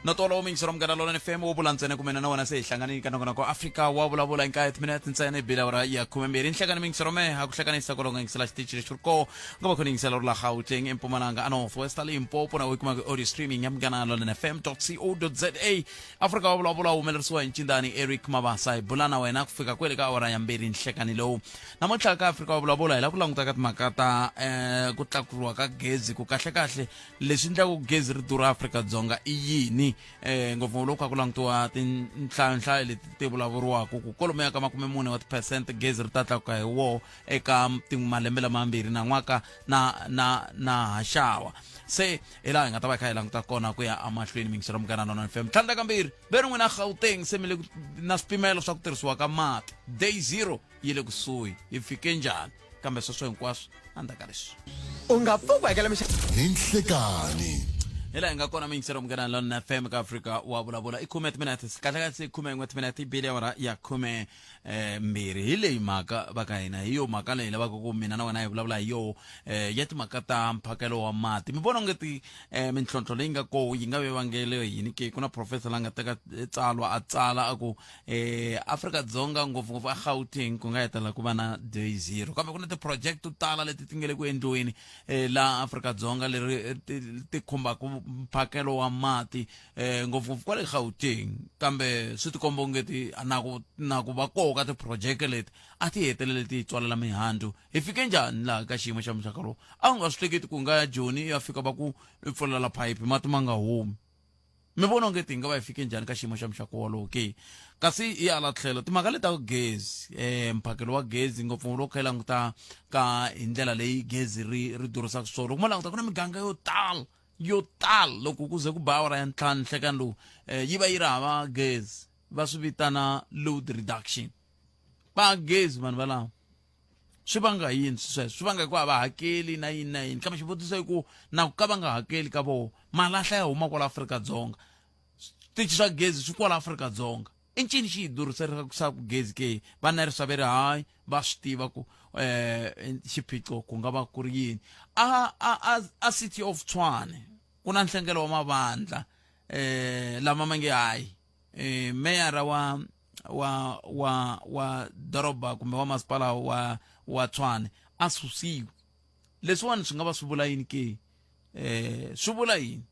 Notolo mingisero Munghana Lonene FM wo vula ntsena kumena na wena se hi hlanganile ka nongonoko Afrika wa vulavula hi timinete ntsena hi bile awara ya 12 nhlekani mingisero me ha ku hlekanisa kolonga yingisela xitichi lexi ri koo nga va khona yingisela ri la Gauteng eMpumalanga a North West a Limpopo na u yi kumaka audio streaming ya Munghana Lonene FM co za. Afrika wa vulavula wu humelerisiwa hi ncindani Eric Mabasa hi bula na wena ku fika kwele ka awara ya 2 nhlekani lowu. Namuntlha ka Afrika wa vulavula hi lava ku languta ka timhaka ta ku tlakuriwa ka gezi ku kahle-kahle leswi endlaka ku gezi ri durha Afrika-Dzonga i yini, ngopfungopfu loko kha ku langutiwa tinhlayonhlayo leti ti vulavuriwaka ku kwalomuya ka 40 wa tiphesente gezi ri ta tlakuka hi woho eka malembe lamambirhi nan'waka na haxawa. Se hi laha hi nga ta va hi kha hi languta kona ku ya emahlweni mingiselo Munghana Lonene FM. Tlhandlakambirhi, ve ri n'wina Gauteng se mi le na swipimelo swa ku tirhisiwa ka mati, day zero yi le kusuhi, yi fike njhani? Kambe sweswo hinkwaswo endzhaku ka leswi. U nga pfuki u hakela mixavo. Ni nhlekanhi. Hi laha hi nga kona mingiselo Munghana Lonene FM ka Afrika wa vulavula i khume timinete kahle kahle se 11 timinete yi bile awara ya khume 2 hi leyi mhaka va ka hina hi yo mhaka leyi lavaka ku mina na wena hi vulavula hi yoho ya timhaka ta mphakelo wa mati. Mi vona onge ti mintlhontlho leyi nga koho yi nga ve vangele yini ke? Ku na professor la nga teka tsalwa a tsala a ku Afrika-Dzonga ngopfungopfu a Gauteng ku nga hetelela ku va na day zero, kambe ku na ti-project to tala leti ti nga le ku endliweni laha Afrika-Dzonga leri ti khumbaka mphakelo wa mati ngopfungopfu kwale Gauteng, kambe swi tikomba onge ti na ku va koho ka ti-project leti a ti hetelele ti tswalela mihandzu. Hi fike njhani laha ka xiyimo xa muxaka lowu? A wu nga swi hleketi ku nga ya Joni ya fika va ku pfulela phayiphi mati ma nga humi. Mi vona onge ti nga va hi fike njhani ka xiyimo xa muxaka wolowo ke? Kasi hi hala tlhelo timhaka leti ta gezi, mphakelo wa gezi ngopfungopfu loko kha hi languta ka hi ndlela leyi gezi ri durisaka xiswona, loko mo languta ku na miganga yo tala yo tala loko ku ze ku ba awara ya ntlhanu nhlekani lowu yi va yi ri hava gezi, va swi vitana load reduction. Va gezi vanhu valavo. Swi vanga yini sweswo? Swi vanga hikuva a va hakeli na yini na yini, kambe xivutiso i ku na ku ka va nga hakeli ka voho malahla ya huma kwala Afrika-Dzonga, switichi swa gezi swi kwala Afrika-Dzonga, i ncini xi hi durhiselaka gezi ke? Va nerisa ve ri hayi va swi tiva ku xiphiqo ku nga va ku ri yini. A City of Tshwane ku na nhlengelo wa mavandla lama ma nge hayi meyara wa wa wa wa doroba kumbe wa masipala wa Tshwane a susiwi. Leswiwani swi nga va swi vula yini ke? Swi vula yini?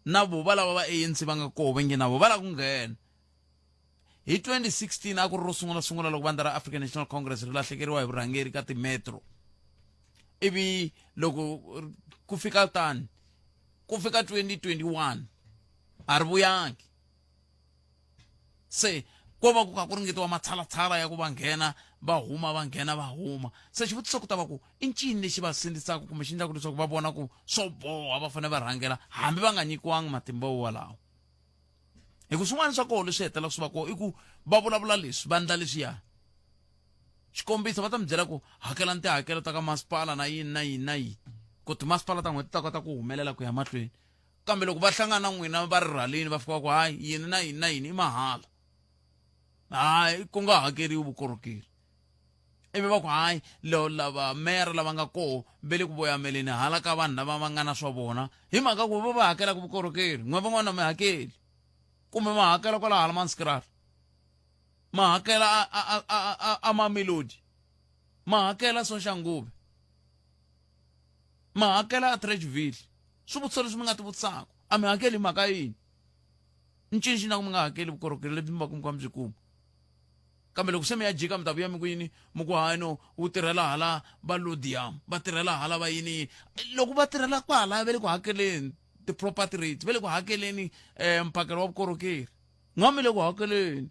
Na vo va lava va ANC va nga koho va nge na vo va lava ku nghena. Hi 2016 a ku ri ro sungula sungula loko vandla ra African National Congress ri lahlekeriwa hi vurhangeri ka timetro. Ivi loko ku fika tani ku fika 2021 a ri vuyangi. Se ko va ku kha ku ringetiwa matshalatshala ya ku va nghena va huma va nghena va huma. Se xivutiso ku ta va ku i ncini lexi va sindzisaka kumbe xi endlaka leswaku va vona ku swo boha va fanele va rhangela hambi va nga nyikiwangi matimba wolawo? Hi ku swin'wana swa koho leswi hetelelaka swi va koho i ku va vulavula leswi va endla leswiya. Xikombiso, va ta mi byela ku hakelani tihakelo ta ka masipala na yini na yini na yini ku timasipala ta n'wina ti ta kota ku humelela ku ya mahlweni. Kambe loko va hlangana na n'wina va ri rhalini va fika va ku hayi yini na yini na yini i mahala, hayi ku nga hakeriwi vukorhokeri. Ivi va ku hayi lava meyara lava nga koho ve le ku voyameleni hala ka vanhu lava va nga na swa vona hi mhaka ku va va hakelaka vukorhokeri, n'we van'wana mi hakeli kumbe ma hakela kwala hala Manskraal, ma hakela a Mamelodi, ma hakela Soshanguve, ma hakela Atteridgeville. Swivutiso leswi mi nga ti vutisaka, a mi hakeli hi mhaka yini? Ncini xi na ku mi nga hakeli vukorhokeri lebyi mi va ku mi kha mi byi kuma? Kambe loko se mi ya jika mi ta vuya mi ku yini? Mi ku hayi no, wu tirhela hala va Lodium, va tirhela hala va yini yini. Loko va tirhela kwalaya va le ku hakeleni ti-property rates, va le ku hakeleni mphakelo wa vukorhokeri. N'wa mi le ku hakeleni.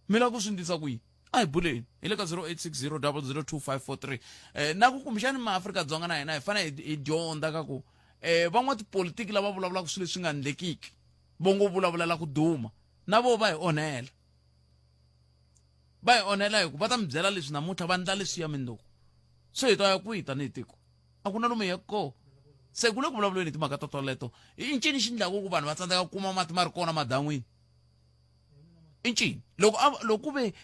Mi lava ku swi ndlisa ku yini? A hi buleni hi le ka 0860002543. Na ku kumbexani maAfrika-Dzonga na hina hi fanele hi dyondza ka ku van'watipolitiki lava vulavulaka swilo leswi nga endlekiki vo ngo vulavulela ku duma na vo va hi onhela. Va hi onhela hi ku va ta mi byela leswi namuntlha va endla leswiya mundzuku. Se hi ta ya kwihi tanihi tiko? A ku na lomu hi yaka kona. Se ku le ku vulavuleni hi timhaka to toleto. I ncini xi endlaka ku vanhu va tsandzeka ku kuma mati ma ri kona madan'wini? I ncini? Loko a loko ku ve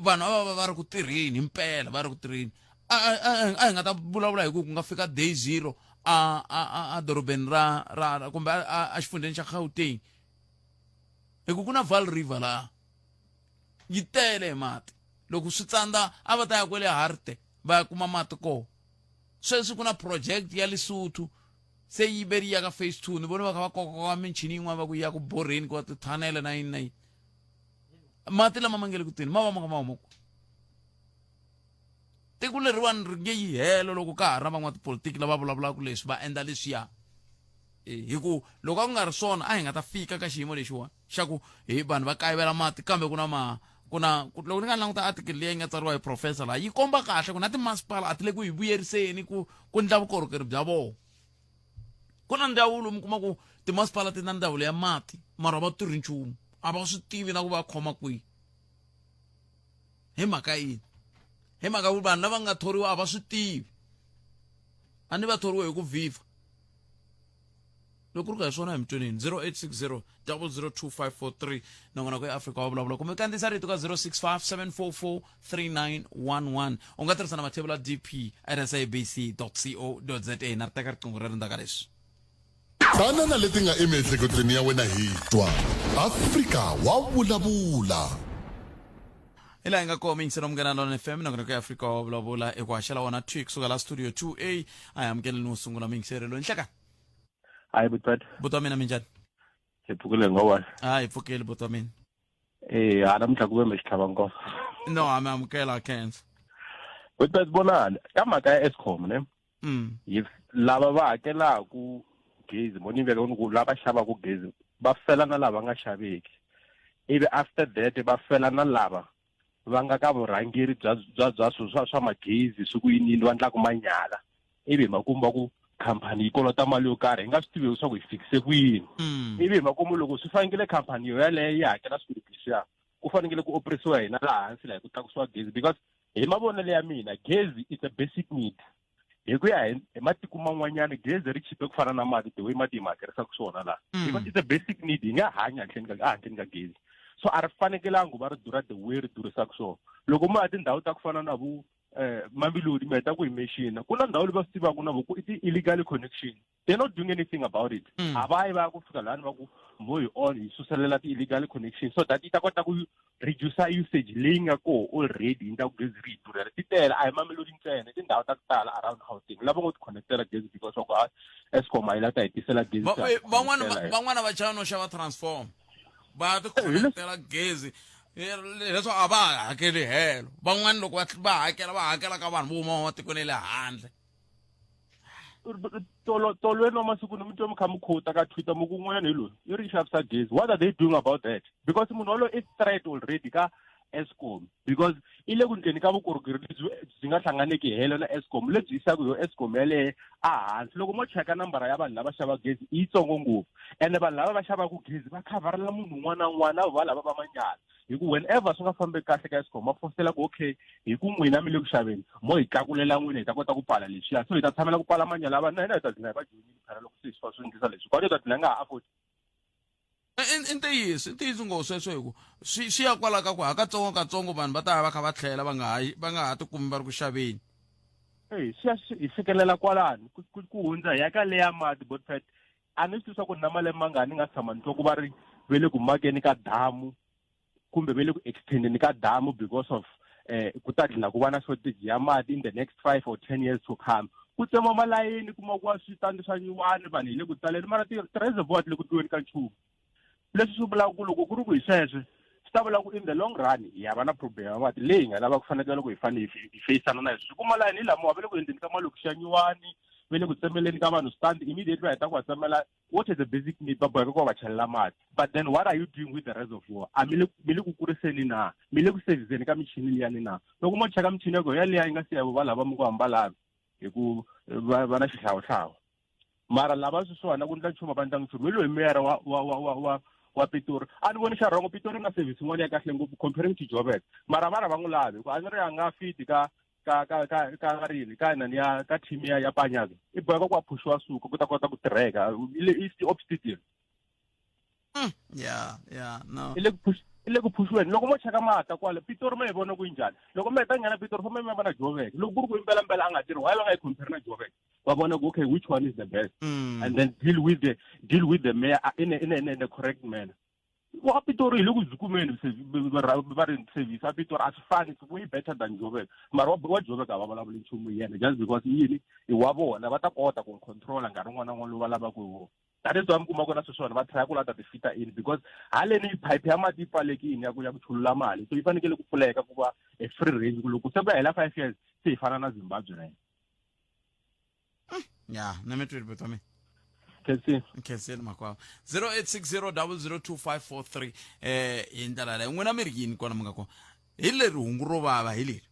vanhu a va va ri ku tirheni himpela va ri ku tirheni a hi nga ta vulavula hi ku ku nga fika day zero. a a a a dorobeni ra ra ra- kumbe a a- a xifundzheni xa Gauteng hi ku ku na Vaal River laha yi tele hi mati loko swi tsandza a va ta ya kwele Harte va ya kuma mati kona sweswi ku na project ya Lesotho se yi ve ri ya ka phase 2 ni vone va kha va kokoka michini yin'wana va ku ya ku borheni ku va tithanele na yini na yini mati lama ma nge le ku teni ma va ma kha ma huma kwihi tiko leriwani ri nge yi helo loko ka ha ri na van'watipolitiki lava vulavulaka leswi va endla leswiya e, hi ku loko a ku nga ri swona a hi nga ta fika ka xiyimo lexiwani xa ku hi vanhu va kayivela mati kambe ku na ma ku na loko ni nga languta article leyi nga tsariwa hi professor laha yi komba kahle ku na timasipala a ti le ku hi vuyeriseni ku ku ndla vukorhokeri bya vona ku na ndzawulo mi kuma ku timasipala ti na ndzawulo ya mati mara va tirhi nchumu a va swi tivi na ku va khoma kwihi hi mhaka yini hi mhaka ku vanhu lava nga thoriwa a va swi tivi a ni va thoriwe hi ku vhiva loko ku ri ka hi swona hi mitweneni 0860 002543 nongonoko ya Afrika wa vulavula kumbe kandziyisa rito ka 065 744 3911 u nga tirhisa na mathebula dp at sabc co za na ri teka riqingho rero ndzhaku ka leswi Tana na leti nga emiehleketweni ya wena hi twa Afrika wa vulavula. Hi laha hi nga kona yingisela Munghana Lona FM nongonoko ya Afrika wa vulavula eku haxela wona thwi kusuka la studio 2A a hi amukeleni wo sungula muyingiseri loyi nhleka Hayi butata. Buti wa mina minjhani? Hi pfukile ngo wena. A hi pfukile buti wa mina. Eh, ha namuntlha ku ve mi xitlhava nkoka. No, a mi amukela khensa. Butata vonani, ka mhaka ya Eskom ne? Hi lava va hakelaku gezi mo ni veka ku lava xavaku gezi va fela na lava nga xaveki ivi after that va fela na lava va nga ka vurhangeri bya bya bya swilo swa swa magezi swi ku yinini va ndlaku manyala ivi hi makumu va ku khampani yi kolota mali yo karhi hi nga swi tivi leswaku hi fikise ku yini ivi hi makumu loko swi fanekele khampani yo yaleyo yi hakela swikweleti leswiya ku fanekele ku operisiwa hina laha hansi laha ku tlakusiwa gezi because hi mavonelo ya mina gezi it's a basic need hi ku ya hi matiko man'wanyana gezi ri chipe ku fana na mati the way mati hi ma hakerisaka swona laha because it's a basic need hi nga hanya handleni ka handleni ka gezi so a ri fanekelangi va ri durha the way ri durisaka swona loko mo ya tindhawu ta ku fana na vo Mamelodi mi heta ku hi mexina ku na ndhawu leyi va swi tivaka na vo ku i ti-illegal connection they're not doing anything about it a va yi va ya ku fika lani va ku mo hi on hi suselela ti-illegal connection so that yi ta kota ku reducer usage leyi nga koho already yi endla ku gezi ri hi durhela ti tele a hi Mamelodi ntsena i tindhawu ta ku tala around Gauteng lava ngo ti connectela gezi because wa ku a Eskom a yi la ta hi tisela gezi Van'wana van'wana va chava no xava transform va ti connectela gezi leswaku a va ha hakeli helo van'wana loko va hakela va hakela ka vanhu vo huma ematikweni ya le handle tolo tolweni wa masiku ni mi twa mi kha mi quote ka Twitter mi ku un'wanyana hi loyi i ri xavisa gezi what are they doing about that because munhu waloye i threat already ka Eskom because i le ku ndleni ka vukorhokeri lebyi byi nga hlanganeki helo na Eskom lebyi yisaka yo Eskom yaleyo a hansi loko mo cheka nambara ya vanhu lava xavaka gezi i yitsongo ngopfu ene vanhu lava va xavaka gezi va khavharela munhu un'wana na un'wana va lava va manyala hi ku whenever swi nga fambi kahle ka Eskom va fositela ku okay hi ku n'wina mi le ku xaveni mo hi tlakulela n'wina hi ta kota ku pfala leswiya so hi ta tshamela ku pfala manyala ya vanhu na hina hi ta dlina hi va joyinile phela loko se swi swi endlisa leswi kwani hi ta dlina nga ha afford I ntiyiso i ntiyiso ngopfu sweswo hi ku swi swi ya kwala ka ku hakatsongo katsongo vanhu va ta va va kha va tlhela va nga ha va nga ha tikumi va ri ku xaveni eyi swi ya hi fikelela kwalani ku hundza hi ya ka leya mati botpet a ni swi tivi swa ku na malembe mangani ni nga tshama ni twa ku va ri ve le ku makeni ka damu kumbe ve le ku extendeni ka damu because of ku ta dlina ku va na shortage ya mati in the next 5 or 10 years to come ku tsema malayini kuma ku wa switandi swa nyuwani vanhu hi le ku taleni mara ti-reservoir ti le ku tliweni ka nchumu leswi swi vulaka ku loko ku ri ku hi sweswo swi ta vula ku in the long run hi ya va na problem ya mati leyi hi nga lava ku fanekele ku hi fanele hi feyisana na leswi ku malayini hi lamawa va le ku endleni ka malokixi ya nyuwani va le ku tsemeleni ka vanhu stand immediately va heta ku va tsemela what is the basic need va boheka ku va va chelela mati but then what are you doing with the reservoir a mi le mi le ku kuriseni na mi le ku serviceni ka michini liyani na loko mo cheka michini ya ko yaliya yi nga siya va lava mi ku hamba lavi hi ku va na xihlawuhlawu mara lava sweswiwani ku ndla nchumu va ndla nchumu hi loyi meyara wa wa wa wa wa wa Pitori a ni voni xa rhongo Pitori na service yin'wana ya kahle ngopfu comparing to Joburg mara vana va n'wi lavi hikuva a ni ri a nga fiti ka ka ka ka ka rini ka nani ya ka team ya ya Panyaza i boheka ku a phushiwa suka ku ta kota ku tirheka i le i obstacle Yeah, yeah, no. I le ku push I le ku phushiweni. Loko mo cheka mata kwale Pitori ma yi vona ku yi njhani. Loko mi heta nghena Pitori fambe mi ya vona Joburg. Loko ku ri ku impela mpela a nga tirhi why va nga yi compare na Joburg? Va vona ku okay which one is the best and then deal with the mayor in a correct manner. Wa Pitori hi le ku zukumeni va ri service a Pitori a swi fani, it's way better than Joburg. Mara wa Joburg a va vulavuli nchumu hi yena just because yini i wa vona va ta kota ku n'wi controla nkarhi wun'wana na wun'wana lowu va lavaka hi wona. That is why mi kuma ku na sweswiwani va try ku lava ta ti fita in because haleni pipe ya mati yi pfalekile ya ku chulula mali, so yi fanekele ku pfuleka ku va a free range ku loko se ku ya hela 5 years se hi fana na Zimbabwe na yena. Ya, na mi twile buti wa mina. Khensini. Nkhenseni makwavo. 0860002543 hi ndlela leyi n'wina mi ri yini kwala mi nga kona hi leri hungu ro vava hi leri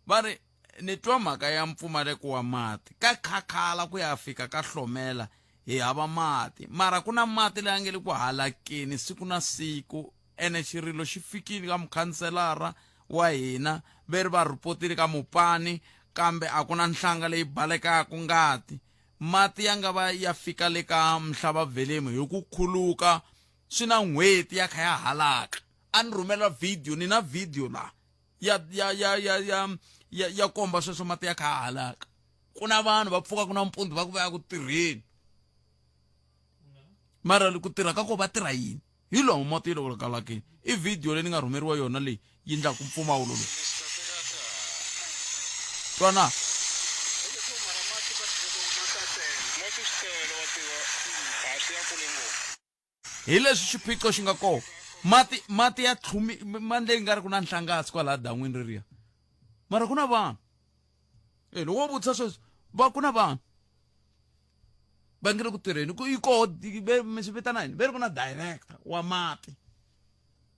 va ri ni twa mhaka ya mpfumaleko wa mati ka khakhala ku ya fika ka hlomela hi hava mati mara ku na mati leya nge le ku halakeni siku na siku ene xirilo xi fikile ka mukhanselara wa hina ve ri va ripotile ka mupani kambe a ku na nhlanga leyi balekaka ngati mati ya nga va ya fika le ka mhlava velemu hi ku khuluka swi na n'hweti ya kha ya halaka. A ni rhumela video, ni na video la ya ya ya ya ya ya, ya komba sweswo mati ya kha ya halaka. Ku na vanhu va pfuka ku na mpundzu va ku va ya ku tirheni mara ku tirha ka ko va tirha yini hi lomu mati yi le ku kalakeni. I video leyi ni nga rhumeriwa yona leyi yi ndlaku mpfumawulo lowu twana. Hi leswi xiphiqo xi nga kona mati ya tlhumi ma ndle nga ri ku na nhlangasi kwalaha dan'wini reriya mara ku na vanhu e loko wo vutisa sweswi va ku na vanhu va nge le ku tirheni ku yi koho mi swi vitana yini ve ri ku na director wa mati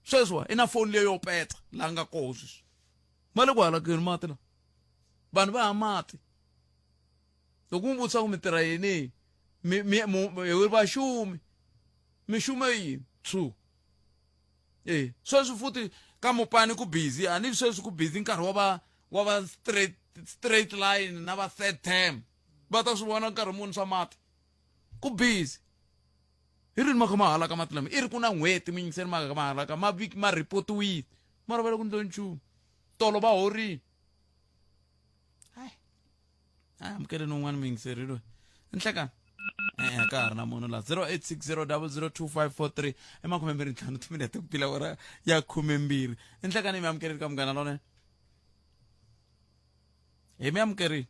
sweswiwa i na foni leyo petsa laha nga koho sweswi ma le ku halakeni mati la vanhu va ha mati loko mu vutisa ku mi tirha yini mi mi hi vaxumi mixumo yini true e sweswi futhi ka mupani ku busy a ni sweswi ku busy nkarhi wa va straight line na va third term va ta swi vona nkarhi muni swa mati ku busy hi rini ma kha ma halaka mati lama i ri ku na n'hweti mi yingiseni ma kha ma halaka ma viki ma ripotiwile mara va le ku ndleni nchumu tolo va horile. Hayi, a amukeleni un'wana muyingiseri loyi nhlekani e ka ha ri na munhu la. 0860002543 i 25 timinete ku pila ora ya 12 nhlekani mi amukeleni ka Munghana Lonene hi mi amukerile.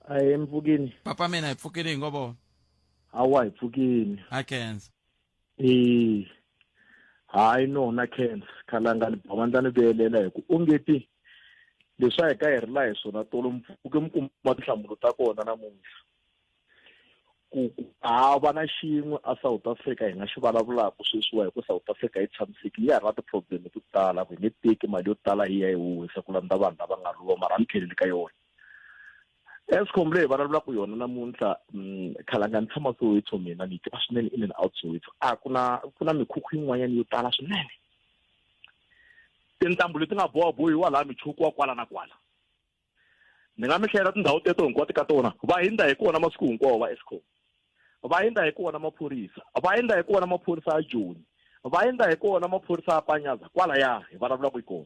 Ahe, mpfukini. Papa mina hi pfukile hi ngo vona. Hawa, hi pfukini. Ha khensa. E hayi no na khensa khalanga ni ba ni vuyelela hi ku ongeti leswi a hi ka hi ri la hi swona tolo mpfuke mi kuma tinhlamulo ta kona namuntlha ku hava na xin'we a South Africa hi nga xi vulavulaka sweswiwa hi ku South Africa yi tshamisekile ya ha ri na ti-problem to tala ku hi nge teki mali yo tala hi ya yi huhisa ku landza vanhu lava nga lova mara a ni tlheleli ka yona. Eskom leyi vulavulaka yona namuntlha, khalanga ni tshama Soweto mina ni yi tiva swinene in and out Soweto. A ku na mikhukhu yin'wanyana yo tala swinene tintambu leti nga bohabohiwa laha michuku wa kwala na kwala ni nga mi hlayela tindhawu teto hinkwato ka tona va hindza hi kona masiku hinkwawo va Eskom va hindza hi kona maphorisa va hindza hi kona maphorisa ya Joni va hindza hi kona maphorisa ya Panyaza kwalaya hi vulavulaka hi kona.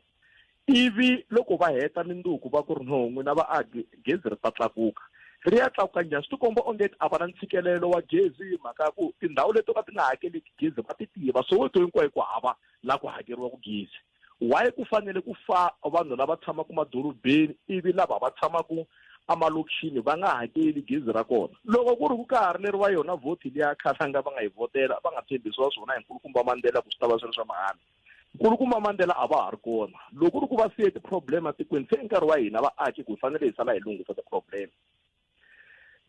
Ivi loko va heta minduku va ku ri no n'wina vaaki gezi ri ta tlakuka ri ya tlakuka njhani swi tikomba onge a va na ntshikelelo wa gezi hi mhaka ya ku tindhawu leti to ka ti nga hakeleki gezi va ti tiva Soweto hinkwayo ku hava laha ku hakeriwaka gezi. Why ku fanele ku fa vanhu lava tshamaka madorobeni ivi lava va tshamaka emalokixini va nga hakeli gezi ra kona loko ku ri ku ka ha ri leriwa yona vhoti liya khalanga va nga yi vhotela va nga tshembisiwa swona hi nkulukumba Mandela ku swi ta va swi ri swa mahala. Nkulukumba Mandela a va ha ri kona loko ku ri ku va siye ti-problem atikweni se i nkarhi wa hina vaaki ku hi fanele hi sala hi lunghisa ti-problem.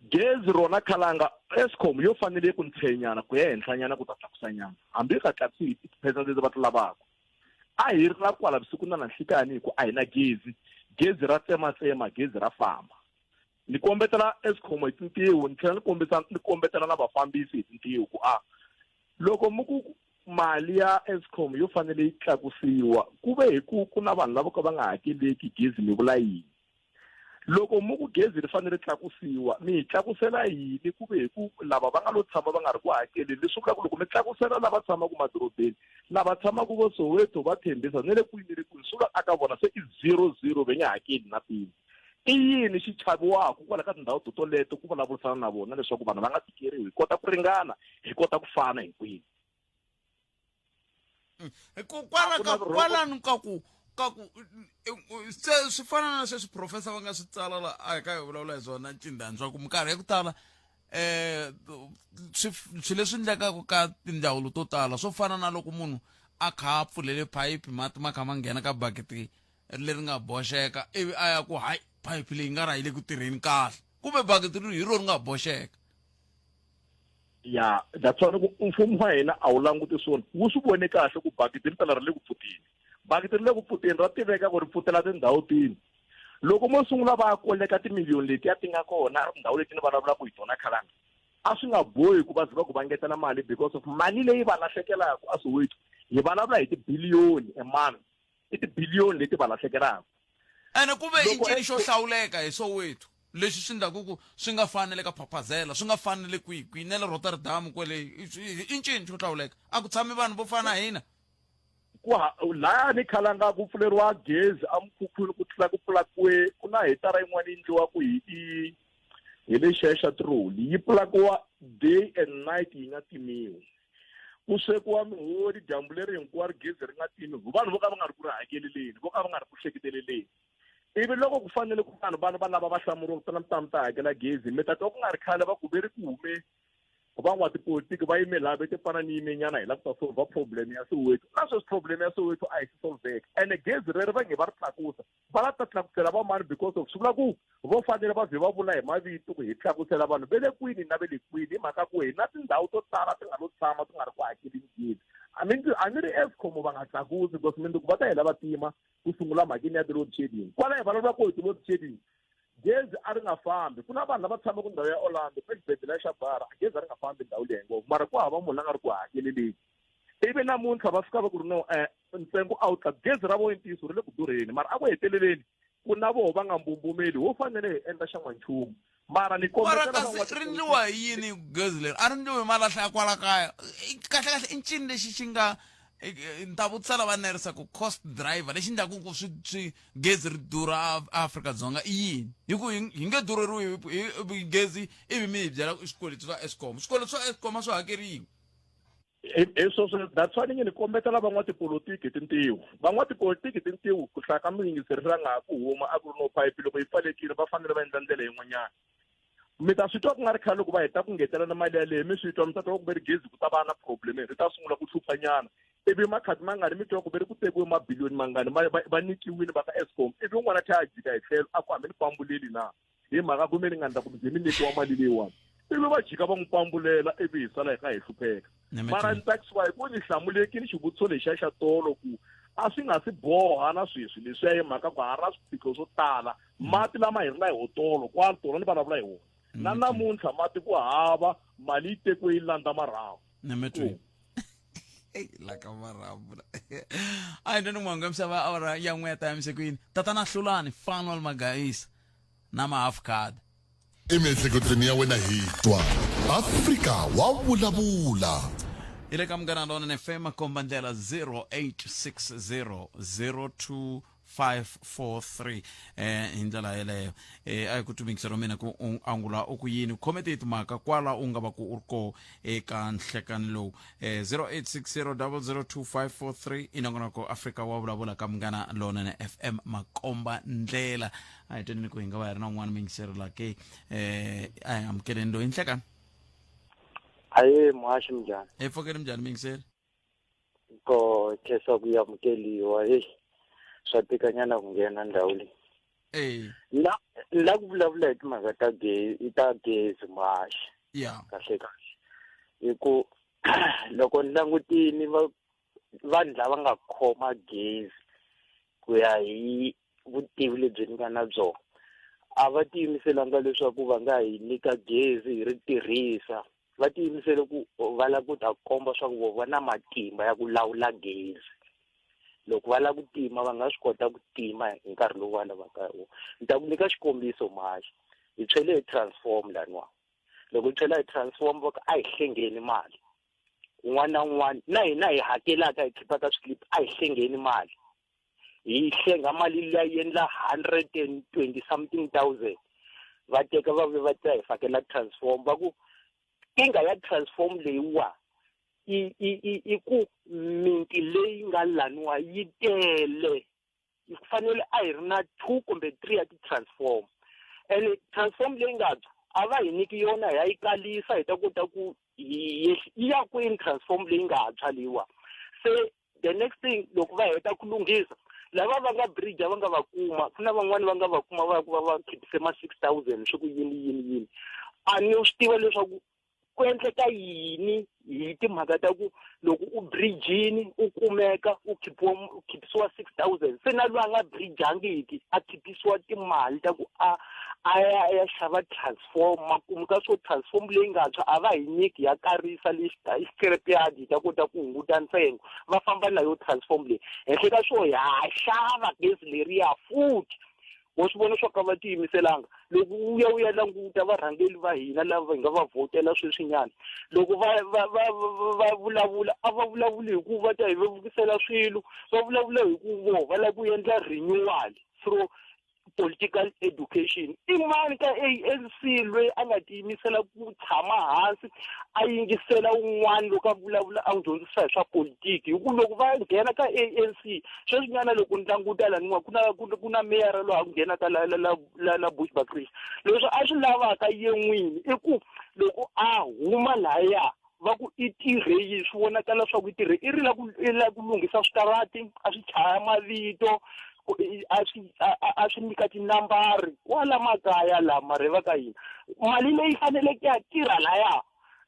Gezi rona khalanga Eskom yo fanele ku ntshenyana ku ya henhlanyana ku ta tlakusanyana hambi yi nga tlakusi hi ti-percent leti va ti lavaka. A hi ri na kwala vusiku na nanhlikani hi ku a hi na gezi gezi ra tsematsema gezi ra famba. Ni kombetela Eskom hi tintiho ni tlhela ni kombisa ni kombetela na vafambisi hi tintiho ku a loko mi ku mali ya Eskom yo fanele yi tlakusiwa ku ve hi ku ku na vanhu lava ka va nga hakeleki gezi mi vula yini. Loko mu ku gezi ri fanele ri tlakusiwa, mi hi tlakusela yini ku ve hi ku lava va nga lo tshama va nga ri ku hakeleni? Leswi vulaka ku loko mi tlakusela lava tshamaka madorobeni, lava tshamaka vo Soweto, va Tembisa ni le kwini ni le kwini, swi vula a ka vona se i zero zero, va nge hakeli na peni. I yini xi chaviwaka kwala ka tindhawu to toleto ku vulavurisana na vona leswaku vanhu va nga tikeriwi, hi kota ku ringana, hi kota ku fana hinkwenu? Ku kwala ka kwalano ka ku ka ku se swi fana na sweswi professor va nga swi tsala la a hi ka hi vulavula hi swona ncindani swa ku minkarhi ya ku tala eh swilo leswi endlekaka ka tindzawulo to tala swo fana na loko munhu a kha a pfulele phayiphi mati ma kha ma nghena ka bakiti leri nga boxeka ivi a ya ku hayi phayiphi leyi nga ra yi le ku tirheni kahle kumbe bakiti ri hi ro ri nga boxeka. Ya, that's why ku mfumo wa hina a wu languti swona, wu swi vone kahle ku bakiti ri tala ri le ku pfuteni. Bakiti ri le ku pfuteni ra tiveka ku ri pfutela tindhawu tini. Loko mo sungula va ya koleka timiliyoni letiya ti nga kona tindhawu leti ni vulavulaka hi tona khalanga, a swi nga bohi ku va ze va ku va ngetela mali because of mali leyi va lahlekelaka a Soweto, hi vulavula hi tibiliyoni a month, i tibiliyoni leti va lahlekelaka. Ene ku ve i ncini xo hlawuleka hi Soweto lexi swi endlaku ku swi nga fani na le ka Phaphazela, swi nga fani na le kwihi kwihi, na le Rotterdam kwale, i ncini xo hlawuleka? A ku tshami vanhu vo fana na hina? Ku laya ni khalanga ku pfuleriwa gezi emukhukhwini ku tlhela ku pulakiwe ku na hitara yin'wana yi endliwaka hi i hi lexiya xa tiroli yi pulakiwa day and night yi nga timiwi. Ku swekiwa miholi dyambu leri hinkwaro gezi ri nga timiwi vanhu vo ka va nga ri ku ri hakeleleni vo ka va nga ri ku hleketeleleni. Ivi loko ku fanele ku vanhu vanhu va lava va hlamuriwa ku tana mi ta mi ta hakela gezi mi ta twa ku nga ri khale va ku ve ri ku hume van'watipolitiki va yime laha ve ti fana ni yimenyana hi la ku ta solver problem ya Soweto. Na sweswi problem ya Soweto a yi se solveka ene gezi rero va nge va ri tlakusa va la ta tlakusela va mani because of swi vula ku vo fanele va ze va vula hi mavito ku hi tlakusela vanhu ve le kwini na ve le kwini hi mhaka ku hi na tindhawu to tala ti nga lo tshama ti nga ri ku hakeleni gezi. A mi a ni ri Eskom va nga tlakusi because mindzuku va ta hela va tima ku sungula mhakeni ya ti-load shedding. Kwala hi vulavula ku hi ti-load shedding gezi a ri nga fambi ku na vanhu lava tshamaka ndhawu ya Orlando ka xibedhlele xa Bara gezi a ri nga fambi ndhawu leyi ngopfu mara ku hava munhu la nga ri ku hakeleleni ivi namuntlha va fika va ku ri no ntsengo a wu tlaku gezi ra vo ntiyiso ri le ku durheni mara a ku heteleleni ku na voho va nga mbumbumeli ho fanele hi endla xan'wanchumu mara ni mara kasi ri ndliwa hi yini gezi leri a ri ndliwi hi malahla ya kwala kaya kahle kahle i ncini lexi xi nga ni ta vutisa lava nerisa ku cost driver lexi endlaku ku swi swi gezi ri durha Afrika-Dzonga i yini hi ku hi nge durheriwi hi gezi ivi mi hi byela i swikweleti swa Eskom swikweleti swa Eskom a swi hakeriwi. Hi sweswo that's why ni nge ni kombetela van'watipolitiki hi tintiho van'watipolitiki hi tintiho ku hlaya ka muyingiseri la nga ha ku huma a ku ri no phayiphi loko yi pfalekile va fanele va endla ndlela yin'wanyana mi ta swi twa ku nga ri khale loko va heta ku ngetelana mali yaleyo mi swi twa mi ta twa ku ve ri gezi ku ta va na problem ri ta sungula ku hlupha nyana ivi makhadi mangani mi twa ku ve ri ku tekiwe mabiliyoni mangani va nyikiwile va ka Eskom ivi un'wana a tlhela a jika hi tlhelo a ku hambi ni pambuleli na hi mhaka ku mi ni nga ndla ku mi ze mi nyikiwa mali leyiwani ivi va jika va n'wi pambulela ivi hi sala hi kha hi hlupheka mara ni tsakisiwa hi ku ni hlamulekile xivutiso lexiya xa tolo ku a swi nga si boha na sweswi leswiya hi mhaka ku ha ra swiphiqo swo tala mati lama hi ri na hi tolo kwala tolo ni vulavula hi wona na namuntlha mati ku hava mali yi tekiwe yi landza marhambu. La ka marhambu a hi ndeni n'wangu misava awara ya n'we ya ta yamisekwini tatana Hlulani Fanuel Magaisa na ma half card. Emiehleketweni ya wena hi twa Afrika wa vulavula. Hi le ka Munghana Lonene FM komba ndlela 0860 02 543 hi ndlela yeleyo a hi ku tumikisa mina ku u angula u ku yini khome ti timhaka kwala u nga va ku u ri koho eka nhlekani lowu 0860 002543 i nongonoko Afrika wa vulavula ka Munghana Lonene FM makomba ndlela a hi tweneni ku hi nga va hi ri na un'wana muyingiseri la ke a hi amukeleni loyi nhlekani. Aye muhaxi minjhani? Hi pfukeni minjhani muyingiseri? Ko khensa ku amukeliwa heyi swa tikanyana ku nghena ndhawu leyi. La la ku vulavula hi timhaka ta gezi ta gezi muhaxi. Ya. Kahle kahle hi ku loko ni langutini va vanhu lava nga khoma gezi ku ya hi vutivi lebyi ni nga na byona a va tiyimiselanga leswaku va nga hi nyika gezi hi ri tirhisa va tiyimisele ku va lava ku ta komba swa ku vo va na matimba ya ku lawula gezi. Loko va lava ku tima va nga swi kota ku tima hi nkarhi lowu va lavaka hi wona. Ni ta ku nyika xikombiso mhaxi. Hi tshwele hi transform laniwa. Loko hi tshwela hi transform va ku a hi hlengeni mali. Un'wana na un'wana na hina hi hakelaka hi khiphaka swilipi a hi hlengeni mali. Hi hlenga mali liya yi endla 120 something thousand. Va teka va vuya va ta hi fakela transform va ku nkingha ya transform leyiwa i i i i ku miti leyi nga laniwa yi tele yi fanele a hi ri na 2 kumbe 3 ya ti-transform ene transform leyi nga tshwa a va hi nyiki yona hi ya yi kalisa hi ta kota ku yi ya kwini transform leyi nga tshwa leyiwa. Se the next thing loko va heta ku lunghisa lava va nga bridge va nga va kuma ku na van'wani va nga va kuma va ku va va khipise ma 6000 swi ku yini yini yini. A ni swi tiva leswaku ku endleka yini hi timhaka ta ku loko u bridge-ini u kumeka u khipiwa u khipisiwa 6000 se na loyi a nga bridge-angiki a khipisiwa timali ta ku a a ya a ya xava transform makumu ka swo transform leyi nga tshwa a va hi nyiki ya karisa lexi scrapyard yi ta kota ku hunguta ntsengo va famba na yo transform leyi henhla ka swo ha xava gezi leriya futhi. Wa swi vona swa ka va tiyimiselanga. Loko u ya u ya languta varhangeri va hina lava hi nga va vhotela sweswinyana, loko va va va va vulavula a va vulavuli hi ku va ta hi vevukisela swilo, va vulavula hi ku vo va lava ku endla renewal through political education. I mani ka ANC loyi a nga tiyimisela ku tshama hansi a yingisela un'wana loko a vulavula a n'wi dyondzisa hi swa politiki? Hi ku loko va nghena ka ANC sweswinyana loko ni languta laniwa ku na ku na meyara loyi a ku nghena ka la la la la la Bushbuckridge, leswi a swi lavaka ye n'wini i ku loko a huma lahaya va ku i tirhe yini, swi vonakala swa ku i tirhe i ri la ku i la ku lunghisa switarati, a swi chaya mavito, a swi a swi nyika tinambari kwala makaya lama ri va ka hina. Mali leyi faneleke ya tirha laya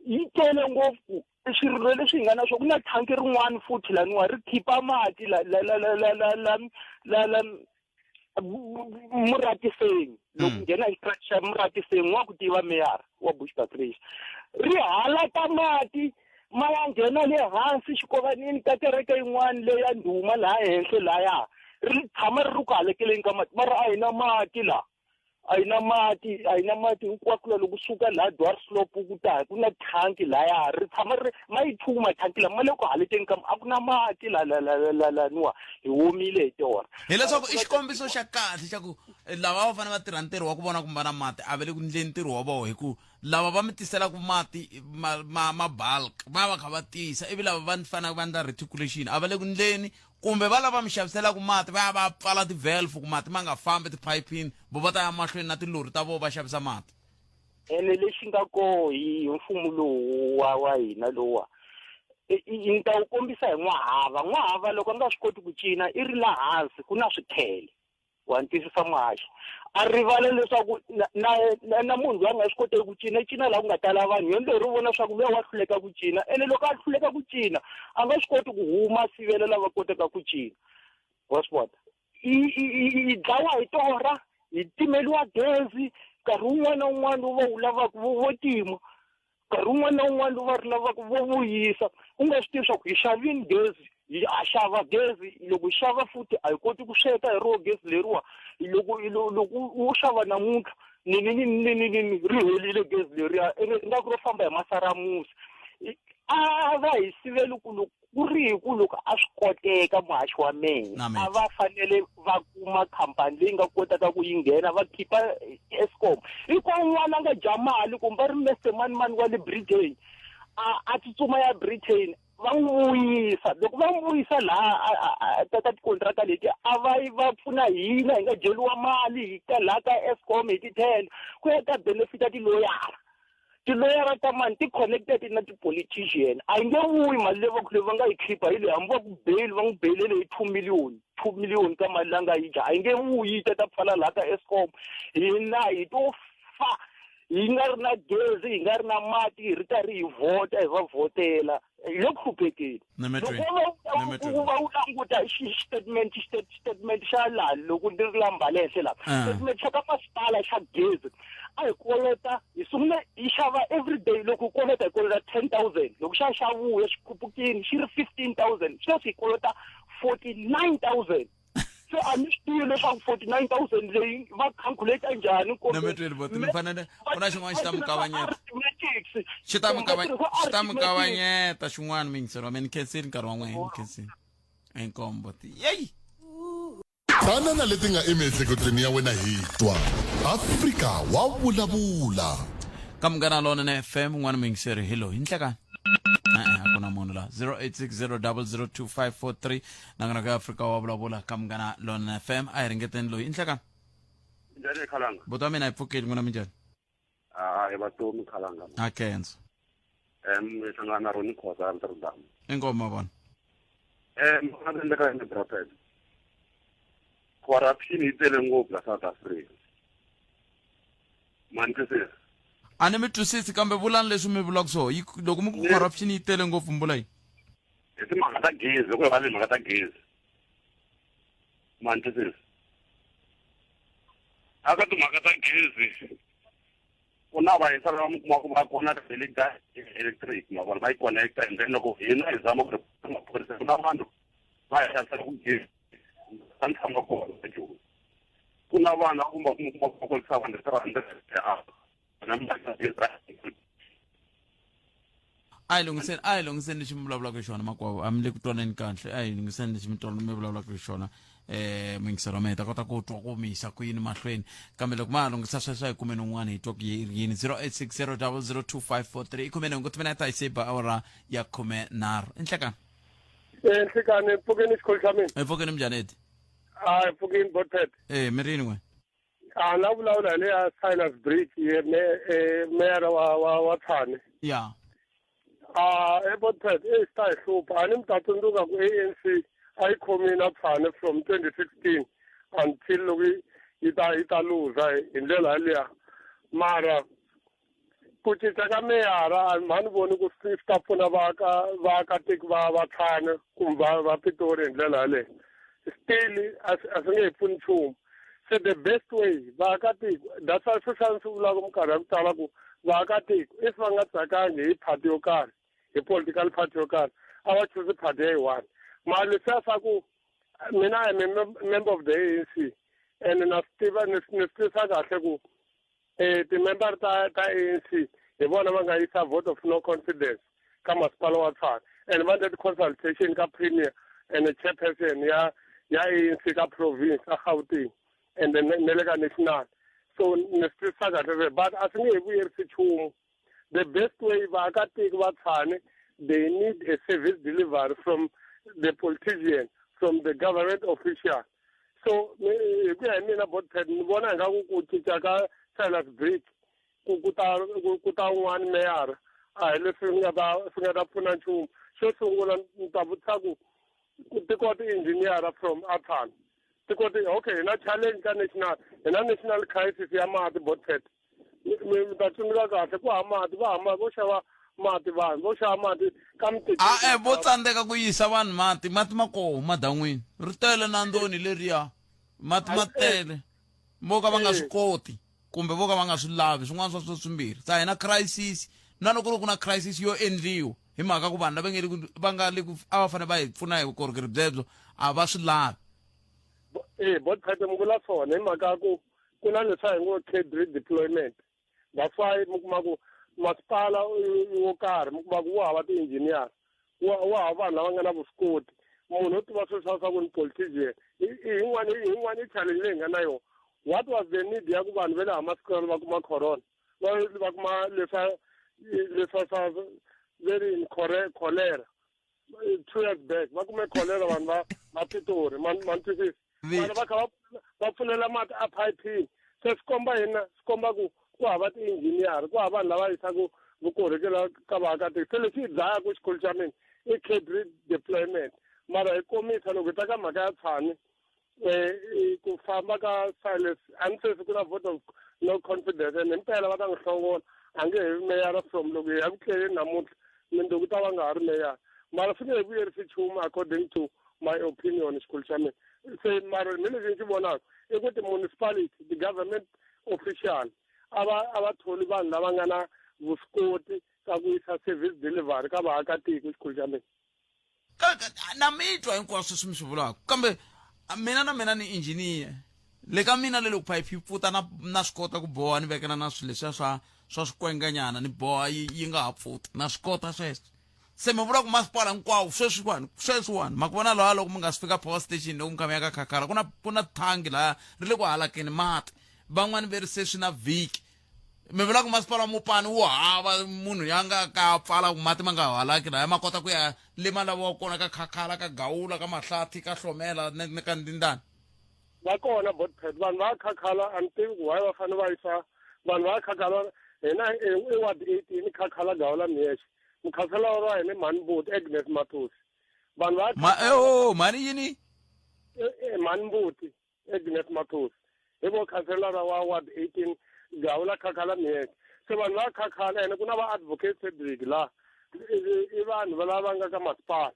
yi tele ngopfu. Swirilo leswi hi nga na swona, ku na thanki rin'wana futhi laniwa ri khipa mati la la la la la la la la la Muratiseng. Loko nghena hi xitrata xa Muratiseng wa ku tiva meyara wa Bushbuckridge, ri halaka mati ma ya nghena le hansi xikovanini ka kereke yin'wana leya ndhuma laha henhla laya, ri tshama ri ri ku halekeleni ka mati. Mara a hi na mati laha, a hi na mati, a hi na mati hinkwako la. Loko suka laha Dwarsloop ku ta ku na thanki laya, ri tshama ri ma yi two mathanki lama ma le ku halekeni ka, a ku na mati la la la la laniwa, hi womile hi tona. Hileswaku i xikombiso xa kahle xa ku lava va fanele va tirha ntirho wa ku vona kumbe va na mati a va le ku ndleni ntirho wa vona, hi ku lava va mi tiselaka mati ma ma ma bulk va va kha va tisa, ivi lava va faneleke va endla reticulation a va le ku ndleni, kumbe va lava mi xaviselaka mati va ya va pfala ti-valve ku mati ma nga fambi tiphayiphini, vo va ta ya mahlweni na tilori ta vona va xavisa mati. Ene lexi nga koho hi mfumo lowu wa wa hina lowa, ni ta wu kombisa hi N'wahava. N'wahava loko a nga swi koti ku cina i ri la hansi ku na swikhele, wa ni twisisa muhaxi? A rivala leswaku na na na munhu loyi a nga swi koteki ku cina i cina laha ku nga tala vanhu, yena loyi ri vona swa ku luya wa hluleka ku cina, ene loko a hluleka ku cina a nga swi koti ku huma a sivela lava kotaka ku cina, wa swi vona? I dlawa hi torha, hi timeliwa gezi nkarhi wun'wana na wun'wana lowu va wu lavaka vo tima, nkarhi wun'wana na wun'wana lowu va ri lavaka vo vuyisa. U nga swi tivi swa ku hi xavini gezi, hi a xava gezi, loko hi xava futhi a hi koti ku sweka hi roho gezi leriwa. Loko loko u xava namuntlha nini nini nini nini ri helile gezi leriya, ene ingaku ro famba hi masaramusi. A va hi siveli ku loko ku ri hi ku loko a swi koteka muhaxi wa mehe a va fanele va kuma khampani leyi nga kotaka ku yi nghena va khipa Eskom. I ko un'wana a nga dya mali kumbe va ri Mr mani mani wa le Britain a tsutsuma ya Britain va n'wi vuyisa. Loko va n'wi vuyisa laha ka tikontraka leti a va yi va pfuna hina hi nga dyeriwa mali hi ka laha ka Eskom hi ti-tender ku ya ta benefita tiloyara. Tiloyara ta mani ti connected na ti-politician, a yi nge vuyi mali leyi va ku leyi va nga yi khipa hi leyi, hambi va ku bail va n'wi bailele hi 2 million, 2 million ka mali la nga yi dya a yi nge vuyi, yi ta ta pfala laha ka Eskom. Hina hi to fa hi nga ri na gezi, hi nga ri na mati, hi ri karhi hi vhota hi va vhotela, hi le ku hluphekeni. Loko u va u languta xitatimende xitatimende xa laha loko ndzi ri la Mbalehle laha, xitatimende xa ka masipala xa gezi a hi kolota, hi sungule hi xava everyday, loko hi kolota hi kolota 10 000, loko xa xa vuya xi khupukile xi ri 15 000, sweswi hi kolota 49,000. Se a ni swi tivi leswaku 49,000 leyi va calculate njhani. Na mi tweli boti, mi fanele ku na xin'wana xi ta mi kavanyeta. Xi ta mi xi ta mi kavanyeta xin'wana miyingiselo wa mina. Ni khensile nkarhi wa n'wina, ni khensile. Inkomu boti. Yeyi. Tana na leti nga emiehleketweni ya wena hi twa Afrika wa vulavula. Ka Munghana Lonene FM, un'wana muyingiseri hi loyi. Nhlekani. E-e, a ku na munhu la. 0860002543 nongonoko ya Afrika wa vulavula ka Munghana Lonene FM. A hi ringeteni loyi. Nhlekani. Njhani Khalanga? Buti wa mina, hi pfukile n'wina minjhani? A hi vatomi Khalanga. A khensa. Hi hlangana na Ronnie Khoza Amsterdam. Inkomu mavona. Mhaka endleka eMidrapet. Corruption yi tele ngopfu la South Africa. Ma ni twisisa? A ni mi twisisi kambe vulani leswi mi vulaka swona. Loko mi ku corruption yi tele ngopfu mi vula yini? Hi timhaka ta gezi, loko hi va timhaka ta gezi. Ma ni twisisa? Aka timhaka ta gezi ku na vayisa lava mi kuma ku va kona le ka electric, ma vona, va yi connecta, and then loko hina hi zama ku ri maphorisa, ku na vanhu va hi xavisela ku gezi a ni tshama kona eJoni, ku na vanhu va kumba ku mi kuma ku va kolisa vanhu 300 a na mi A hi lunghiseni, a hi lunghiseni lexi mi vulavulaka hi xona makwavo, a mi le ku twaneni kahle. A hi lunghiseni lexi mi mi vulavulaka hi xona, muyingiseri wa mina, hi ta kota ku twa ku mi yisa ku yini mahlweni. Kambe loko ma ha lunghisa sweswo, a hi kumeni un'wana hi twa ku yi ri yini. 0860002543 i 18 timinete a yi se ba awara ya 13. I nhlekani. Nhlikani, pfukeni xikholo xa mina. Hi pfukeni, minjhani eti? A hi pfukeni botpet. E mi ri yini n'we? A na vulavula hi leya Silas Bridge, ye meyara wa Tshwane. Ya. A e botpet e swi ta hi hlupha. A ni mi ta tsundzuka ku ANC a yi khomile na Tshwane from 2016 until loko yi ta luza hi ndlela yaliya. Mara ku cinca ka meyara a mhani voni ku swi ta pfuna vaakatiko va Tshwane kumbe va Pitori hi ndlela yaleyo. Still a swi nge hi pfuni nchumu. Se the best way, vaakatiko, that's why sweswi a ni swi vulaka minkarhi ya ku tala ku vaakatiko, if va nga tsakangi hi party yo karhi, hi political party yo karhi, a va choose party ya yi one. Mara leswiya swa ku mina, I am a member of the ANC and na swi tiva, ni swi tivisa kahle ku ti-member ta ANC hi vona va nga yisa vote of no confidence ka masipala wa Tshwane, and va endla ti-consultation ka premier and chairperson ya ANC ka province a Gauteng and then ne le ka national. So ni swi twisisa kahle, but a swi nge he vuyerisi nchumu. The best way, vaakatiko va Tshwane, they need a service delivery from the politician, from the government official. So hi ku ya hi mina, botpet, ni vona ingaku ku cinca ka Silas Brick ku ta un'wana meyara a hi leswi swi nga ta pfuna nchumu. Xo sungula ni ta vutisa ku tiko ti-engineer from Athan tiko ti, okay, hi na challenge ka national, hi na national crisis ya mati. Botpet, mi ta tsundzuka kahle ku ha mati va hama vo xava mati, vanhu vo xava mati ka mitiki. A e vo tsandzeka ku yisa vanhu mati, mati ma koho madan'wini, ri tele nandzoni leriya, mati ma tele. Vo ka va nga swi koti kumbe vo ka va nga swi lavi, swin'wana swa swo swimbirhi. Sa hi na crisis, na loko ri ku na crisis yo endliwa hi mhaka ku vanhu lava nge le ku va nga le ku a va fanele va hi pfuna hi vukorhokeri byebyo a va swi lavi. Botpet, mi vula swona hi mhaka ya ku ku na leswi a hi ngo cadre deployment. That's why mi kuma ku masipala wo karhi, mi kuma ku wu hava ti-engineer, wu hava vanhu lava nga na vuswikoti, munhu wo tiva swilo swa ku ni politician. Yin'wana i challenge leyi hi nga na yona. What was the need ya ku vanhu va le Hammanskraal va kuma corona, va kuma leswa swa very in cholera 2 years back? Va kume cholera vanhu va Pitori, ma ni twisisa? Vanhu va kha va pfulela mati a phayiphini. Se swi komba yina? Swi komba ku hava ti-engineer, ku hava vanhu lava yisaka vukorhokeri ka vaakatiko. Se leswi hi dlayaka xikolo xa mina i cadre deployment. Mara hi komisa, loko hi ta ka mhaka ya Tshwane, ku famba ka Silas, a ni sweswi ku na vote of no confidence, and himpela va ta n'wi hlongola, a nge he vi meyara. From loko hi ya ku tleleni namuntlha, mindzuku ta va nga ha ri meyara. Mara swi nge he vuyerisi nchumu according to my opinion, xikolo xa mina. Se mara mi lexi ni xi vonaka i ku ti-municipality, ti-government official, a va tholi vanhu lava nga na vuswikoti ka ku yisa service delivery ka vaakatiko, xikolo xa mina. Na mi twa hinkwaswo leswi mi swi vulaka kambe mina na mina ni engineer le ka mina le loko phayiphi yi pfuta na na swi kota ku boha ni vekela na swilo leswiya swa swa swikwenganyana ni boha yi yi nga ha pfuti na swi kota sweswo se mi vula ku masipala hinkwawo sweswiwani sweswiwani ma ku vona laha loko mi nga si fika power station loko mi kha mi ya ka khakhala ku na ku na thangi laha ri le ku halakeni mati van'wani ve ri se swi na vhiki mi vula ku masipala wa mupani wu hava munhu ya nga ka pfala ku mati ma nga halaki laya ma kota ku ya le ma laviwa kona ka khakhala ka gawula ka mahlathi ka hlomela ni ka ndindani Va kona botpet vanhu va khakhala a ni tivi ku why va fanele va yisa vanhu va khakhala hina i ward 18 khakhala gawula miyexe mukhansela wa hina i mhani mbuti Agnes Mathosi vanhu va ma oh mhani yini mhani mbuti Agnes Mathosi hi vo khanselara wa ward 18 gawula khakhala miyexe se vanhu va khakhala ene ku na va advocate Cedric la i vanhu lava nga ka masipala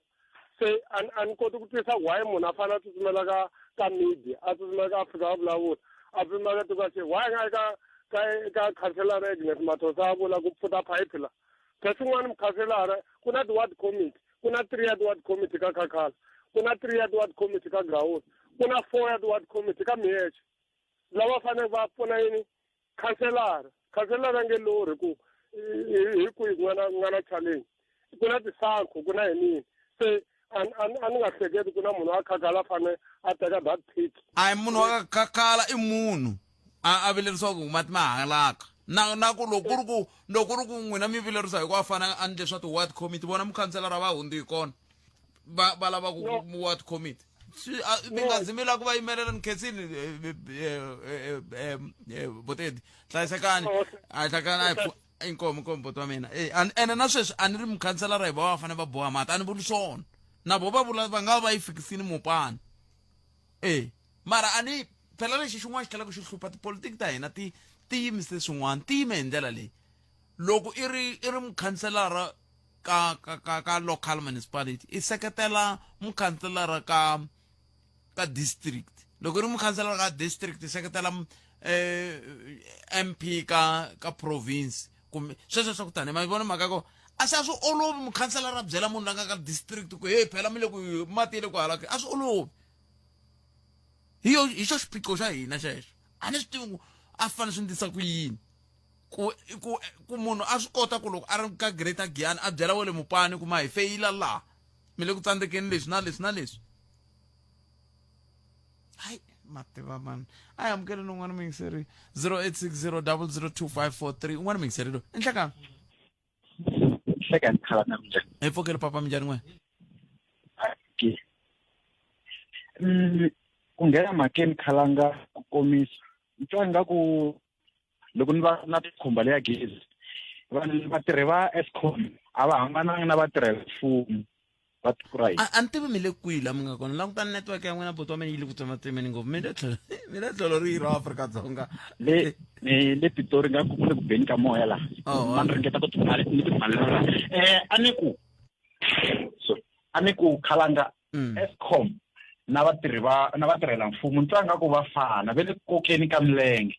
se a ni koti ku twisisa why munhu a fanele a tsutsumela ka ka media a tsutsumela ka Afrika wa vulavula a tsutsumela ka tiko xe why a nga ka ka ka khanselara Agnes Mathosa a vula ku pfuta phayiphi la se swin'wana mukhanselara ku na ti-ward committee ku na three ya ti-ward committee ka khakhala ku na three ya ti-ward committee ka gawula ku na four ya ti-ward committee ka miyexe lava fanele va pfuna yini khanselara khanselara nge lorhi ku hi kwihi ku nga na ku nga na challenge ku na tisankho ku na yini se a ni nga hleketi ku na munhu wa khakhala fane a teka that pick a hi munhu wa khakhala i munhu a vilerisiwa ku mati ma hangalaka na na ku loko ku ri ku loko ku ri ku n'wina mi vilerisa hi ku a fana a ndle swa ti-ward committee vona mukhanselara va hundzi hi kona va va lava ku ward committee swi mi nga zi mi lava ku va yimelela ni khensini botedi hlayisekani a hlakani a hi inkomu inkomu boti wa mina ene na sweswi a ni ri mukhanselara hi va va fanele va boha mati a ni vuli swona na vo va vula va nga va yi fikisini mupani e mara a ni phela lexi xin'wana xi tlhelaka xi hlupha tipolitiki ta hina ti ti yimise swin'wana ti yime hi ndlela leyi loko i ri i ri mukhanselara ka ka ka ka local municipality i seketela mukhanselara ka ka district loko ri mukhanselara ka district i seketela eh, MP ka ka province kumbe sweswo swa ku tani ma vona mhaka ko a se a swi olovi mukhanselara byela munhu la nga ka district ku hey phela mi le ku mati ya le ku halaka a swi olovi hi yo hi xo xiphiqo xa hina xexo a ni swi tivi ku a fanele swi ndlisa ku yini ku ku ku munhu a swi kota ku loko a ri ka greater giyani a byela wa le mupani ku ma hi feyila laha mi le ku tsandzekeni leswi na leswi na leswi hayi mativa mani a hi amukele nun'wana muyingiseri 0860 002543 un'wana muyingiseri loyi i nhlekani Nhlekani khala na minjhani hi pfukele papa minjhani n'wena ke ku nghena mhakeni khalanga ku komisa ni twa ingaku loko ni va na tikhumba leya gezi vanhu vatirhi va Eskom a va hambananga na vatirhela mfumo va tiko ra hina a ni tivi mi le kwihi la mi nga kona langutani network ya n'wina buti wa mina yi le ku tsematsemeni ngopfu mi le tlhelo mi le tlhelo rihi ra Afrika-Dzonga le ni le Pitori nga ku ku le ku beni ka moya laha Oh, ma ni ringeta ku tipfale ni tipfalela laha a ni ku sorry a ni ku khalanga Eskom na vatirhi va na vatirhela mfumo ni twa nga ku va fana ve le ku kokeni ka milenge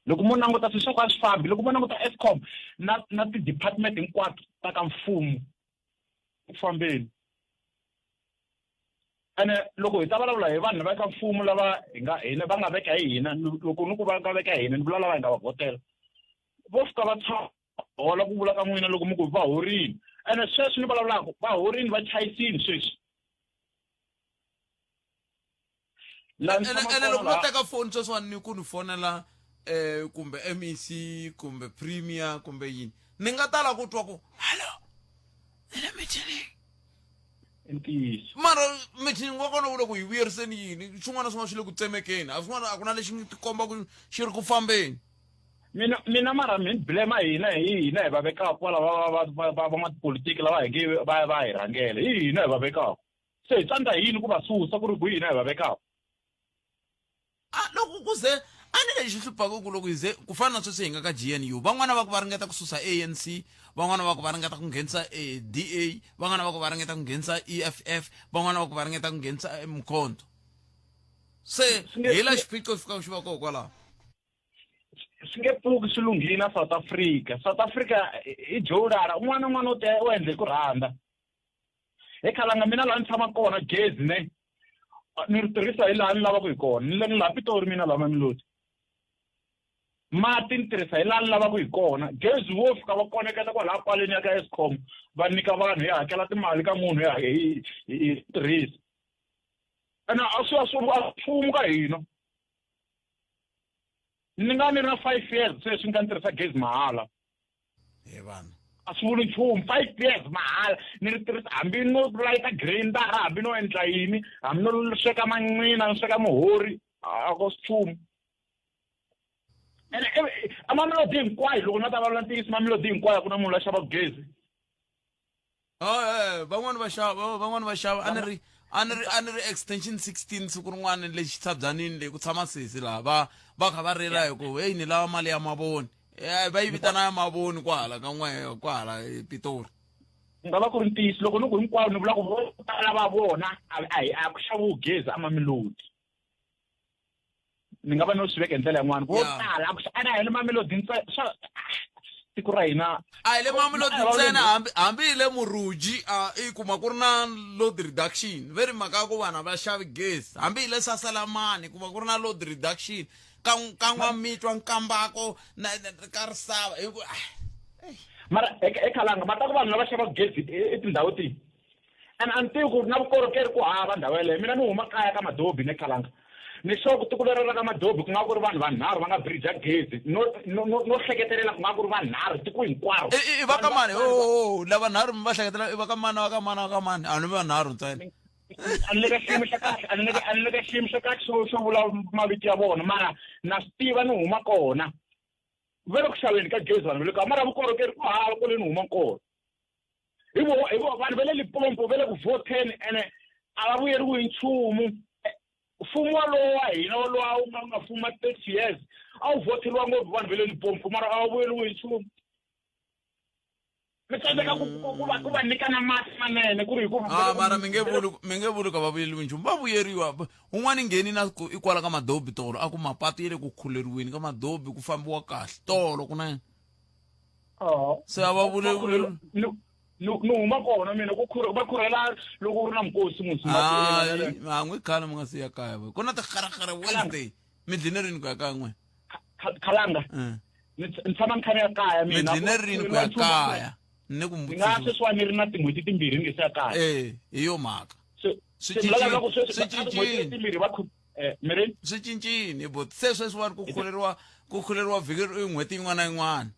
loko mo languta swilo swa ku a swi fambi loko mo languta Eskom na na ti-department hinkwato ta ka mfumo ku fambeni ene loko hi ta vulavula hi vanhu va ka mfumo lava hi nga hina va nga veka hi hina loko ni ku va nga veka hi hina ni vula lava hi nga va vhotela vo fika va tshama hola ku vula ka n'wina loko mi ku va horini ene sweswi ni vulavulaka va horini va chayisini sweswi ene loko no teka foni sweswiwani ni ku ni fonela eh kumbe MEC kumbe premier kumbe yini ni nga tala ku twa ku hallo ni le mithinini i ntiyiso mara mithini wa kona wu le ku hi vuyeriseni yini swin'wana na swin'wana swi le ku tsemekeni a swin'wana a ku na lexi ngi tikomba ku xi ri ku fambeni mina mina mara mi blame hina hi hina hi va vekaka kwala va va va va van'watipolitiki lava hi nge va va hi rhangela hi hina hi va vekaka se hi tsandza hi yini ku va susa ku ri ku hina hi va vekaka a loko ku ze a ni lexi hluphaka ku loko hi ze ku fana na sweswi hi nga ka GNU van'wana va ku va ringeta ku susa ANC van'wana va ku va ringeta ku nghenisa DA van'wana va ku va ringeta ku nghenisa EFF van'wana va ku va ringeta ku nghenisa Mkhonto se hi la xiphiqo xi fikaka xi va kona kwalaho swi nge pfuki swi lunghile na South Africa South Africa i jolala un'wana na un'wana u te u endle hi ku rhandza He Khalanga mina laha ni tshamaka kona gezi ne ni ri tirhisa hi laha ni lavaka hi kona. Ni le laha Pitori mina laha Mamelodi. Mati ni tirhisa hi laha ni lavaka hi kona. Gezi wo fika va koneketa kwalaya paleni ya ka Eskom va nyika vanhu hi hakela timali ka munhu hi hi tirhisa. Ene a swi a swi a nchumu ka hina. Ni nga ni ri na 5 years sweswi ni kha ni tirhisa gezi mahala. He vanhu. A swi vuli nchumu 5 years mahala ni ri tirhisa hambi no layita grindara hambi no endla yini hambi no sweka manqina ni sweka muhori a ko swi nchumu. Ene a Mamelodi hinkwayo loko na ta vulavula ntiyiso Mamelodi hinkwayo a ku na munhu la xavaka gezi. Oh, eh, van'wani va xava van'wani va xava a ni ri a ni ri a ni ri extension 16 siku rin'wana le xitshabyanini leyi ku tshama sesi laha va va kha va rila hi ku heyi ni lava mali ya mavoni eh, va yi vitana ya mavoni kwahala ka n'we kwahala ePitori ku nga va ku ri ntiyiso loko ni ku hinkwavo ni vula ku vo tala va vona a a a ku xaviwi gezi eMamelodi ni nga va no swi veka hi ndlela yin'wana vo tala a ku ana hi le Mamelodi ntsena swa tiko ra hina a hi le Mamelodi ntsena hambi hambi hi le Muruji a i kuma ku ri na load reduction ve ri mhaka ya ku vanhu a va xavi gezi hambi hi le Sasalamani kuma ku ri na load reduction ka ka N'wamitwa Nkambako na ka Risava hi ku mara eKhalanga ma ta ku vanhu lava xavaka gezi i tindhawu tihi and a ni tivi ku na vukorhokeri ku hava ndhawu yeleyo mina ni huma kaya ka Madobi ne Khalanga ni sure ku tiko lero ra ka Madobi ku nga ku ri vanhu vanharhu va nga bridge gezi no no no no hleketelela ku nga ku ri vanharhu tiko hinkwaro i va ka mani o lava nharhu mi va hleketela i va ka mani va ka mani va ka mani a ni vanharhu ntsena a ni le ka xiyimo xa kahle a ni le ka a ni le ka xiyimo xa kahle xo xo vula mavito ya vona mara na swi tiva ni huma kona va le ku xaveni ka gezi vanhu va le ka mara vukorhokeri ku hava kwale ni huma kona hi vo hi vo vanhu va le Limpopo va le ku vhoteni ene a va vuyeriwi hi nchumu mfumo walowo wa hina walowa wu nga nga fuma 30 years a wu vhoteriwa ngopfu vanhu va le Limpopo mara a va vuyeriwi hi nchumu mi tsandzeka ku ku va ku va nyika na mati manene ku ri hi ku ah mara mi nge vuli mi nge vuli ka va vuyeriwi nchumu va vuyeriwa un'wana ngheni na ku i kwala ka Madobi tolo a ku mapatu ya le ku khuleriweni ka Madobi ku fambiwa kahle tolo kunene Oh. Se a va vule ni ni huma kona mina ku khura va khurela loko ku ri na mikosi musi hayi a n'wi khale mi nga si ya kaya ku na tigaragara Wednesday mi dline rini ku ya kaya n'we Khalanga eh. ni tshama ni kha ni ya kaya mina mi dline rini ku ya kaya ni ku ni nga sweswiwani ni ri na tin'hweti timbirhi ni nge se ya kaya eh hi yo mhaka swi cincile timbirhi va eh, mi swi cincile but se sweswiwani ku khuleriwa ku khuleriwa vhiki n'hweti yin'wana na yin'wana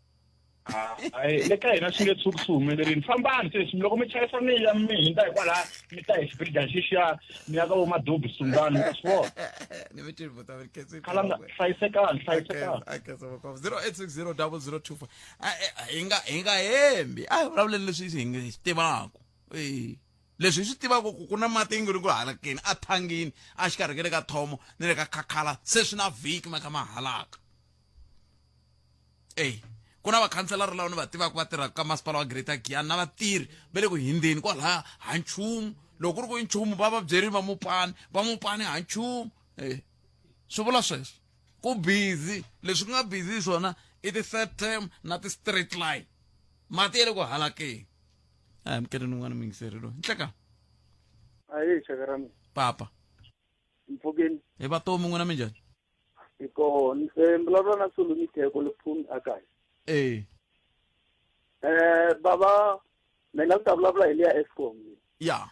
hayi le ka hina swi nge tshuki swi humelerile fambani sweswi loko mi chayisa mi ya mi hindza hikwalaha mi ta hi xibirijani xexiya mi ya ka vo Madobi Sungani mi ta swi vona ni mi tivota mi khensa Khalanga hlayisekani hlayisekani a khensa voko 0860 0024 hi nga hi nga hembi a hi vulavuleni leswi hi nga swi tivaka eh leswi hi swi tivaka ku ku na mati yi nge ri ku halakeni a thangini a xikarhi ka le ka thomo ni le ka khakhala se swi na vhiki ma kha ma halaka Ey ku na vakhanselara lava ni va tivaka va tirhaka ka masipala wa Greater Giyani na vatirhi va le ku hindzeni kwalaya ha nchumu loko ku ri ku i nchumu va va byerile va mupani va mupani ha nchumu e swi vula sweswo ku busy leswi ku nga busy hi swona i ti-third term na ti-straight line mati ya le ku halakeni a hi mukeleni un'wana muyingiseri loyi nhleka ayi xaka ra mina papa mpfukeni hi vatomi n'wina minjhani hi kona eh, mbulavulo na Sulu Mitheko Lephumi akaya eh eh baba mina ni ta vulavula hi leya Eskom ya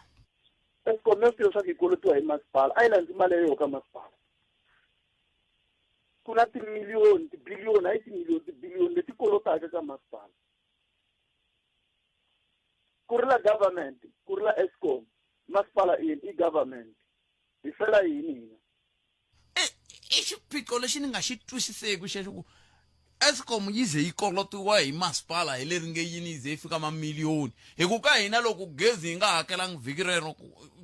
Eskom ya swi tiva leswaku yi kolotiwa hi masipala a yi landzi mali ya yoho ka masipala ku na timiliyoni tibiliyoni hayi timiliyoni tibiliyoni leti kolotaka ka masipala ku ri la government ku ri la Eskom masipala i yini i government hi fela yini hina i xiphiqo lexi ni nga xi twisiseki xexo ku Eskom yi ze yi kolotiwa hi masipala hi leri nge yini yi ze yi fika mamiliyoni hi ku ka hina loko gezi yi nga hakelangi vhiki rero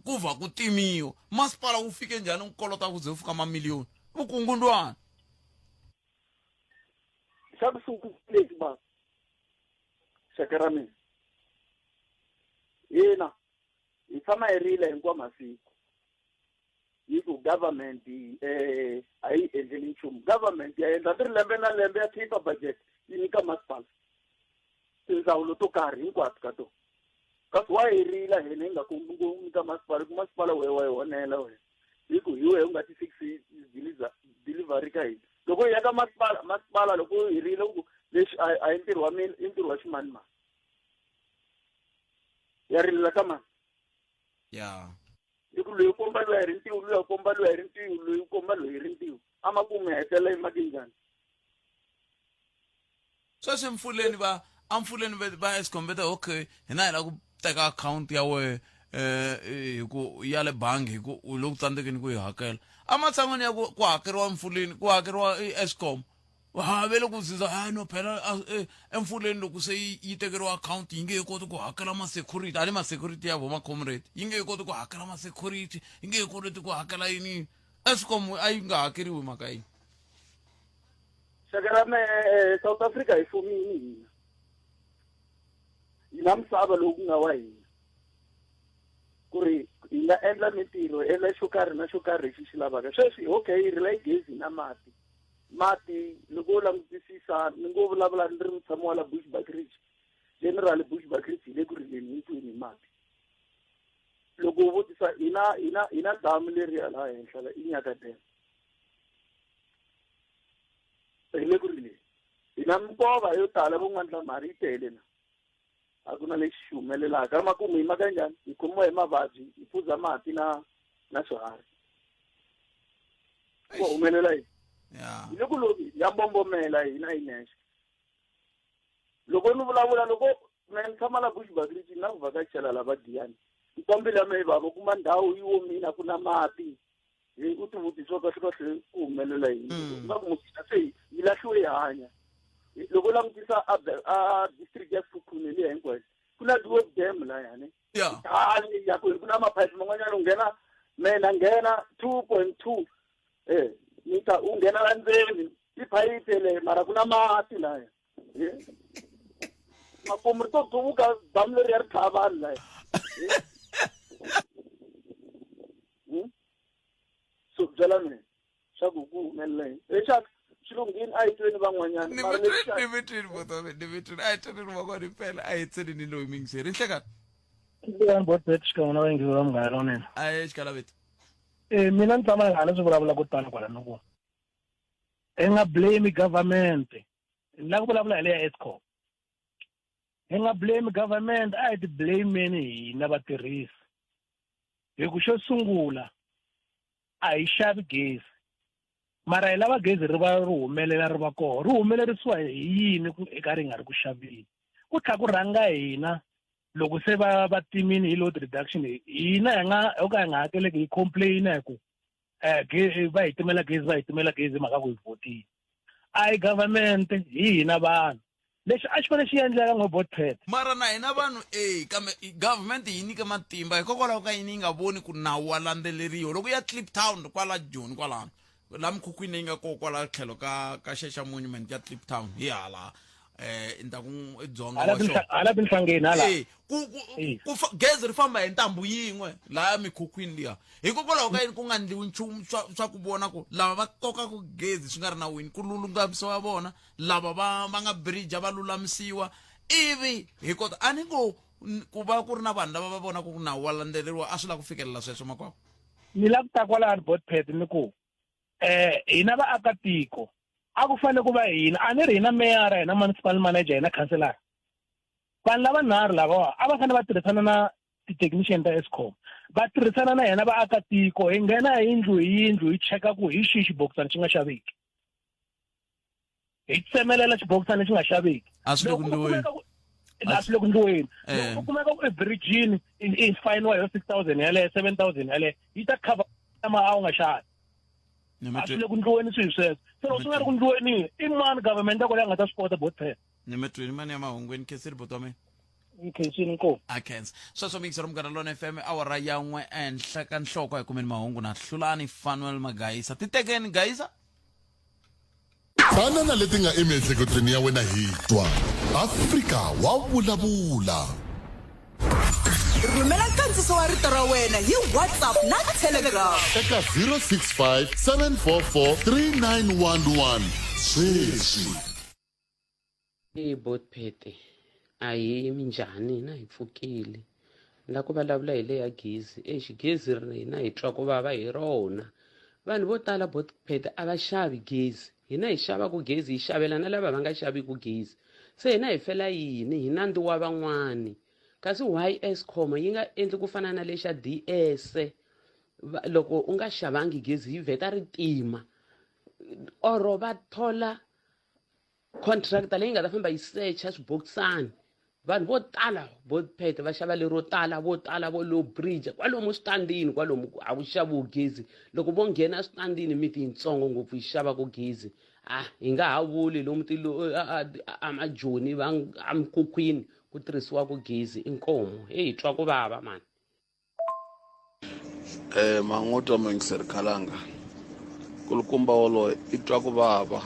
ku va ku timiwa masipala wu fike njhani ku kolota ku ze wu fika mamiliyoni vukungundwana xa ku sungula lexi ba xaka ra mina hina hi tshama hi rila hinkwawo masiku yi ku government eh a yi endleli nchumu government ya endla ri lembe na lembe ya khipha budget yi nyika masipala tindzawulo to karhi hinkwato ka tona. Kasi wa hi rila hina hi nga kombi ngopfu ka masipala ku masipala wehe wa hi onhela wena hi ku hi wehe u nga ti fikisi delivery ka hina. Loko hi ya ka masipala masipala loko hi rila ku leswi a hi ntirho wa mina i ntirho wa ximanimani. Ya rilela ka mani? Ya. I ku loyi u komba loyi a hi ri ntiwo luya u komba loyi a hi ri ntiwo loyi u komba loyi hi ri ntiwo. Amakumu hi hetelela yi make njhani? Sweswi mpfuleni va amfuleni va Eskom va te okay hina hi lava ku teka akhawunti ya wehe eh hi ku ya le bangi hi ku u le ku tsandzekeni ku yi hakela ematshan'wini ya ku ku hakeriwa mfuleni ku hakeriwa i Eskom ha ve le ku ziza ha no phela emfuleni loko se yi tekeriwa akhawunti yi nge he koti ku hakela ma-security a ni ma-security ya vo ma-comrade yi nge he koti ku hakela ma-security yi nge he koti ku hakela yini Eskom a yi nga hakeriwi mhaka yi Xaka ra me eh, South Africa hi fumini hina hi na misava lowu ku nga wa hina ku ri hi nga endla mintirho hi endla xo karhi na xo karhi lexi xi lavaka sweswi okay hi rila hi gezi na mati mati loko u langutisisa ni ngo vulavula ni ri mutshami wa la Bushbuckridge general Bushbuckridge hi le ku rileni hinkwenu hi mati loko u vutisa hina hina hina damu leriya laha henhla la i Nyaka Dam hi le ku rileni hi na minkova yo tala vo n'wandlamhari yi tele na a ku na lexi xi humelelaka makumu hi maka njhani hi khomiwa hi mavabyi hi phuza mati na na swiharhi ku humelela yini hi le ku lovi ya mbombomela hina hi nexe loko ni vulavula loko me ni tshama la Bushbuckridge na ku vhakachela lava Giyani ni kombela me bava kuma ndhawu yi omile a ku na mati hi u ti vutisa kahle kahle ku humelela yini mm. nga ku musina se yi lahliwe yi hanya loko u langutisa a district ya Sekhukhune liya hinkwayo ku na Dweb Dam layani khale ya ku ku na maphayiphi man'wanyana u nghena mena nghena 2.2 eh mita u nghena la ndzeni i phayiphi le mara ku na mati laya makumu ri to duvuka damu leri ya ri dlaya vanhu laya hmm? so byela mina swa ku ku humelela yini leswaku swi lunghini a hi tweni van'wanyana ni mi twini botomi ni mi twini a hi tweni van'wana impela a hi tseni ni loyi mingiseri nhlekani Ndiyani botbet xikan'we na vayingiseri va munghana lonene. A hi xikalaveto. Eh mina ni tshama nga leswi vulavula ko tala kwala ni ku hi nga blame government ni lava ku vulavula hi le ya Eskom hi nga blame government a hi ti blameni hina vatirhisi hi ku xo sungula a hi xavi gezi mara hi lava gezi ri va ri humelela ri va koho ri humelerisiwa hi yini ku eka ri nga ri ku xaveni ku tlha ku rhanga hina loko se va va timini hi load reduction hina hi nga ho ka hi nga hakeleki hi complain hi ku um va hi timela gezi va hi timela gezi hi mhaka ku hi vhotile a hi government hi hina vanhu lexi a xi fanele xi endleka ngo botpet mara na hina vanhu e kambe government yi nyike matimba hikokwalaho ka yini yi nga voni ku nawu wa landzeleriwa loko ya Kliptown kwala Joni kwalano la mikhukhwini leyi nga kona kwala tlhelo ka ka Shesha Monument ya Kliptown hi hala eh ni ta ku edzonga hala wa xona hala tinhlangeni hala Eh, ku ku ku fa- gezi ri famba hi ntambu yin'we laya mikhukhwini liya hikokwalaho ka yini ku nga ndliwi nchumu swa swa ku vona ku lava va kokaku gezi swi nga ri nawini ku lulamisiwa vona lava va va nga bridge va lulamisiwa ivi hi kota a ni ngo ku va ku ri na vanhu lava va vonaka ku nawu wa landzeleriwa a swi lava ku fikelela sweswo makwavo ni lava ku ta kwalani botpet ni ku eh hina vaakatiko a ku fanele ku va hina a ni ri hina meyara hina municipal manager hina khanselara vanhu lava nharhu lavawa a va fanele va tirhisana na ti-technician ta Eskom va tirhisana na hina vaakatiko hi nghena hi yindlu hi yindlu hi cheka ku hi xihi xibokisana xi nga xaveki hi tsemelela xibokisana lexi nga xaveki a swi le ku ndliweni a swi le ku ndliweni eh. loko kumeka ku ebridgini i fayiniwa hi 6000 yaleyo 7000 yaleyo yi ta cover ma a wu nga xavi a swi le ku ndliweni swilo sweswo se loko swi nga ri ku ndliweni i mani government ya kona ya nga ta swi kota bot ni mi twini mani ya mahungwini khensile buti wa mina nkhensini nkomu a khensa sweswo mixer munghana lona fm awara ya n'we ehenhla ka nhloko hi kumeni mahungu na hlulani fanuel magayisa titekeni gayisa Fana na leti nga emiehleketweni ya wena hi twa Afrika wa vulavula. Rhumela nkandziso wa rito ra wena hi WhatsApp na Telegram. Eka 065 744 3911 sweswi. Hey botphete ahee minjhani hina hi pfukile. Ni lava ku vulavula hi leya gezi. Exi gezi rina hi twa ku vava hi rona. Vanhu vo tala Botpet a va xavi gezi. Hina hi xavaku gezi hi xavela na lava va nga xaviku gezi. Se hina hi fela yini hi nandzu wa van'wani? Kasi why Eskom yi nga endli ku fana na lexa DS? Loko u nga xavangi gezi yi vheta ri tima or va thola contractor leyi nga ta famba yi secha swibokisani vanhu vo tala vo pheta va xava lero tala vo tala vo low bridge kwalomu switandini kwalomu a ku xaviwi gezi loko vo nghena switandini miti yitsongo ngopfu yi xavaka gezi a hi nga ha vuli lomu ti amajoni va emikhukhwini ku tirhisiwaka gezi inkomu heyi twa ku vava mani Eh, man'wutwa muyingiseri khalanga kulukumba wolowo i twa ku vava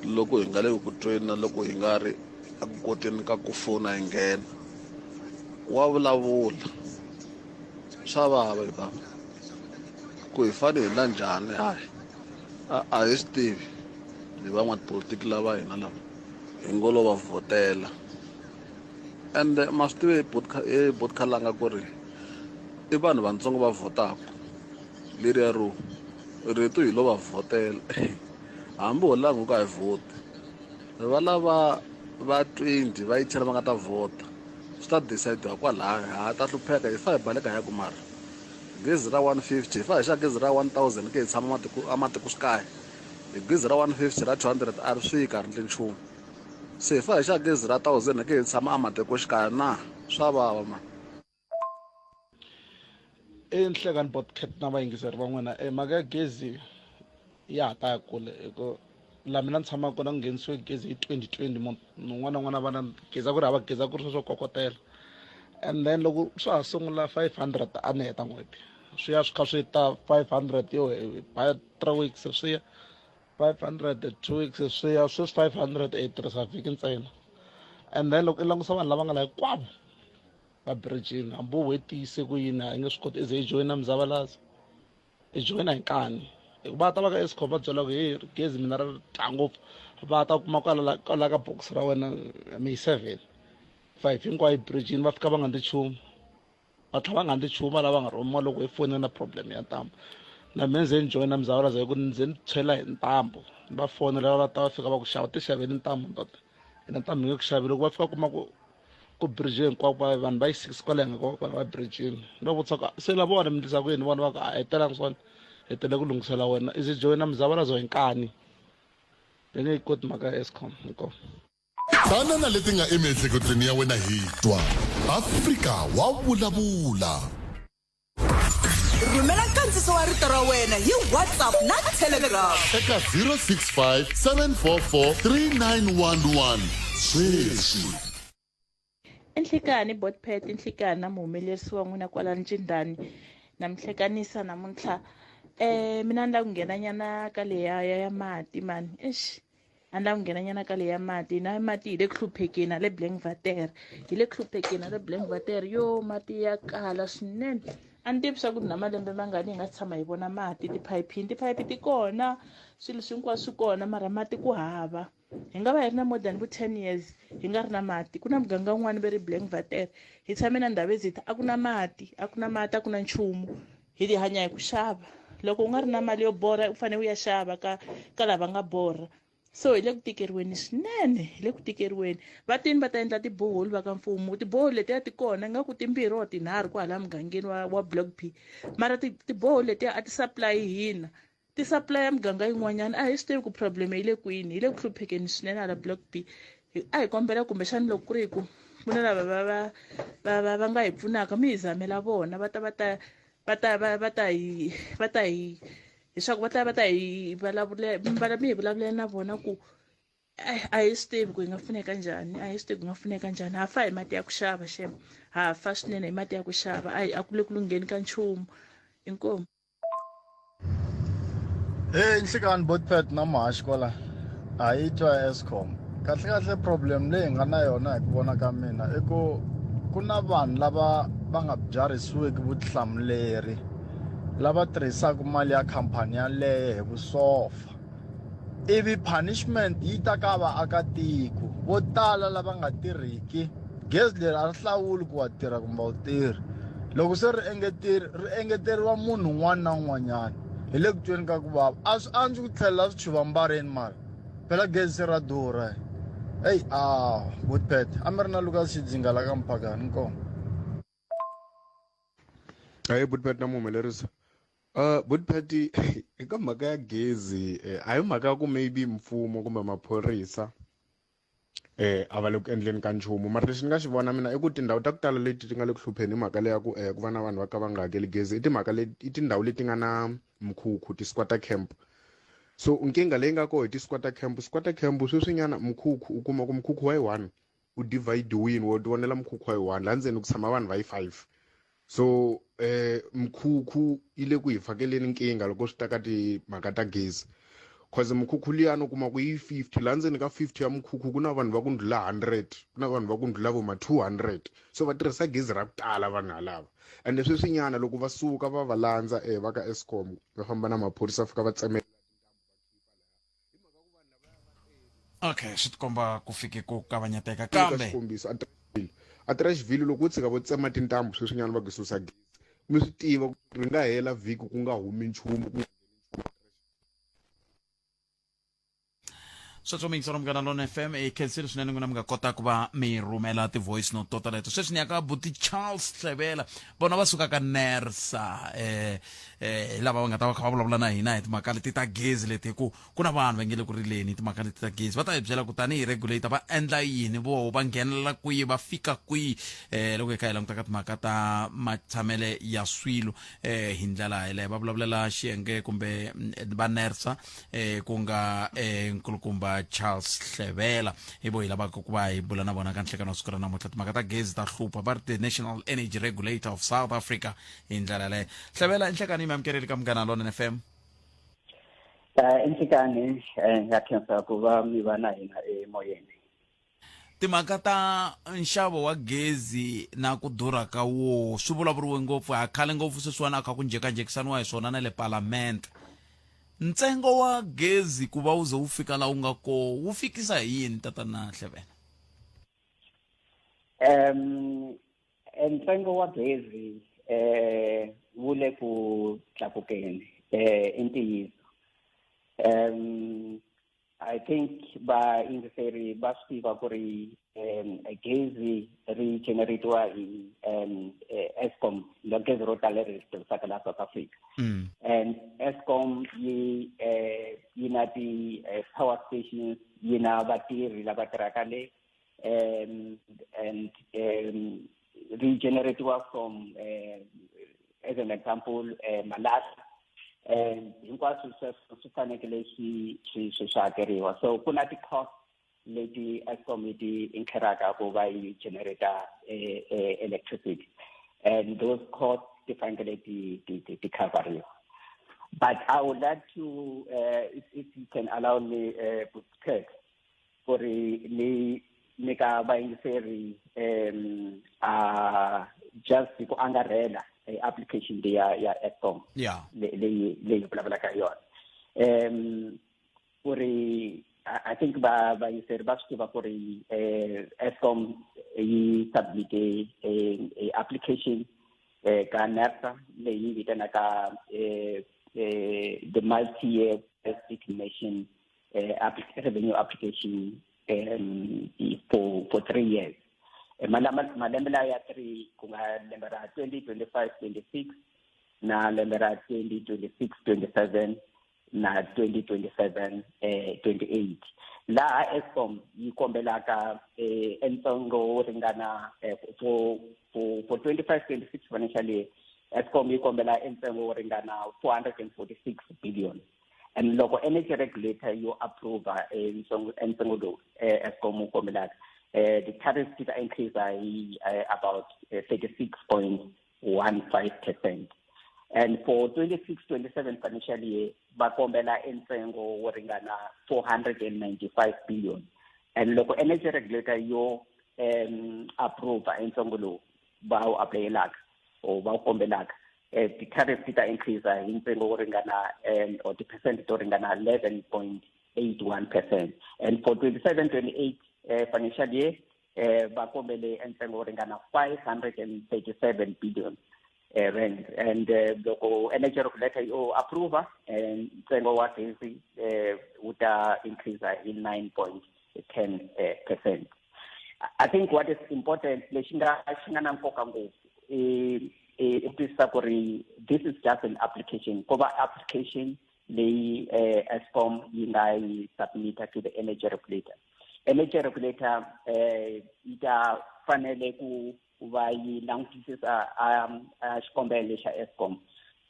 loko hi nga le ku tweni na loko hi nga ri eku koteni ka ku fona hi nghena wa vulavula swa vava hi bava ku hi fane hi la njhani hayi a hi swi tivi hi van'watipolitiki lava hina lava hi ngo lo va vhotela ende ma swi tivi hi botkhalanga ku ri i vanhu vantsongo va vhotaka leriya ro rito hi lo va vhotela hambi ho langa ku a hi vhoti va lava va 20 va yi chela va nga ta vhota swi ta decide kwalaya ha ta hlupheka hi fa hi baleka hi ya ku mara gezi ra 150 hi fa hi xa gezi ra 1000 ke hi tshama matiko amatikoxikaya hi gezi ra 150 ra 200 a ri fiki a ri ndli nchumu Se hi fa hi xa gezi ra thousand ke hi tshama amatikoxikaya na? Swa vava mani. I Nhlekani Botcat na vayingiseri va n'wina e mhaka ya gezi ya ha ta ya kule hi ku laha mina ni tshamaka kona ku nghenisiwe gezi hi 2020 munhu un'wana na un'wana a va na gezi a ku ri hava gezi a ku ri swo swo kokotela and then loko swa ha sungula 500 a ni heta n'hweti swi ya swi kha swi ta 500 yo by 3 weeks swi ya 500 two weeks swi ya sweswi 500 i tirhisa vhiki ntsena and then loko i langusa vanhu lava nga la hinkwavo va bridgini hambi wo tiyise ku yini a yi nge swi koti i ze i joyina muzavalazo i joyina hi nkani hikuva ta va ka escom va byela ku hey gezi mina ra ta ngopfu va ta kuma kwala kwala ka bokisi ra wena mi yi seven five hinkwayo bridgini va fika va nga ndzi nchumu Va tlhela va nga ndzi chuma lava nga rhumiwa loko hi fone na problem ya ntambu na mina ze ni joyina muzavalazo hi ku ndzi ni tshwela hi ntambu ni va fonela va ta va fika va ku xava ti xaveni ntambu ndoda ina ntambu hi nge ku xavi loko va fika kuma ku ku bridge hinkwako va vanhu va yi six kwale nga kona va bridgini ni va vutisa ku se lavawani mi endlisa ku yini vona va ku a hi telangi swona hi tele ku lunghisela wena i ze joyina muzavalazo hi nkani ni nge yi koti mhaka ya escom inkomu Tana na leti nga emiehleketweni ya wena hi twa. Afrika wa vulavula. Rhumela nkandziso wa rito ra wena hi WhatsApp na Telegram. Eka 065 744 3911 sweswi. I nhlikani Botpet i nhlikani na muhumelerisi wa n'wina kwala Ncindani na mi hlekanisa namuntlha eh mina ni lava ku nghena nyana ka leya ya ya mati mani eish a ni lava ku nghena nyana ka leya mati na mati hi le ku hluphekeni a le Blankwater hi le ku hluphekeni a le Blankwater yo mati ya kala swinene a ni tivi swa ku ni na malembe mangani hi nga si tshama hi vona mati tiphayiphini tiphayiphi ti kona swilo swinkwaswo swi kona mara mati ku hava hi nga va hi ri na more than vo 10 years hi nga ri na mati ku na muganga wun'wana ve ri Blankwater hi tshame na Ndhavezitha a ku na mati a ku na mati a ku na nchumu hi ti hanya hi ku xava loko u nga ri na mali yo borha u fanele u ya xava ka ka lava nga borha so hi le ku tikeriweni swinene hi le ku tikeriweni va tini va ta endla tiboholi va ka mfumo tiboholi letiya ti kona ingaku timbirhi or tinharhu kwahala mugangeni wa, wa block p mara tiboholi letiya a ti supply hina ti supply muganga yin'wanyana a hi swi tivi ku problem yi le kwini hi le ku hluphekeni swinene hala block b a hi kombela kumbexana loko ku ri hi ku ku na lava va va va va va nga hi pfunaka mi hi zamela vona va ta va ta va ta va va ta hi va ta hi leswaku va ta va ta hi vulavula mi hi vulavulela na vona ku a hi swi tivi ku hi nga pfuneka njhani a hi swi tivi ku nga pfuneka njhani ha fa hi mati ya ku xava xem ha fa swinene hi mati ya ku xava a a ku le ku lungheni ka nchumu inkomu Hey nhlikani Botpet na muhaxi kwala a yi twa Eskom kahle kahle problem leyi hi nga na yona hi ku vona ka mina i ku ku na vanhu lava va nga byarhisiwiki vutihlamuleri lava tirhisaka mali ya khampani yaleyo hi vusofa ivi punishment yi ta ka vaakatiko vo tala lava nga tirhiki. Gezi leri a ri hlawuli ku wa tirha kumbe a wu tirhi. Loko se ri engeteri ri engeteriwa munhu un'wana na un'wanyana. Hi le ku tweni ka ku vava. A swi antswi ku tlhelela swichuva mbareni mara. Phela gezi se ra durha. Eyi a Woodpet a mi ri na Lucas Xidzinga la ka Mphakani inkomu. Hayi Woodpet na muhumelerisi. Woodpet eka mhaka ya gezi a hi mhaka ya ku maybe mfumo kumbe maphorisa a va le ku endleni ka nchumu mara lexi ni nga xi vona mina i ku tindhawu ta ku tala leti ti nga le ku hlupheni hi mhaka leya ku ku va na vanhu va ka va nga hakeli gezi i timhaka leti i tindhawu leti nga na mkhukhu ti-squatter camp so nkingha leyi nga koho hi ti-squatter camp squatter camp sweswinyana mkhukhu u kuma ku mkhukhu wa yi one u divide-wini wo tivonela mkhukhu wa yi one laha ndzeni ku tshama vanhu va yi 5 so mkhukhu yi le ku hi fakeleni nkingha loko swi ta ka timhaka ta gezi cause mkhukhu liyani u kuma ku yi 50 laha ndzeni ka 50 ya mkhukhu ku na vanhu va ku ndlula 100 ku na vanhu va ku ndlula vo ma 200 so va tirhisa gezi ra ku tala vanhu halava ende sweswinyana loko va suka va va landza va ka Eskom va famba na maphorisa va fika va tsemela Okay, swi tikomba ku fike ku kavanyeteka Nyika kambe xikombiso a Trashville loko wo tshika vo tsema tintambu sweswinyana va ku susa gezi mi swi tiva ku ri nga hela vhiki ku nga humi nchumu ku Sweswo mi yingisela Munghana Lona FM i khensile swinene n'wina mi nga kota ku va mi rhumela ti-voice note to teleto. Sweswi ni ya ka buti Charles Hlebela vona va suka ka Nersa hi lava va nga ta va kha va vulavula na hina hi timhaka leti ta gezi leti hi ku ku na vanhu va nge le ku rileni hi timhaka leti ta gezi. Va ta hi byela ku tanihi regulator va endla yini voho va nghenelela kwihi va fika kwihi loko hi kha hi languta ka timhaka ta matshamele ya swilo hi ndlela yeleyo. Va vulavulela xiyenge kumbe va Nersa ku nga nkulukumba Charles Hlebela hi vo hi lavaka ku va hi bula na vona ka nhlekano wa siku ra namuntlha. Timhaka ta gezi ta hlupha va ri the National Energy Regulator of South Africa hi ndlela yaleyo. Hlebela, inhlekani yi mi amukeleli ka Munghana Lonene FM. Inhlekani ya khensa ku va mi va na hina emoyeni. Timhaka ta nxavo wa gezi na ku durha ka wo swi vulavuriwe ngopfu ha khale ngopfu sweswiwani a kha ku njhekanjhekisaniwa hi swona na le palamente. Ntsengo wa gezi ku va wu ze wu fika la wu nga koho wu fikisa hi yini tatana Hlevela? Ntsengo wa gezi wu le ku tlakukeni i ntiyiso. I think vayingiseri va swi tiva ku ri gezi ri generatiwa hi Eskom, la gezi ro tala leri ri tirhisaka laha South Africa. And Eskom yi na ti power stations, yi na vatirhi lava tirhaka le, and ri generatiwa from as an example malahla, and hinkwaswo sweswo swi fanekele swi hakeriwa. So ku na ti-cost leti Eskom yi ti incurraka ku va yi generate electricity, and those costs ti fanekele ti coveriwa. But I would like to, if you can allow me, Butket, ku ri ni nyika vayingiseri just hi ku angarhela application leyi ya Eskom leyi vulavulaka hi yona. Ku ri I think vayingiseri va swi tiva ku ri Eskom yi submit a application ka NERSA leyi vitanaka the multi-year determination revenue application for 3 years. Malembe lawa ya 3 ku nga lembe ra 2025-26 na lembe ra 2026-27 na 2027 28, laha Eskom yi kombelaka entsengo wo ringana for 25-26 financial year. Eskom yi kombela entsengo wo ringana 446 billion, and loko energy regulator yo approve entsengo lowu Eskom wu kombelaka, the tariffs ti ta increase hi about 36.15%. And for 26-27 financial year va kombela entsengo wo ringana 495 billion, and loko energy regulator yo approve entsengo lowu va wu aplayelaka or va wu kombelaka, ti-tariff ti ta increase hi ntsengo wo ringana or ti-percent to ringana 11.81%. And for 27-28 financial year eh va kombele ntsengo wo ringana 537 billion eh, rand and eh, loko energy regulator yo approve eh, ntsengo wa gezi eh, wu ta increase hi 9.10 eh, percent I think what is important lexi nga xi nga na nkoka ngopfu i i twisisa ku ri this is just an application ko va application leyi eh, Eskom yi nga yi submita to the energy regulator energy regulator eh, yi ta fanele ku va yi langutisisa um, xikombelo xa Eskom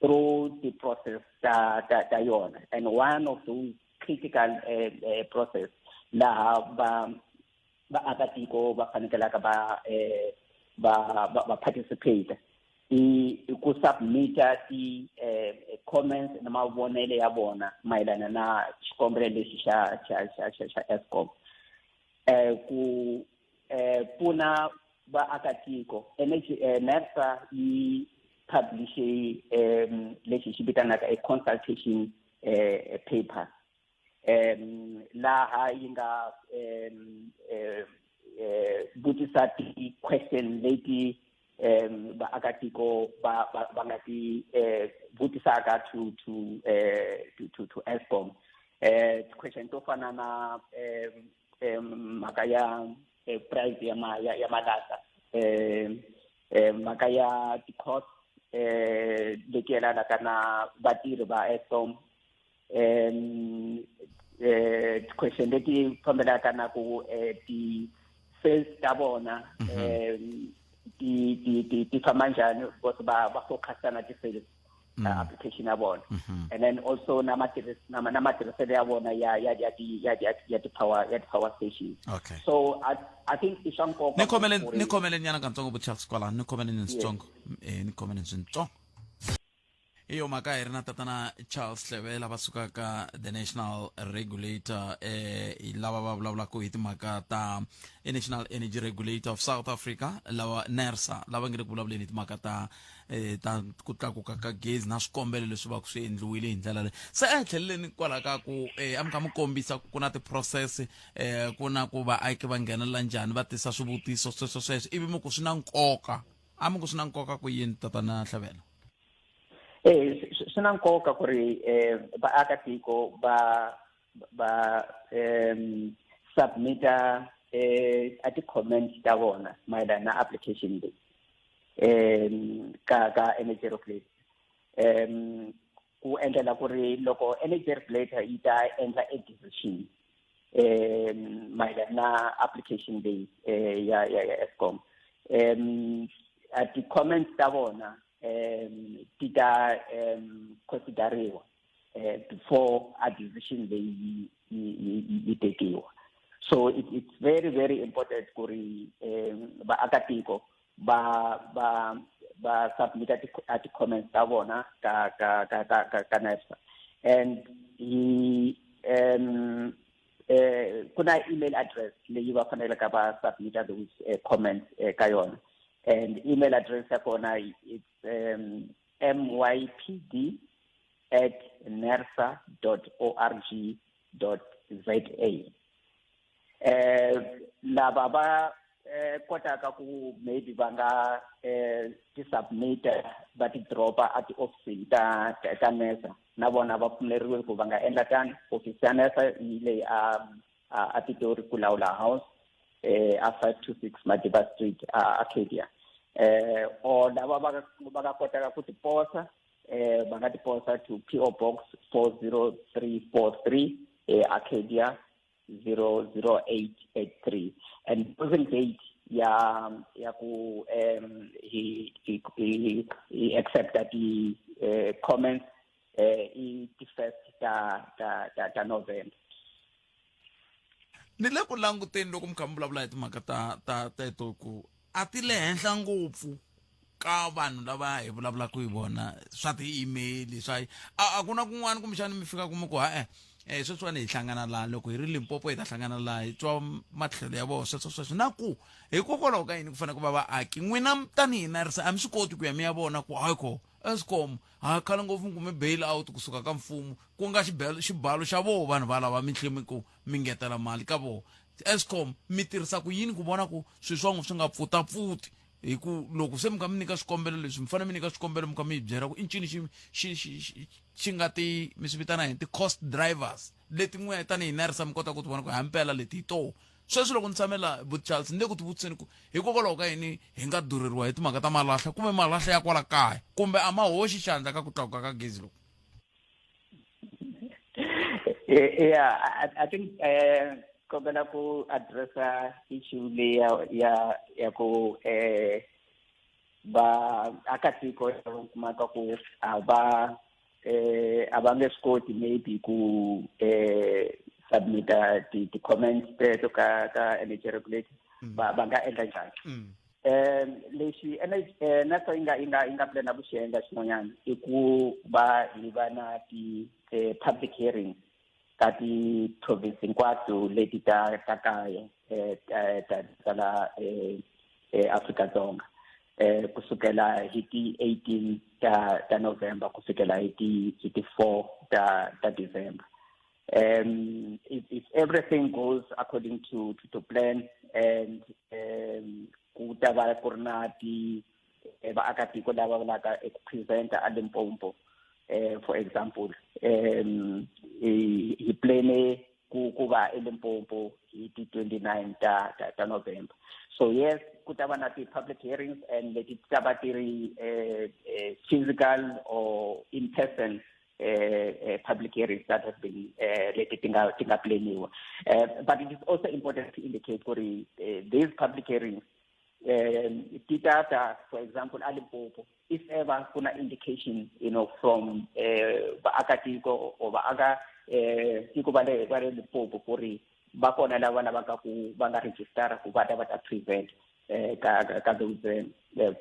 through the process ta ta ta yona and one of those critical eh, eh, process laha va vaakatiko va fanekelaka va eh, va va participate i ku submita ti eh, comments na mavonelo ya vona mayelana na xikombelo lexi xa xa xa xa xa Eskom eh ku eh pfuna vaakatiko energy eh, NERSA yi publish um lexi xi vitanaka a consultation eh, paper um laha yi nga um eh, eh, vutisa ti-question leti um vaakatiko va va va nga ti eh, vutisaka to to eh, to to, to Eskom eh question to fana na um um mhaka ya eh, price ya ma ya, ya malahla um eh, mhaka ya ti-cost eh leti yelanaka na vatirhi va Eskom um eh question leti fambelaka na ku eh, ti sales ta vona um ti ti ti ti famba njhani because va va focus na ti sales application ya vona and then also na matirhis na na matirhiselo ya vona ya ya ya ti ya ya ya ti power ya ti power stations okay so i i think i swa nkoka ni khomele ni khomele nyana katsongo bo Charles kwalano ni khomeleni switsongo eh ni khomeleni switsongo hi yo mhaka hi ri na tatana Charles Hlevela va suka ka the national regulator eh lava va vulavulaka hi timhaka ta national energy regulator of South Africa lava NERSA lava nge le ku vulavuleni hi timhaka ta eh ta ku tlakuka ka gezi na swikombelo leswi va ku swi endliwile hi ndlela leyi se a hi tlheleleni kwala ka ku eh a mi kha mi kombisa ku na ti-process eh ku na ku vaaki va nghenelela njhani va tisa swivutiso sweswo sweswo ivi mi ku swi na nkoka a mi ku swi na nkoka ku yini tatana Hlevela Eh swi na nkoka ku ri eh vaakatiko va va um submita eh a ti-comment ta vona mayelana na application leyi um ka ka energy regulator um ku endlela ku ri loko energy regulator yi ta endla a decision um mayelana na application leyi eh, ya ya ya Eskom um a ti-comments ta vona um ti ta um consideriwa eh, before a decision leyi yi tekiwa so it, it's very very important ku ri um vaakatiko va va va submit a ti-comments ta vona ka ka ka ka ka, ka NERSA and hi um eh ku na email address leyi va faneleke va submit those comments eh, ka yona and email address ya kona it's um, mypd at nersa dot org dot za eh lava va eh kotaka ku maybe va nga eh ti submit va ti dropa a tiofisini ta ta NERSA na vona va pfumeleriwe ku va nga endla tano ofisi ya NERSA yi leyi a a Pitori ku Lawula House eh a 526 Madiba Street a Arcadia eh or lava va va nga kotaka ku tiposa eh va nga tiposa to PO Box 40343 eh Arcadia 00883 and closing date ya ya ku um hi hi hi accept ti eh, comments eh i ti first ta ta ta, ta November ni le ku languteni loko mi kha mi vulavula hi timhaka ta ta teto ku a ti le henhla ngopfu ka vanhu lava hi vulavulaka hi vona swa ti-email swa a a ku na kun'wana kumbexana mi fika mi ku ha-e um sweswiwani hi hlangana laha loko hi ri Limpopo hi ta hlangana laha hi twa matlhelo ya vona sweswo sweswo na ku hikokwalaho ka yini ku fanele ku va vaaki n'wina tanihi NERSA a mi swi koti ku ya mi ya vona ku hayi ko Eskom ha khale ngopfu mi kume bail out kusuka ka mfumo ku nga xibalo xa voho vanhu valava mi tlhe mi ku mi ngetela mali ka voho. Eskom mi tirhisa ku yini ku vona ku swilo swa n'wi swi nga pfutapfuti hi ku loko se mi kha mi nyika swikombelo leswi mi fanele mi nyika swikombelo mi kha mi yi byela ku i ncini xi xi xi xi xi nga ti mi swi vitana yini ti-cost drivers leti n'we tanihi nersa mi kota ku ti vona ku hampela leti hi toho sweswi loko ni tshame la but Charles ni le ku ti vutiseni ku hikokwalaho ka yini hi nga durheriwa hi timhaka ta malahla kumbe malahla ya kwala kaya kumbe a ma hoxi xandla ka ku tlakuka ka gezi loku. Yeah, I think kombela ku addressa issue leyi ya ya ku va akatiko va kumaka ku a va a va nge swi koti maybe ku submita ti ti comments teto ka ka energy regulator, va va nga endla njhani? Lexi NERSA yi nga plana ku xi endla xin'wanyana i ku va hi va na ti public hearings ka ti-province hinkwato leti ta kaye ta la Afrika-Dzonga, kusukela hi ti 18 ta November ku fikela hi ti 4 ta December. If everything goes according to plan and ku ta va ku ri na ti vaakatiko lava vulaka eku presenta a Limpopo, for example, hi plane ku va eLimpopo hi ti 29 ta November. So yes, ku ta va na ti public hearings and leti ti ta va ti ri physical or in person public hearings that have been leti ti nga planiwa. But it is also important to indicate kuri these public hearings ti ta ta, for example, a Limpopo, if ever kuna indication from vaakatiko or vaaka tiko va le Limpopo ku ri va kona lava lavaka ku va nga registera ku va ta va ta present ka those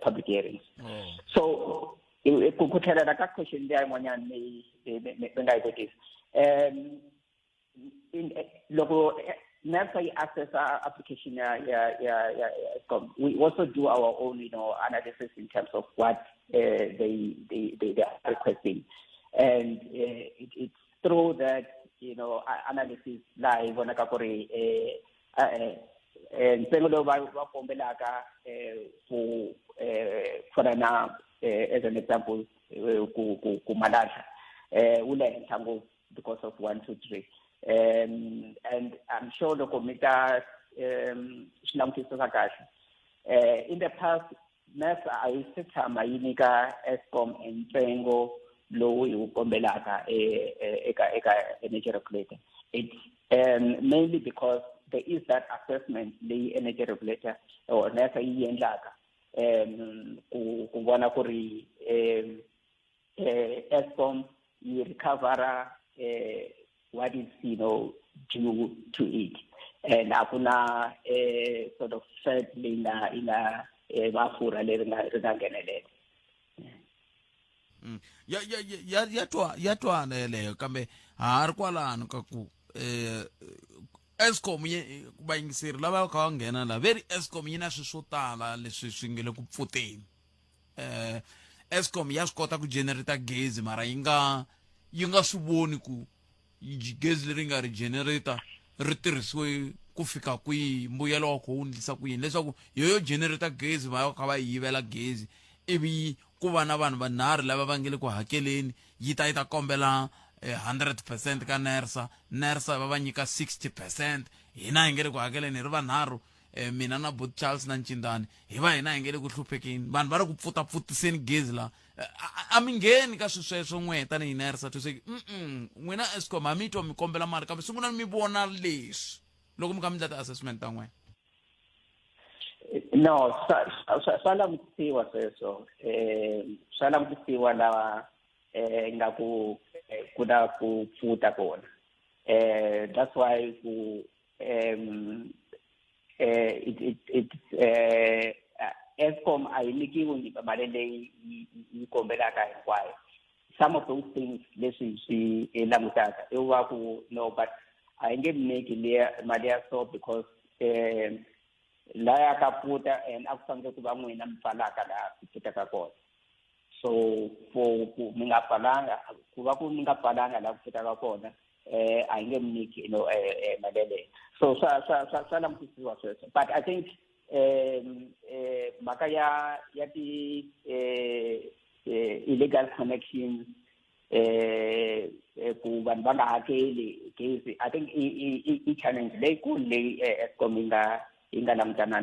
public hearings. So ku tlhelela ka question leya yin'wanyana leyi mi nga yi vutisa, in loko NERSA yi assessa application ya Eskom, we also do our own analysis in terms of what they are requesting, and it's through that analysis laha hi vonaka ku ri ntsengo lowu va kombelaka ku fana na, as an example, ku malahla wu le henhla ngopfu because of one two three. And I'm sure loko mi ta swi langutisisa kahle, in the past NERSA a yi se tshama yi nyika Eskom ntsengo lowu hi wu kombelaka eka energy regulator. It's mainly because there is that assessment leyi energy regulator or NERSA yi endlaka ku vona ku ri Eskom yi recovera what is due to it and a ku na sort of set leyi nga yi nga mafurha leri nga ri nga nghenelela. Ya twana yeleyo, kambe ha ri kwalano ka ku Eskom yi vayingiseri lava kha va nghena la ve ri Eskom yi na swilo swo tala leswi swi nge le ku pfuteni. Eskom ya swi kota ku generate gezi, mara yi nga swi voni ku gezi leri nga ri generator ri tirhisiwe ku fika kwihi, mbuyelo wa kho wu ndlisa ku yini, leswaku yo generate gezi va kha va yi yivela gezi, ivi ku va na vanhu vanharhu lava va nge le ku hakeleni, yi ta kombela 100% ka NERSA, NERSA va va nyika 60%, hina hi nge le ku hakeleni hi ri vanharhu, mina na Bot Charles na Ncindani, hi va hina hi nge le ku hluphekeni, vanhu va ri ku pfutapfutiseni gezi la. A mi ngheni ka swi sweswo n'we tanihi NERSA to say n'wina Eskom a mi twa mi kombela mali, kambe sungulani mi vona leswi loko mi kha mi endla ti-assessment ta n'wina? No, swa langutisiwa sweswo, swa langutisiwa laha nga ku ku na ku pfuta kona. That's why ku it it it Eskom a yi nyikiwi mali leyi yi kombelaka hinkwayo. Some of those things leswi swi langutaka i va ku no, but a yi nge nyiki liya mali ya so because laya ka pfuta and a ku fanele ku va n'wina mi pfalaka laha ku pfutaka kona. So for ku mi nga pfalanga, ku va ku mi nga pfalanga laha ku pfutaka kona. a hi nge mi nyiki you know mali yeleyo. So swa swa swa swa langutisiwa sweswo, but I think mhaka ya ya ti illegal connections, ku vanhu va nga hakeli gezi, I think i i challenge leyikulu leyi Eskom yi nga langutana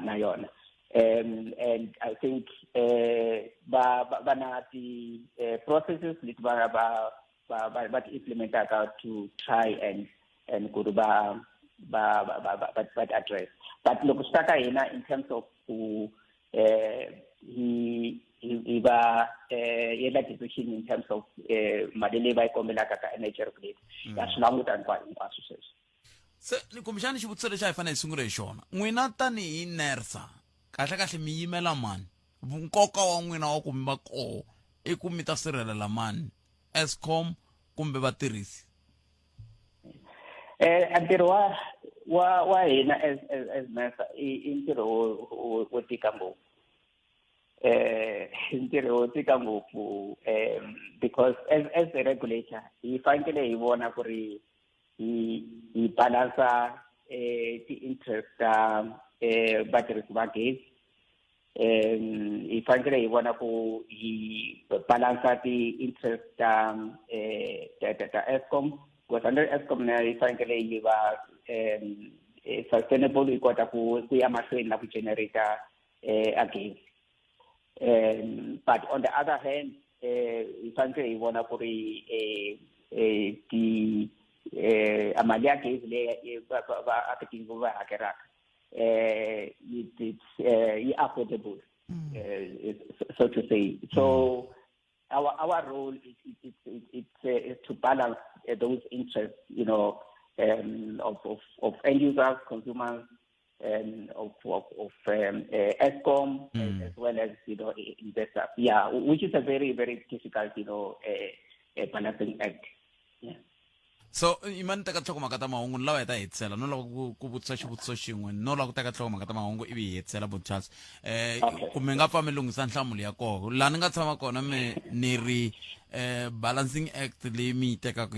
na yona. And I think va na ti processes leti va ti implementaka to try and ku ri va address. But loko swi ta ka hina in terms of ku hi va endla decision in terms of mali leyi va yi kombelaka ka energy regulator, ya swi languta hinkwaswo sweswo. Se ni kumbexani xivutiso lexi a hi fanele hi sungule hi xona, n'wina tanihi NERSA, kahle kahle mi yimela mani? Nkoka wa n'wina wa ku mi va koho i ku mi ta sirhelela mani, Eskom kumbe vatirhisi? Ntirho wa hina as NERSA i ntirho wo tika ngopfu, ntirho wo tika ngopfu, because as a regulator hi fanekele hi vona ku ri hi balansa ti-interest ta vatirhisi va gezi, hi fanekele hi vona ku hi balansa ti-interest ta Eskom, because under Eskom na yi fanekele yi va sustainable, yi kota ku ya mahlweni na ku generate a gezi. But on the other hand, hi fanekele hi vona ku ri ti mali ya gezi leyi vaakatiko va hakelaka, it's yi affordable, so to say. So our role is to balance those interests of end users, consumers, and of Eskom, as well as investors. Yeah, which is a very, very difficult balancing act. Yeah. So imani teka nhlokomhaka ta mahungu ni lava hi ta hetisela, no lava ku vutisa xivutiso xin'we, no lava ku teka nhlokomhaka ta mahungu ivi hi hetisela. Bo Charles, kumbe nga pfa mi lunghisa nhlamulo ya koho laha ni nga tshama kona, mi ni ri balancing act leyi mi yi tekaka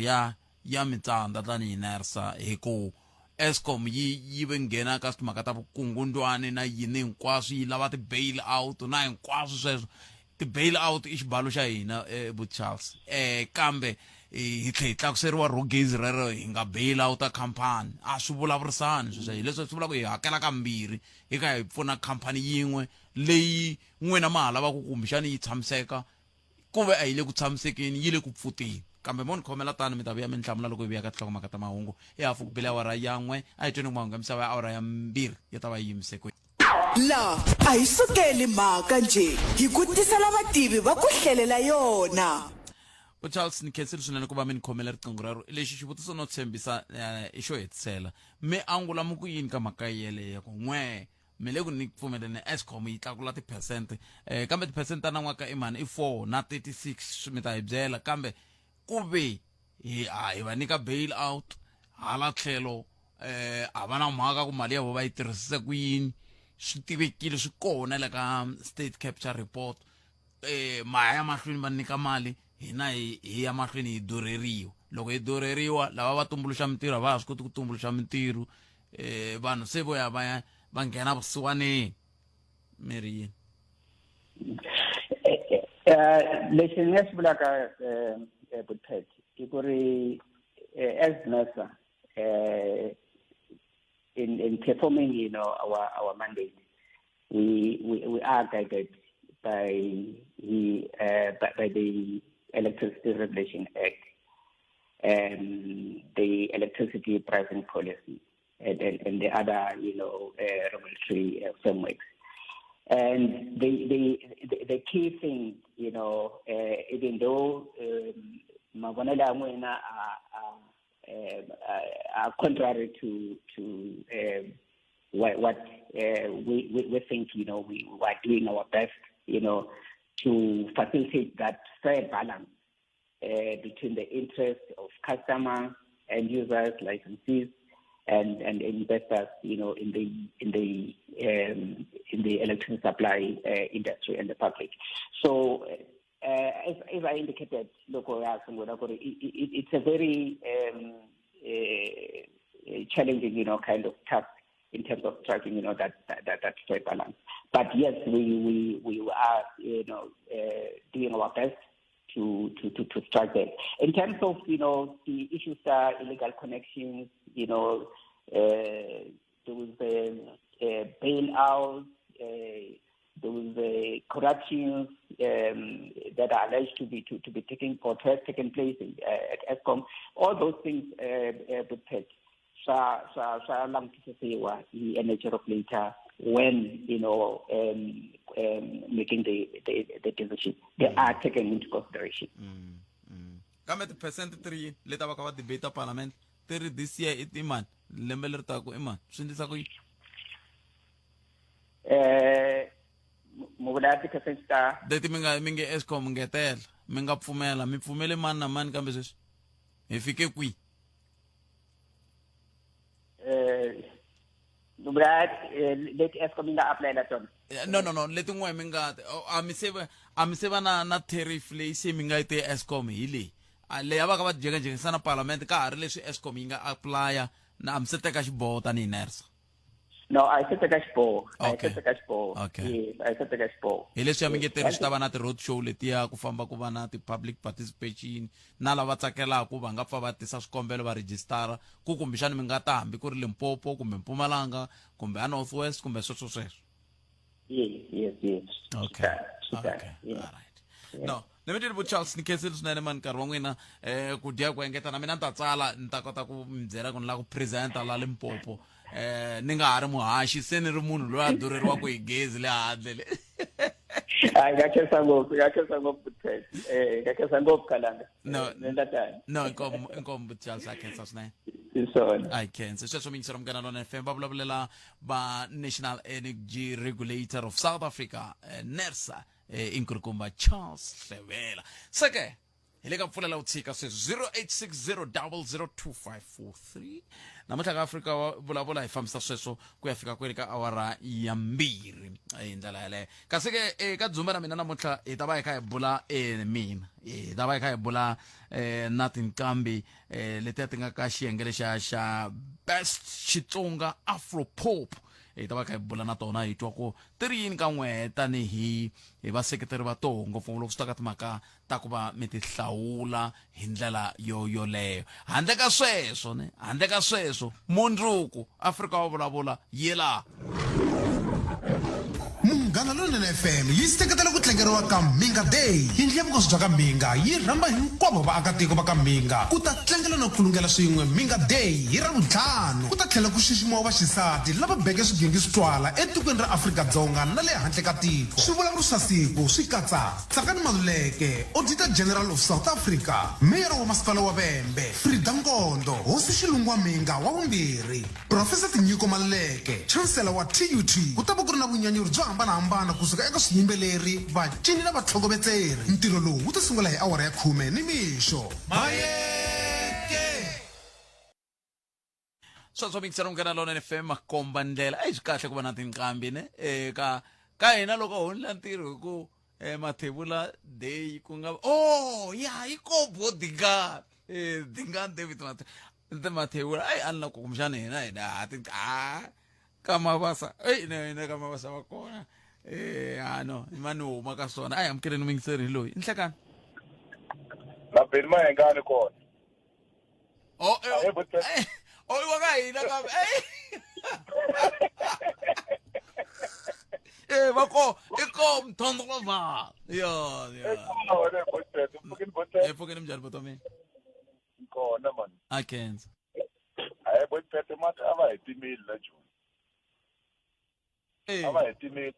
ya mi tsandza tanihi NERSA, hi ku Eskom yi ve nghena ka timhaka ta vukungundwani na yini hinkwaswo, yi lava ti-bail out na hinkwaswo sweswo. Ti-bail out i xibalo xa hina, bu Charles, kambe hi tlhe hi tlakuseriwa ro gezi rero, hi nga bail out khampani, a swi vulavurisani sweswo. Hi leswi swi vulaka hi hakela kambirhi, hi kha hi pfuna khampani yin'we leyi n'wina ma ha lavaka kumbexani yi tshamiseka, ku ve a yi le ku tshamisekeni, yi le ku pfuteni. Kambe mo ni khomela tani, mi ta vuya mi ni hlamula loko hi vuya ka tinhlokomhaka ta mahungu i hafu ku bile awara ya 1. A hi tweni ku mahungu ya misava ya awara ya 2 ya ta va yi yimise kwihi. La a hi sukeli mhaka njhe, hi ku tisela vativi va ku hlelela yona. Bo Charles, ni khensile swinene ku va mi ni khomele riqingho rero. Lexi xivutiso no tshembisa, i xo hetisela, mi angula mi ku yini ka mhaka yeleyo ku n'we mi le ku ni pfumeleni Eskom yi tlakula tiphesente, kambe tiphesente ta nan'waka i mani, i 4 na 36, mi ta hi byela, kambe ku ve hi a hi va nyika bail out, hala tlhelo a va na mhaka ku mali ya vona va yi tirhisise ku yini, swi tivekile, swi kona le ka state capture report, ma ya mahlweni va nyika mali, hina hi ya mahlweni hi durheriwa. Loko hi durheriwa, lava va tumbuluxa mintirho a va ha swi koti ku tumbuluxa mintirho, vanhu se vo ya va ya va nghena vusiwaneni. Mi ri yini? Lexi ni nga xi vulaka, Butpet, i ku ri as NERSA, in performing our mandate, we are guided by the Electricity Regulation Act and the electricity pricing policy and the other regulatory frameworks. And the key thing, even though mavonelo ya n'wina are contrary to what we think, we are doing our best to facilitate that fair balance between the interests of customers, end users, licensees, and investors in the electricity supply industry and the public. So as I indicated loko ya sungula ku ri it's a very challenging, you know, kind of task in terms of tracking, you know, that fair balance. But yes, we are, you know, doing our best to strike that. In terms of, you know, the issues are illegal connections, you know, there was bailouts, there was corruptions that are alleged to be taking or to have taken place at Eskom. All those things, swa langutisisiwa hi energy regulator when, you know, making the decision. They are taken into consideration. Kambe ti-percent ti ri yini leti va ka va debate parliament ti ri this year i i mani, lembe leri taku i mani, swi endlisa ku yini? Mu vula ti-percent ta leti mi nge Eskom ngetela, mi nga pfumela, mi pfumele mani na mani, kambe sweswi hi fike kwihi? Mu vula leti Eskom yi nga apulayela tona? No, leti n'we mi nga a mi se va na tariff leyi se mi nga yi te Eskom hi leyi. A, leyi a va ka va jekajekisa na parliament ka ha ri leswi Eskom yi nga applya na a mi se teka xiboho tanihi NERSA? No, a hi se teka xiboho, a hi se teka xiboho. Yes, a hi se teka xiboho. Hi leswi ya mi nge teri swi ta va na ti-road show letiya ku famba ku va na ti-public participation na lava tsakelaka va nga pfa va tisa swikombelo va rejistara ku kumbexani mi nga ta hambi ku ri Limpopo kumbe Mpumalanga kumbe a North West kumbe sweswo sweswo. Yes. Okay. Swi tano. Okay. All right. No, ni mi tini vo Charles, ni khensile swinene mani nkarhi wa n'wina ku dya ku engeta na mina ni ta tsala ni ta kota ku mi byela ku ni lava ku presenta la Limpopo, ni nga ha ri muhaxi, se ni ri munhu loyi a durheriwaka hi gezi le handle le. Hayi, nga khensa ngopfu, nga khensa ngopfu, Ted. Nga khensa ngopfu, Kalanga. No. Ni endla tani. No, inkomu, inkomu Charles, a khensa swinene. Hi swona. A khensa sweswo. Miyingisero Munghana Lona FM, va vulavulela va National Energy Regulator of South Africa, NERSA, inkulukumba Charles Hlevela. Seke hi le ka pfulela u tshika sweswi 0860002543. Namuntlha ka Afrika wa vulavula hi fambisa sweswo ku ya fika kwele ka awara ya 2 hi ndlela yaleyo. Kasi ke eka dzumba na mina namuntlha hi ta va hi kha hi bula, mina hi ta va hi kha hi bula na tinqambi letiya ti nga ka xiyenge lexiya xa Best Xitsonga Afro Pop. Hi ta va kha hi bula na tona hi twa ku ti ri yini ka n'wehe tanihi hi vaseketeri va toho, ngopfungopfu loko swi ta ka timhaka ta ku va mi ti hlawula hi ndlela yo yoleyo. Handle ka sweswo ne, handle ka sweswo, mundzuku Afrika wa vulavula yela. Munghana Lonene FM yi seketela ku tlangeriwa ka Mhinga Day. Yindlu ya vukosi bya ka Mhinga yi rhamba hinkwavo vaakatiko va ka Mhinga ku ta tlangela no kulungela swin'we Mhinga Day hi Ravuntlhanu. Ku ta tlhela ku xiximiwa vaxisati lava beke swigingi swi twala etikweni ra Afrika-Dzonga na le handle ka tiko. Swivulavuri swa siku swi katsa Tsakani Maluleke, Auditor General of South Africa, Meyara wa Masipala wa Vhembe, Frida Nkondo, Hosi Xilungwa Mhinga wa vumbirhi, Professor Tinyiko Maluleke, Chancellor wa TUT. Ku ta va ku ri na vunyanyuri byo hambana-hambana kusuka eka swiyimbeleri, vacini na vatlhokovetseri. Ntirho lowu wu ta sungula hi awara ya khume nimixo. Bayeke! Sweswo mingisela Munghana Lona FM makomba ndlela. A swi kahle ku va na tinqambi ne eka ka hina loko ho ndla ntirho hi ku Mathebula Day ku nga oh ya yi ko bo dinga dinga David Mathebula ai a ni na ku kumbexana hina ha ti a ka Mabasa ei na hina ka Mabasa va kona a no mani huma ka swona. A hi amukeleni mingiseri hi loyi nhlekani. Na Benny Mayengani kona. Oh, oh, wa ka hina kambe. Va ko i ko mthondrova. Yo, yo. Pfukeni mjani boto mina? Kona man. A khensa. Hayi botpete, mati a va hi timeli la Joni. A va hi timeli.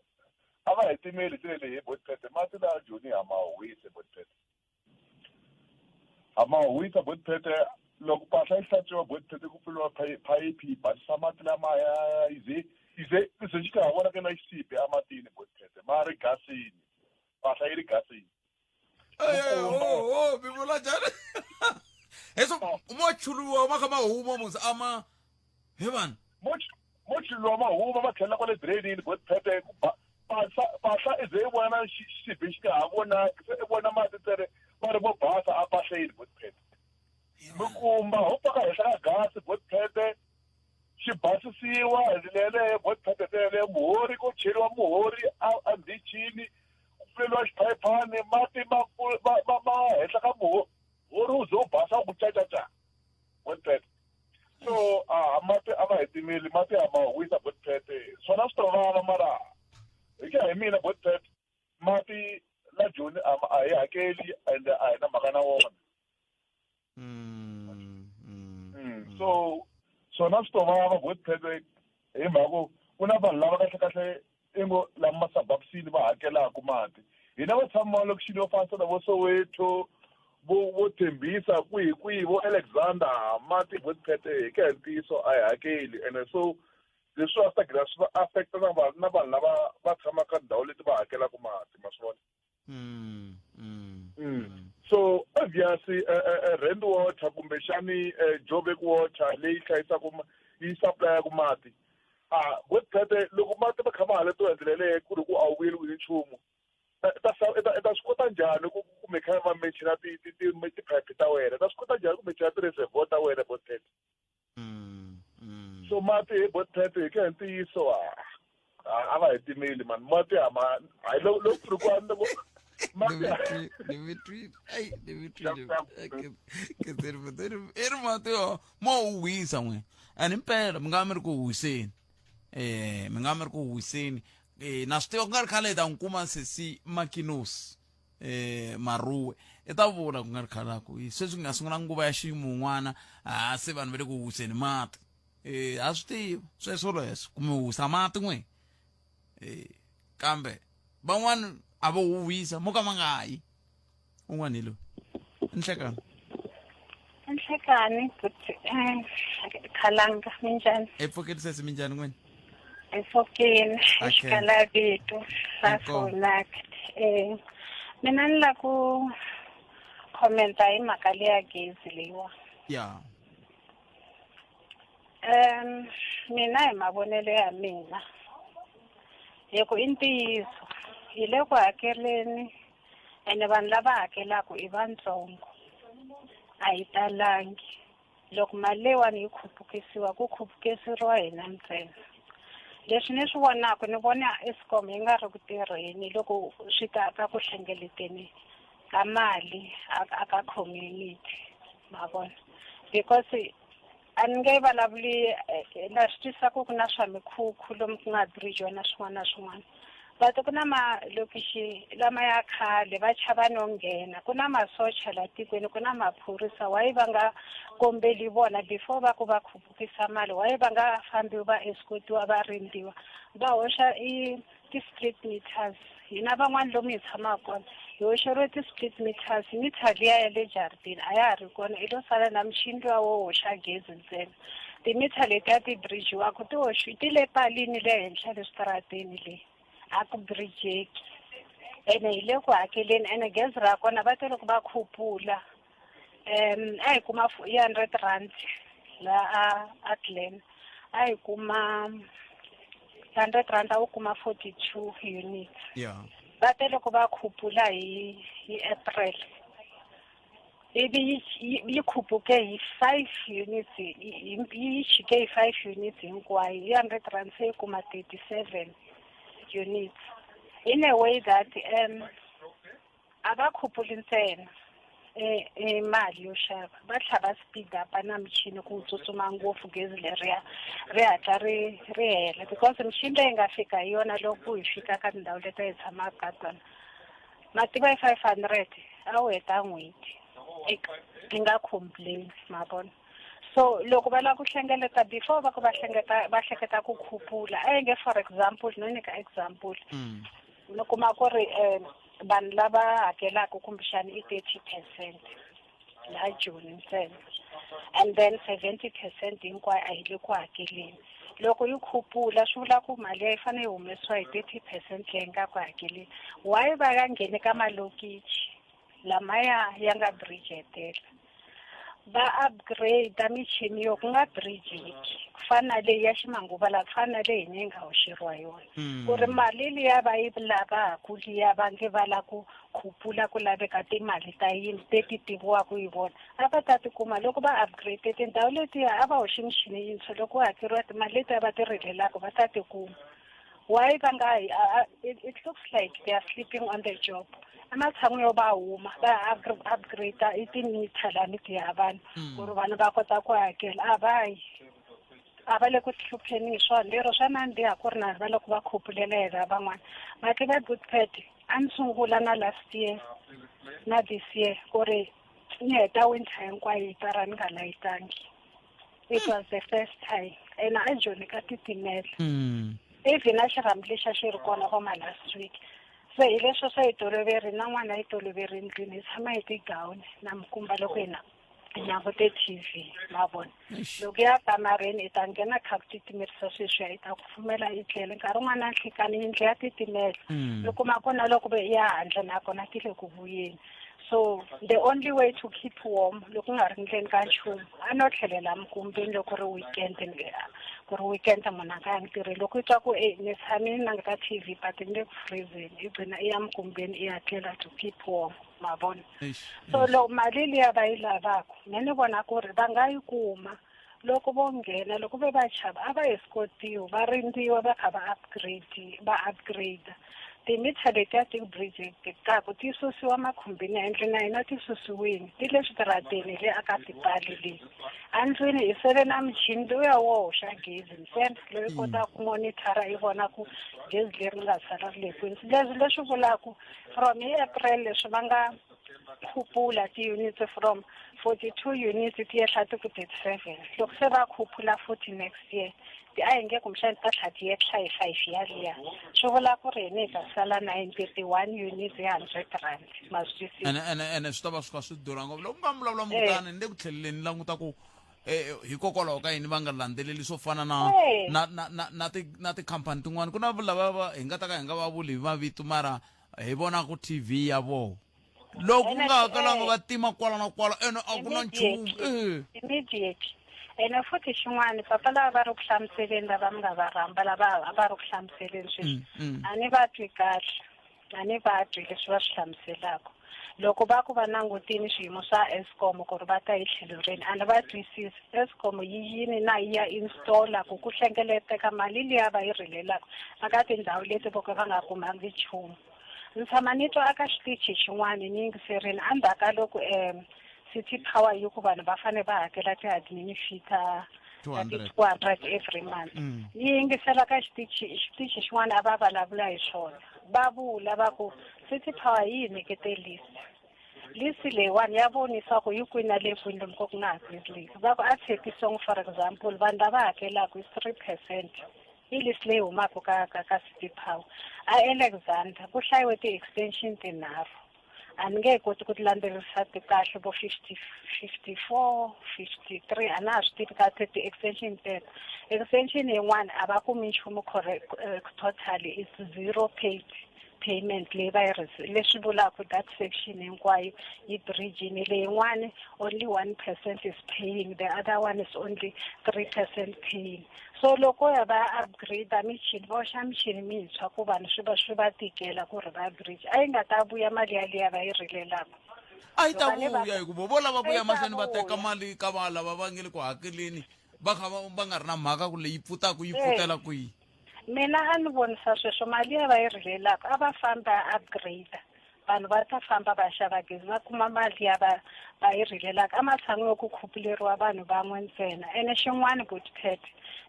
A va hi timeli se le hi botpete mati la Joni ha ma huwise botpete. Ha ma huwisa botpete loko mpahla yi hlantswiwa botpete ku pfuriwa phayiphi yi basisa mati lamaya ize ize ize xi ka ha vonaka na xisibi ematini botpete ma ri gasini mpahla yi ri gasini. Oh, mi vula njhani? Heswo mo chuluwa ma kha ma huma musi ama he vanhu. Mo chuluwa ma huma ma tlhelela kwale drainini botpete ku ba. Pahla pahla i ze yi vona xisibi xi nga ha vonaki se i vona mati ntsena ma ri mo basa a pahleni botpete mi kumba ho paka henhla ka gasi botpete xi basisiwa hi ndlela yeleyo botpete ndlela yeleyo muhori ko cheriwa muhori a a ndhichini ku pfuleriwa xiphayiphani mati ma ma ma ma henhla ka muhori wu ze wu basa wu ku cacaca botpete so a mati a va hi timeli mati a ma wisa botpete swona swi to vava mara hi ku ya hi mina botpete mati la joni a a hi hakeli ende a hi na mhaka na wona so swona swi to vava botpete hi mhaka ku ku na vanhu lava kahle kahle i ngo lama masabapsini va hakelaka mati hina va tshama malokixini yo fanisa na vo Soweto vo vo Tembisa kwihi kwihi vo Alexander mati botpete hi ku ya hi ntiyiso a hi hakeli ene so leswiwa swi ta gina swi va affecta na vanhu na vanhu lava va tshamaka tindhawu leti va hakelaka mati ma swi vona So obviously Rand Water kumbexani Joburg Water leyi hlayisaka yi supply-aka mati a botpete loko mati ma kha ma haletiwa hi ndlela yeleyo ku ri ku a wu vuyeriwi hi nchumu i ta i ta i ta swi kota njhani ku ku mi kha va mechina ti ti ti tiphayiphi ta wena ta swi kota njhani ku mechina ti-reservoir ta wena botpete so mati hi botpete hi ku ya hi ntiyiso a va hi timeli mani mati a ma hayi loko loko ku ri ku loko mati i ri mati yo mo wu wisa n'we and impela mi nga mi ri ku wiseni eh mi nga mi ri ku wiseni eh na swi tiva ku nga ri khale hi ta n'wi kuma sesi makinos eh maruwe i ta vula ku nga ri khale ku sweswi ku nga sungula nguva ya ximun'wana a se vanhu va le ku wiseni mati eh ha swi tivi sweswo leswo ku mi wisa mati n'we eh kambe van'wana a vo wu wisa mo ka ma nga yi un'wana hi loyi nhlekani Nhlekani khalanga minjhani e pfukeli sesi minjhani n'wini hi pfukile Okay. xikala vito Inkomu. safolakt eh mina ni la ku commenta hi mhaka leya gezi leyiwa ya um mina hi mavonelo ya mina hi ku i ntiyiso hi le ku hakeleni ene vanhu lava hakelaka i vatsongo a hi talangi loko mali leyiwani yi khupukisiwa ku khupukiseriwa hina ntsena leswi ni swi vonaka ni vona Eskom yi nga ri ku tirheni loko swi ta ka ku hlengeleteni ka mali a ka community ma vona because a ni nge vulavuli na swi twisisa ku ku na swa mikhukhu lomu ku nga bridge na swin'wana na swin'wana but ku na malokixi lama ya khale va chava no nghena ku na masocha la tikweni ku na maphorisa why va nga kombeli vona before va ku va khupukisa mali why va nga fambi va escortiwa va rindziwa va hoxa i ti-split meters hina van'wana lomu hi tshamaka kona hi hoxeriwe ti-split meters meter liya ya le jaridini a ya ha ri kona i lo sala na muchini luwa wo hoxa gezi ntsena timitha letiya ti bridgiwaka ti hoxi ti le palini le henhla le switarateni le a ku bridgeki ene hi le ku hakeleni ene gezi ra kona va te loko va khupula um a hi kuma i hundred rand la a a Glen a hi kuma hundred rand a wu kuma 42 units yeah va te loko va khupula hi hi April ivi yi yi yi khupuke hi 5 units yi yi chike hi 5 units hinkwayo hi hundred rand se yi kuma 37 units in a way that um a va khupuli ntsena e, e mali yo xava va tlhela va speed up na michini ku tsutsuma ngopfu gezi leriya ri hatla ri ri hela because michini leyi nga fika hi yona loko hi fika ka tindhawu leti hi tshamaka ka tona ma tiva yi 500 a wu heta n'hweti i nga complain ma vona so loko va lava ku hlengeleta before va ku va hlengeta va hleketa ku khupula a yi nge for example no nyika example ni kuma ku ri um vanhu lava hakelaka kumbexana i 30 percent laha Joni ntsena and then 70 percent hinkwayo a yi le ku hakeleni loko yi khupula swi vula ku mali yi fanele yi humesiwa hi 30 percent leyi nga ku hakeleni why va nga ngheni ka malokichi lamaya ya nga bridgetela va upgrade michini yo ku nga bridgeki. Ku fana na leyi ya ximanguva lawa, ku fana na leyi hina hi nga hoxeriwa yona. Ku ri mali liya va yi lavaku liya va nge va la ku khupula ku laveka timali ta yini leti tiviwaka hi vona, a va ta ti kuma loko va upgrade tindhawu letiya, a va hoxi michini yintshwa loko ku hakeriwa timali letiya va ti rilelaka va ta ti kuma. Why va nga yi? It looks like they are sleeping on the job. Ematshan'wini yo va huma va ya upgrade i ti-meter lani ti ya vanhu ku ri vanhu va kota ku hakela, a va yi, a va le ku hlupheni hi swona. Lero swa nandziha ku ri na va loko va khupulela hi lavan'wana ma tiva. Botpet, a ni sungula na last year na this year ku ri ni heta winter hinkwayo hitara ni nga layitangi. It was the first time, and a Joni ka titimela. Even a xirhambu lexi a xi ri kona vo ma last week, se hi leswo se hi toloverile na n'wana hi toloverile ndlwini, hi tshama hi tigawuni na mikumba loko hina hi langute TV, ma vona. Loko ya kamareni i ta nghena kha ku titimerisa sweswiya, i ta kufumela, i tlele. Nkarhi wun'wana na nhlikani yindlu ya titimela. I kuma ku na loko ve ya handle nakona ti le ku vuyeni. So the only way to keep warm loko u nga ri ndleni ka nchumu, a no tlhelela mikumbeni loko ri weekend, ku ri weekend munhu a nga yangi tirheni. Loko i twa ku e ni tshamile na ka TV but ni le ku freezeni, i gcina i ya mikumbeni i ya tlela to keep warm, ma vona. So loko mali liya va yi lavaka, me ni vona ku ri va nga yi kuma loko vo nghena. Loko ve va chava, a va escortiwi, va rindziwa va kha va upgrade, va upgrade timitha letiya ti bridgekaku, ti susiwa makhumbini ya endle na hina ti susiwini, ti le switarateni le aka tipali leyi. Andlwini hi sele na michini luya wo hoxa gezi ntsena, loyi kotaka ku monitor-a yi vona ku gezi leri nga sala ri le kwini. Leswi leswi vulaku from hi April leswi va nga khupula ti-units from 42 units ti yehla ti ku 37, loko se va khuphula futhi next year ti a hi nge kumbexani ta tlha ti yehla hi 5 yaliya, swi vula ku ri hina hi ta sala 931 units hi R100, ma swi twisisa? Ene ene ene swi ta va swi kha swi durha ngopfu loko nga vulavula mukutani ni le ku tlheleleni languta ku hikokwalaho ka yini va nga landzeleli swo fana na na na na na ti na tikhampani tin'wana. Ku na lava va hi nga ta ka hi nga va vuli hi mavito, mara hi vona ku TV ya vona loko ku nga hakelanga va tima kwala na kwala, ene a ku na nchumu. Immediately. Ene futhi xin'wana, papa, lava va ri ku hlamuseleni, lava mi nga va rhamba, lava va ri ku hlamuseleni sweswi, a ni va twi kahle, a ni va twi leswi va swi hlamuselaka. Loko va ku va langutini swiyimo swa Eskom ku ri va ta hi tlhelo rini, a ni va twisisi. Eskom yi yini na yi ya installa ku ku hlengeleteka mali liya va yi rilelaka aka tindhawu leti vo ka va nga kumangi nchumu. Ndzi tshama ni twa aka xitichi xin'wana ni yingiserini endzhaku ka loko City Power yi ku vanhu va fanele va hakela ti-admin fee ta ta ti 200. 200 every month. Ni yingisela ka xitichi xitichi xin'wana a va vulavula hi swona, va vula va ku City Power yi hi nyikete list, list leyiwani ya vonisa ku yi kwini na le kwini lomu ko ku nga hakeleki. Va ku a Tshepisong, for example, vanhu lava hakelaka i 3% i list leyi humaka ka City Power. A Alexander ku hlayiwe ti-extension tinharhu, a ni nge koti ku ti landzelerisa ti kahle, vo 50, 54, 53, a na ha swi tivi kahle ti-extension teto. Extension yin'wana a va kumi nchumu correct, totally it's zero paid payment leyi va yi leswi vulaka that section hinkwayo yi bridgini. Leyin'wani only 1% is paying, the other one is only 3% paying. So loko ya va upgrade michini, va hoxa michini mintshwa ku vanhu swi va tikela ku ri va bridge, a yi nga ta vuya mali yaliya va yi rilelaka. A yi ta Loko a ni va- vuya hikuva vo lava ku A yi ya ta mahlweni va teka vuya. mali ka va lava va nge le ku hakeleni, va kha va nga ri na mhaka ku leyi pfutaku yi pfutela kwihi. Mina a ni vonisa sweswo, mali ya va yi rilelaka a va fambi va upgrade, vanhu va ta famba va xava gezi, va kuma mali ya va va yi rilelaka ematshan'wini yo ku khupuleriwa vanhu van'we ntsena. Ene xin'wana, Botpet,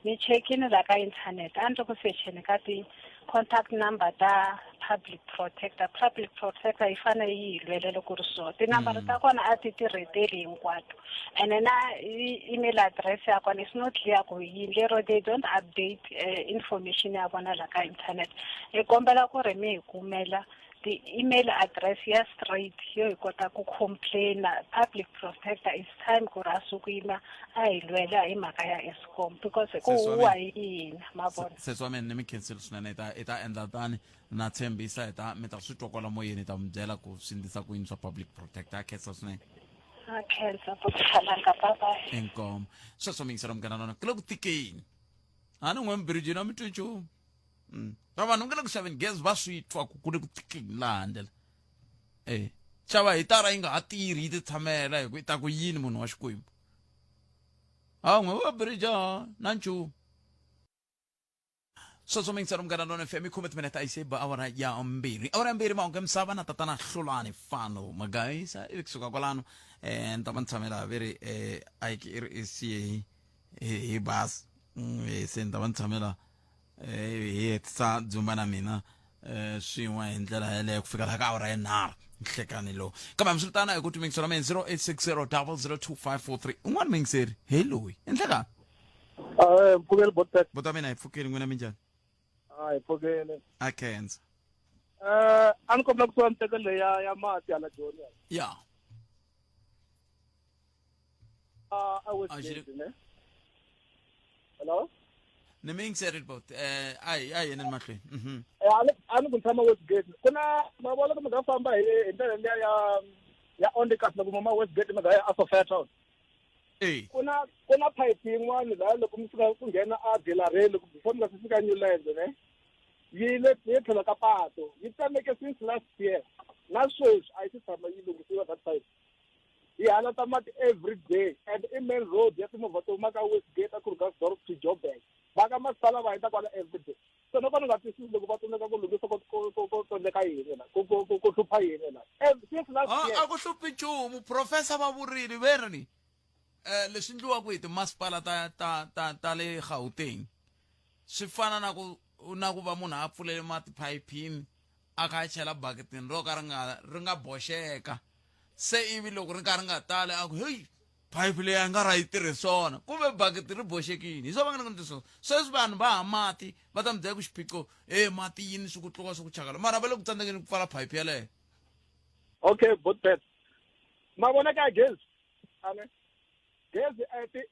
ni chekini la ka inthanete, a ni ri ku secheni ka ti-contact number ta public protector. Public protector yi fanele yi hi lwela loko ri so tinambara ta kona a ti tirheteli hinkwato, ene na email address ya kona is not clear ku yini, lero they don't update information ya vona la ka internet. Hi kombela ku ri mi hi kumela ti-email address ya straight yo hi kota ku complaina public protector. It's time ku ri a suku yima a hi lwela hi mhaka ya Eskom, because ku Sesi wa huwa mina. hi hina, ma vona. Sesi wa mina, ni mi khensile swinene. Hi ta endla tani na tshembisa, hi ta mi ta swi twa kwala moyeni, hi ta mi byela ku swi ndlisa ku yini swa public protector. A khensa swinene. A khensa bokhalanga bye bye. Inkomo. Sweswo miyingiselo munghana lona ku le ku tikeni. A ni n'we mbirijini a mi twi nchumu. Va vanhu nga le ku xaveni gezi va swi twa ku ku le ku tikeni laha handle. Eh. Xava hitara yi nga ha tirhi yi ti tshamela hi ku i ta ku yini munhu wa Xikwembu. A n'we wa birija na nchumu. Sweswo miyingiselo munghana lona FM khume timinete a yi se ba awara ya mbirhi. Awara ya mbirhi mahungu ya misava na tatana Hlulani Fano Magaisa ivi kusuka kwalano ni ta va ni tshamela ve ri a yi i ri i siye hi bazi. Se ni ta va ni tshamela hi hetisa dzumba na mina swin'we hi ndlela yeleyo ku fika laha ka awara ya nharhu nhlekani lowu. Kambe hambiswiritano hi ku timingiselo mina 0860 002543 un'wana muyingiseri hi loyi i nhlekani. Mpfukeli Botpet. Buta mina hi pfukeli n'wina minjhani? A hi pfukeli. A khensa. A ni kombela ku suka miteko leyi ya mati hala Joni. Ya. A Westgate ne. Hello? Ni mi yingiserile bot. A hi a hi yeneni mahlweni. A ni ku ni tshama Westgate. Ku na ma vona ku mi nga famba hi ndlela liya ya Onderkas loko mi ma Westgate mi nga ya a Sophiatown. Ku na pipe yin'wana laha loko mi fika ku nghena a Delarey loko before mi nga se fika Newlands ne. Yi le yi tlhelo ka pato. Yi tsameke since last year. Na sweswi a yi se tshama yi lunghisiwa that pipe. Yi halata mati every day and i main road ya timovha to huma ka Westgate a Krugersdorp to Joburg. Va ka masipala va hundza kwala every day. So no ka ni nga twisisi loko va tsandzeka ku lunghisa ku tsandzeka yini la ku hlupha yini la. Since last year. A ku hluphi nchumu professor va vurile ve ri ni leswi endliwaka hi timasipala ta le Gauteng swi fana na ku va munhu a pfulele mati phayiphini a kha a chela baketini ro ka ri nga boxeka se ivi loko ri ka ri nga tali a ku heyi phayiphi leyi a nga ra yi tirhi swona kumbe baketi ri boxekile hi swo va nga ni swona sweswi vanhu va ha mati va ta mi byela ku xiphiqo e mati yini swi ku tluka swi ku chakala mara va le ku tsandzekeni ku pfala phayiphi yeleyo. Okay, Botpet. Ma vona ka gezi ane gezi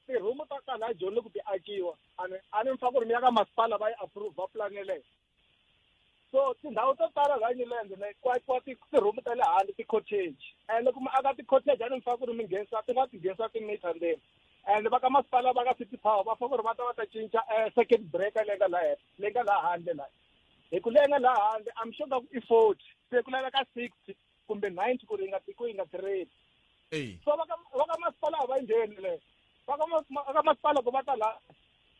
tirhumu ta tala Joni loko ti akiwa ane a ni mi fa ku ri mi ya ka masipala va yi approve va plan yeleyo. So tindhawu to tala la Newlands ne ku akiwa tirhumu ta le handle ti-cottage and loko mi aka ti-cottage a ni mi fa ku ri mi nghenisa ti nga ti nghenisa ti-meter ndzeni and va ka masipala va ka City Power va fa ku ri va ta va ta cinca circuit breaker leyi nga laha henhla leyi nga laha handle laha hi ku leyi nga laha handle I'm sure ka ku i 40 se ku laveka 60 kumbe 90 ku ri yi nga ku yi nga tirheli. So va ka masipala a va ngheni le va ka masipala ku va ta laha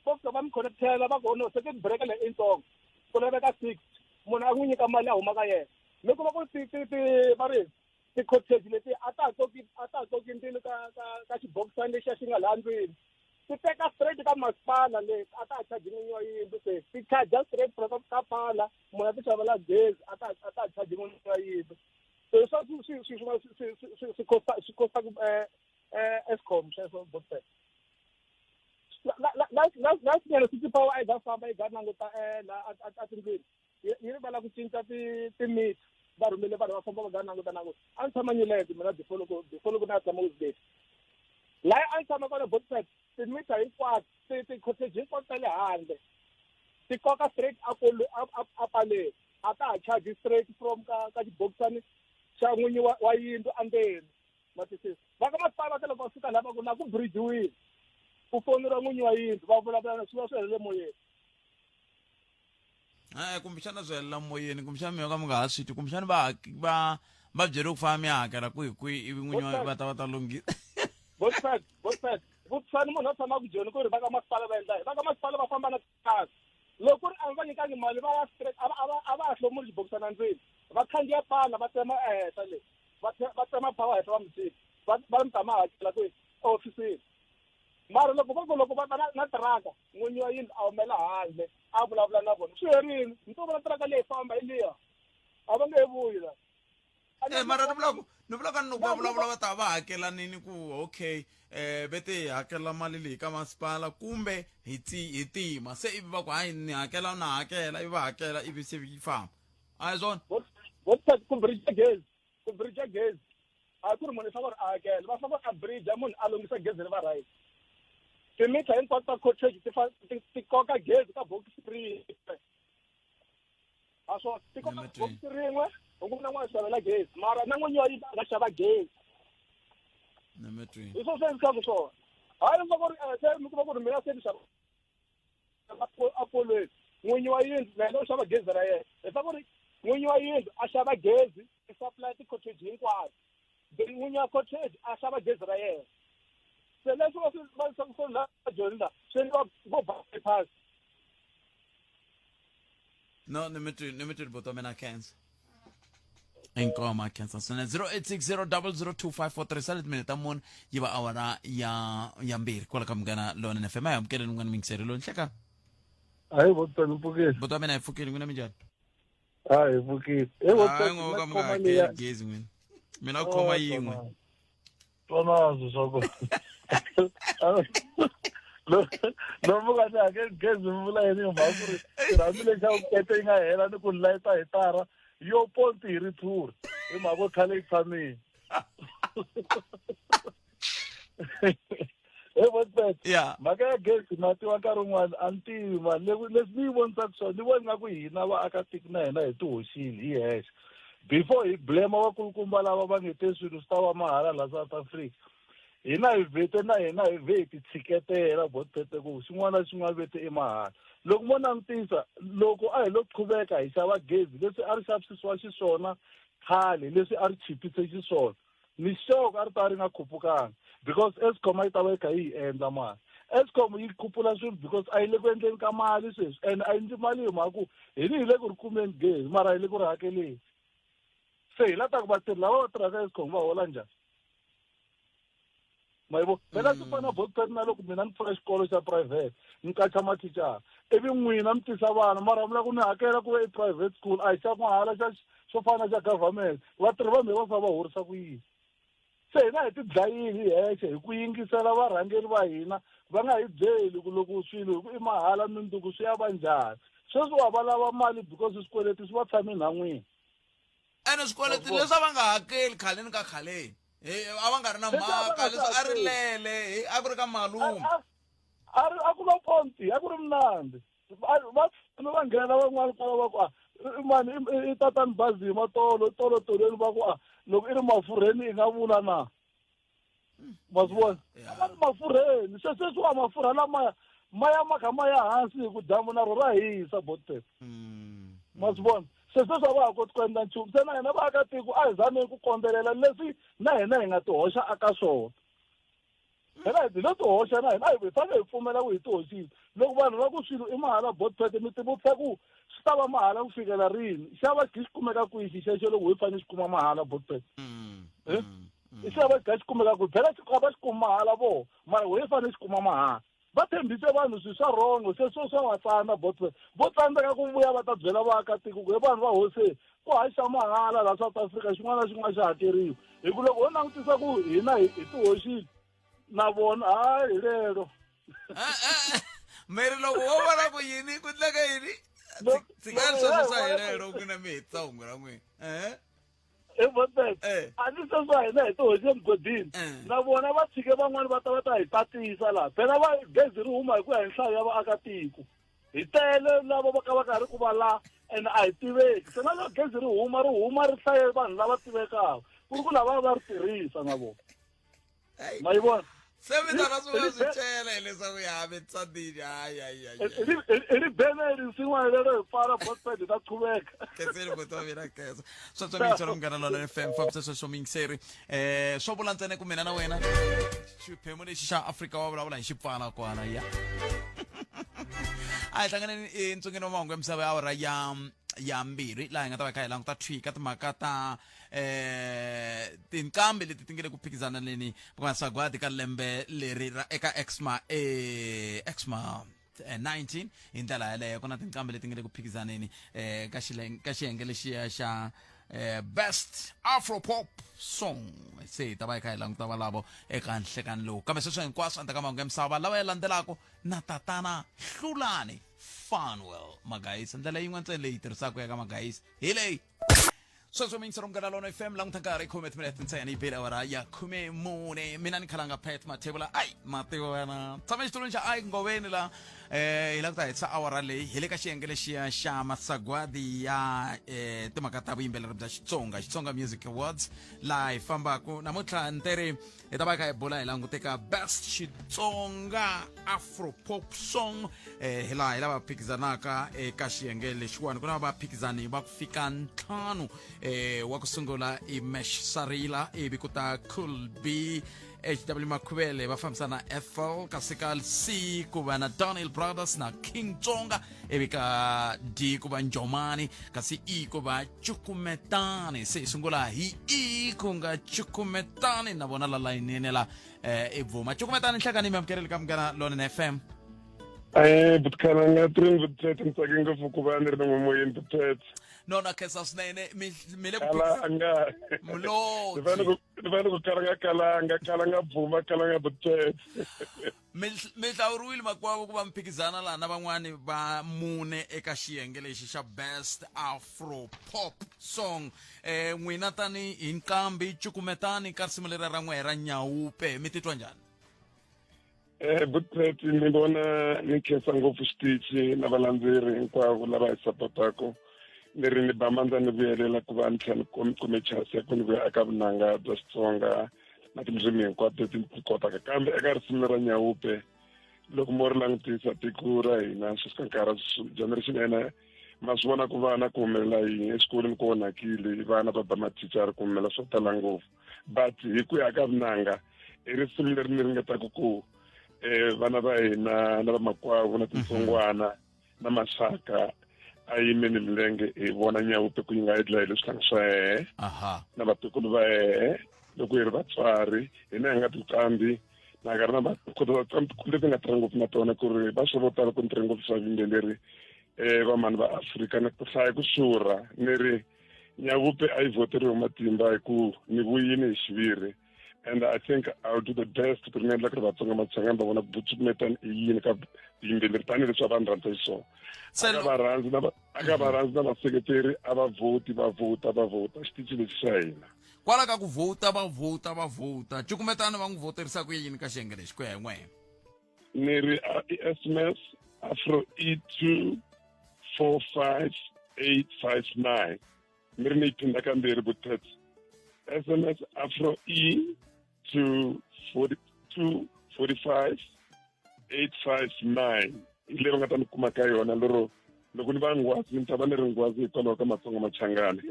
vo fika va mi connectela va ku no circuit breaker leyi i ntsongo ku laveka 60 munhu a n'wi nyika mali a huma ka yena mi kuma ku ti ti ti va ri ti-cottage leti a ta ha koki ndzilo ka xibokisana lexiya xi nga laha ndlwini ti teka straight ka masipala le a ta ha charge n'winyi wa yindlu se ti charge straight from ka pala munhu a ti xavela gezi a ta ha charge n'winyi wa yindlu so hi swa swi costa Eskom sweswo Botpet. Last year City Power a yi ga famba yi ga languta la a tindlwini yi rivala ku cinca ti-meter va rhumele vanhu va famba va ga languta a ni tshama Newlands mina before loko na tshama Westgate laha a ni tshama kona Botpet ti-meter hinkwato ti-cottage hinkwato ta le handle ti koka straight a paleni a ta ha charge straight from ka xibokisani xa n'winyi wa yindlu endzeni. Ma twisisa va ka masipala va ta loko va fika laha va ku na ku bridge-wile ku foneriwa n'winyi wa yindlu va vulavula swi va swi helele moyeni. Kumbexana swi helela moyeni kumbexana mi yo ka mi nga ha swi twi kumbexana va va byeriwe ku famba mi ya hakela kwihi kwihi ivi n'winyi wa va ta va ta lunghisa. Botpet Botpet vutisani munhu a tshamaka Joni ku ri va ka masipala va endla yini va ka masipala va famba na tiraka loko ku ri a va nyikangi mali va ya straight a va ha hlomuli xibokisana ndzeni va khandziya pala va tsema ehenhla le va tsema power henhla va mi tshika va mi ta ma hakela kwihi ehofisini mara loko va ku loko va ta na tiraka n'winyi wa yindlu a humela handle a vulavula na vona swi herile ni to vona tiraka leyi famba hi liya a va nge he vuyi la. Mara ni vula ka ni loko va vulavula va ta va hakelanini ku okay ve te hakela mali leyi ka masipala kumbe hi hi tima se ivi va ku hayi ni hakela na hakela ivi va hakela ivi se yi famba a hi swona. Ku bridge gezi ku bridge gezi a ku ri munhu i fanele a hakela va fanele a bridge munhu a lunghisa gezi ri va right timitha hinkwato ta cottage ti koka gezi ka bokisi rin'we a swona ti koka bokisi rin'we un'wana na un'wana xavela gezi mara na n'winyi wa yindlu a nga xava gezi. Ni mi twini. Hi swona swi endlisaka swona. Hayi mi ku ri se mi kuma ku ri mina se ni xava akolweni n'winyi wa yindlu na yena u xava gezi ra yena. Hi fa ku ri n'winyi wa yindlu a xava gezi i supply ti-cottage hinkwato, then n'winyi wa cottage a xava gezi ra yena. Se leswi va swi va swi swi la Joni la swi endliwa vo bypass. No, ni mi twini, ni mi twini buti wa mina khensa. Inkomo khensa swinene. 0860002543 sale timinete ta mune yi va awara ya ya mbirhi kwala ka Munghana Lonene FM. A hi amukeleni un'wana muyingiseri loyi nhleka. Hayi botani mpfukile. Buti wa mina hi pfukile, n'wina minjhani? Hayi hi pfukile. Hey Hayi ngo ka mi nga hakeli gezi n'wina. Mina ku khoma yin'we. Twanazwo swa ku lomu nga ni hakeli gezi mi vula yini hi mhaka ku ri xirhami lexi xa vukete yi nga hela ni ku ni layita hitara yo ponti hi ritshuri hi mhaka ku khale yi tshamile. He Botbet, mhaka ya gezi ma tiva nkarhi wun'wana a ni tivi mani leswi ni yi vonisaka swona ni vona nga ku hina vaakatiko na hina hi tihoxile hi hexe before hi blame vakulukumba lava va nge te swilo swi ta va mahala la South Africa. Hina hi vhete na hina hi vhe hi ti tshiketela Botbet ku xin'wana na xin'wana vete i mahala. Loko mo langutisa loko a hi lo qhuveka hi xava gezi leswi a ri xavisisiwa xiswona khale leswi a ri chipise xiswona ni sure ku a ri ta ri nga khupukanga because Eskom a yi ta va yi kha yi yi endla mali. Eskom yi khupula swilo because a yi le ku endleni ka mali sweswi and a yi endli mali hi mhaka ku hini hi le ku ri kumeni gezi mara hi le ku ri hakeleni. Se hi la ta ku vatirhi lava va tirhaka Eskom va hola njhani? Ma yi vo phela swi fana Botpet na loko mina ni pfula xikolo xa private ni qacha mathicara ivi n'wina mi tisa vana mara mi lava ku ni hakela ku ve i private school a hi xa mahala xa xo fana na xa government vatirhi va mhe va fa va horisa ku yini? Se hina hi ti dlayile hi hexe hi ku yingisela varhangeri va hina va nga hi byeli ku loko swilo hi ku i mahala mindzuku swi ya va njhani. Sweswi wa va lava mali because swikweleti swi va tshame nhan'wini. Ene swikweleti leswi a va nga hakeli khaleni ka khaleni a va nga ri na mhaka leswi a ri lele a ku ri ka malume. A ri a ku lo ponti a ku ri mnandzi. Va tshame va nghena van'wana kwala va ku a mani i tatani Bazima tolo tolo tolweni va ku a loko i ri mafurheni i nga vula na. Ma swi vona? A va ri mafurheni se sweswiwa mafurha lamaya ma ya ma kha ma ya hansi hi ku dyambu na ro ra hisa Botpet. Ma swi vona? Se sweswi a va ha koti ku endla nchumu se na hina vaakatiko a hi zameni ku kombelela leswi na hina hi nga tihoxa aka swona. Phela hi lo tihoxa na hina a hi fanele hi pfumela ku hi tihoxile. Loko vanhu va ku swilo i mahala Botpet mi tivutisa ku swi ta va mahala ku fikela rini? Xa va xi kumeka kwihi xi xexo loko hi fanele xi kuma mahala Botpet? I xa va xi kumeka kwihi? Phela a va xi kumi mahala voho mara wehe fanele xi kuma mahala. Va tshembise vanhu swilo swa wrong se swo swa va tsana Botpet. Vo tsandzeka ku vuya va ta byela vaakatiko ku he vanhu va hoseni ku haxa mahala laha South Africa xin'wana na xin'wana xa hakeriwa. Hi ku loko ho langutisa ku hina hi tihoxile na vona hayi hi lero. Meri loko wo vona ku yini ku endleka yini? Tshikani sweswo swa hi lero ku na mi hetisa hungu ra n'wina. Eh? He Botpet, a ni sweswi wa hina hi tihoxe emugodini na vona va tshike van'wani va ta va ta hi tatisa laha. Phela va gezi ri huma hi ku ya hi nhlayo ya vaakatiko. Hi tele lava va ka va ka ri ku va la ene a hi tiveki. Se na loko gezi ri huma ri huma ri hlaye vanhu lava tivekaka ku ri ku lava va ri tirhisa na vona. Ma yi vona? Se mi ta na swi nga swi cela hileswaku ya mi tsandzile hayi hayi hayi. I ri bene rinsin'wana lero hi pfala Botpet hi ta qhuveka. Khenseni buti wa mina khensa. Sweswo miyingiseri Munghana Lonene FM fambisa sweswo miyingiseri. Swo vula ntsena ku mina na wena xiphemu lexi xa Afrika wa vulavula hi xi pfala kwala ya. A hi hlanganeni entsungeni wa mahungu ya misava ya awara ya ya mbirhi laha hi nga ta va hi kha hi languta thwi ka timhaka ta tinqambi leti ti nge le ku phikizaneleni masagwadi ka lembe leri ra eka Exma Exma 19 hi ndlela yaleyo ku na tinqambi leti nge le ku phikizaneni ka ka xiyenge lexiya xa best afro pop song. Se hi ta va hi kha hi languta valavo eka nhlekani lowu kambe sweswo hinkwaswo endzhaku ka mahungu ya misava lawa ya landzelaka na tatana Hlulani Fanwell Magayisa. Ndlela yin'we ntsena leyi tirhisaka ya ka Magayisa hi leyi. Sweswo miyingiselo Munghana Lonene FM languta nkarhi khume timinete ntsena yi bile awara ya 14. Mina ni khalanga Pat Mathebula ai mativo wena tshama exitulwini xa ai ngoveni la. Eh hi lava ku ta hetisa awara leyi hi le ka xiyenge lexiya xa masagwadi ya eh timhaka ta vuyimbeleri bya Xitsonga, Xitsonga Music Awards laha hi fambaku namuntlha ntere hi ta va hi kha hi bula hi langute ka best Xitsonga Afro Pop Song eh hi laha hi lava phikizanaka eka xiyenge lexiwani ku na vaphikizani va ku fika ntlhanu eh wa ku sungula i Mesh Sarila ivi ku ta Cool B HW Makhuvele va fambisa na FL kasi ka C ku va na Daniel Brothers na King Tsonga ivi ka D ku va Njomani kasi E ku va Cukumetani se hi sungula hi E ku nga Cukumetani na vona la layinini la eh, i bvuma Cukumetani nhlekani mi amukerile ka Munghana Lonene FM Eh, butkhalanga trin butete ni tsake ngopfu ku va ni ri na n'we moyeni butete no na khensa swinene mi mi le ku kalanga Mlodzi. ni fanele ku ni fanele ku kalanga kalanga kalanga bvuma kalanga butete mi mi hlawuriwile makwavo ku va mi phikizana laha na van'wani va mune eka xiyenge lexi xa best afro pop song eh n'wina tani hi nqambi cukumetani ka risimu leri ra n'wehe ra nyawupe mi titwa njhani Eh butete ni vona ni khensa ngopfu xitichi na valandzeri hinkwavo lava hi sapotaka ni ri ni ba mandla ni vuyelela ku va ni tlhela ni kume chance ya ku ni vuya eka vunanga bya Xitsonga na tindzimi hinkwato leti ni ti kotaka kambe eka risimu ra Nyawupe loko mo ri langutisa tiko ra hina sweswi ka nkarhi generation ya hina ma swi vona ku vana ku humelela yini exikolweni ku onhakile vana va ba mathicara ku humelela swo tala ngopfu but hi ku ya ka vunanga i risimu leri ni ringetaka ku um vana va hina na vamakwavo na tintsongwana na maxaka a yimeni milenge hi vona nyawupe ku yi nga endla hi leswi swa yehe na vatukulu va yehe loko hi ri vatswari hina hi nga tiqambi na ka ri na vakhutaza leti nga tirha ngopfu na tona ku ri va swi vo tala ku ni tirhe ngopfu swa vuyimbeleri um vamhani va Afrika ni ku hlaya ku xurha ni ri Nyavupe a yi voteriwe matimba hi ku ni vuyini hi xiviri and I think I'll do the best ku ri ni endla ku ri Vatsonga Machangani va vona ku Butsukumetani i yini ka vuyimbeleri tanihileswi a va ni rhandza xiswona a ka va rhandzi na a ka va rhandzi na vaseketeri a va vhoti va vhota va vhota xitichi lexi xa hina kwala ka ku vhota va vhota va vhota cukumetani va n'wi vhoterisa ku yini ka xiyenge lexi ku ya hi n'wehe ni ri i sms afro e 2 4 5 8 5 9 mi ri ni yi phinda kambirhi butets sms afro e to 42 45 859 hi leyi va nga ta ni kuma ka yona lero loko ni va nghwazi ni ta va ni ri nghwazi hikwalaho ka matsonga machangani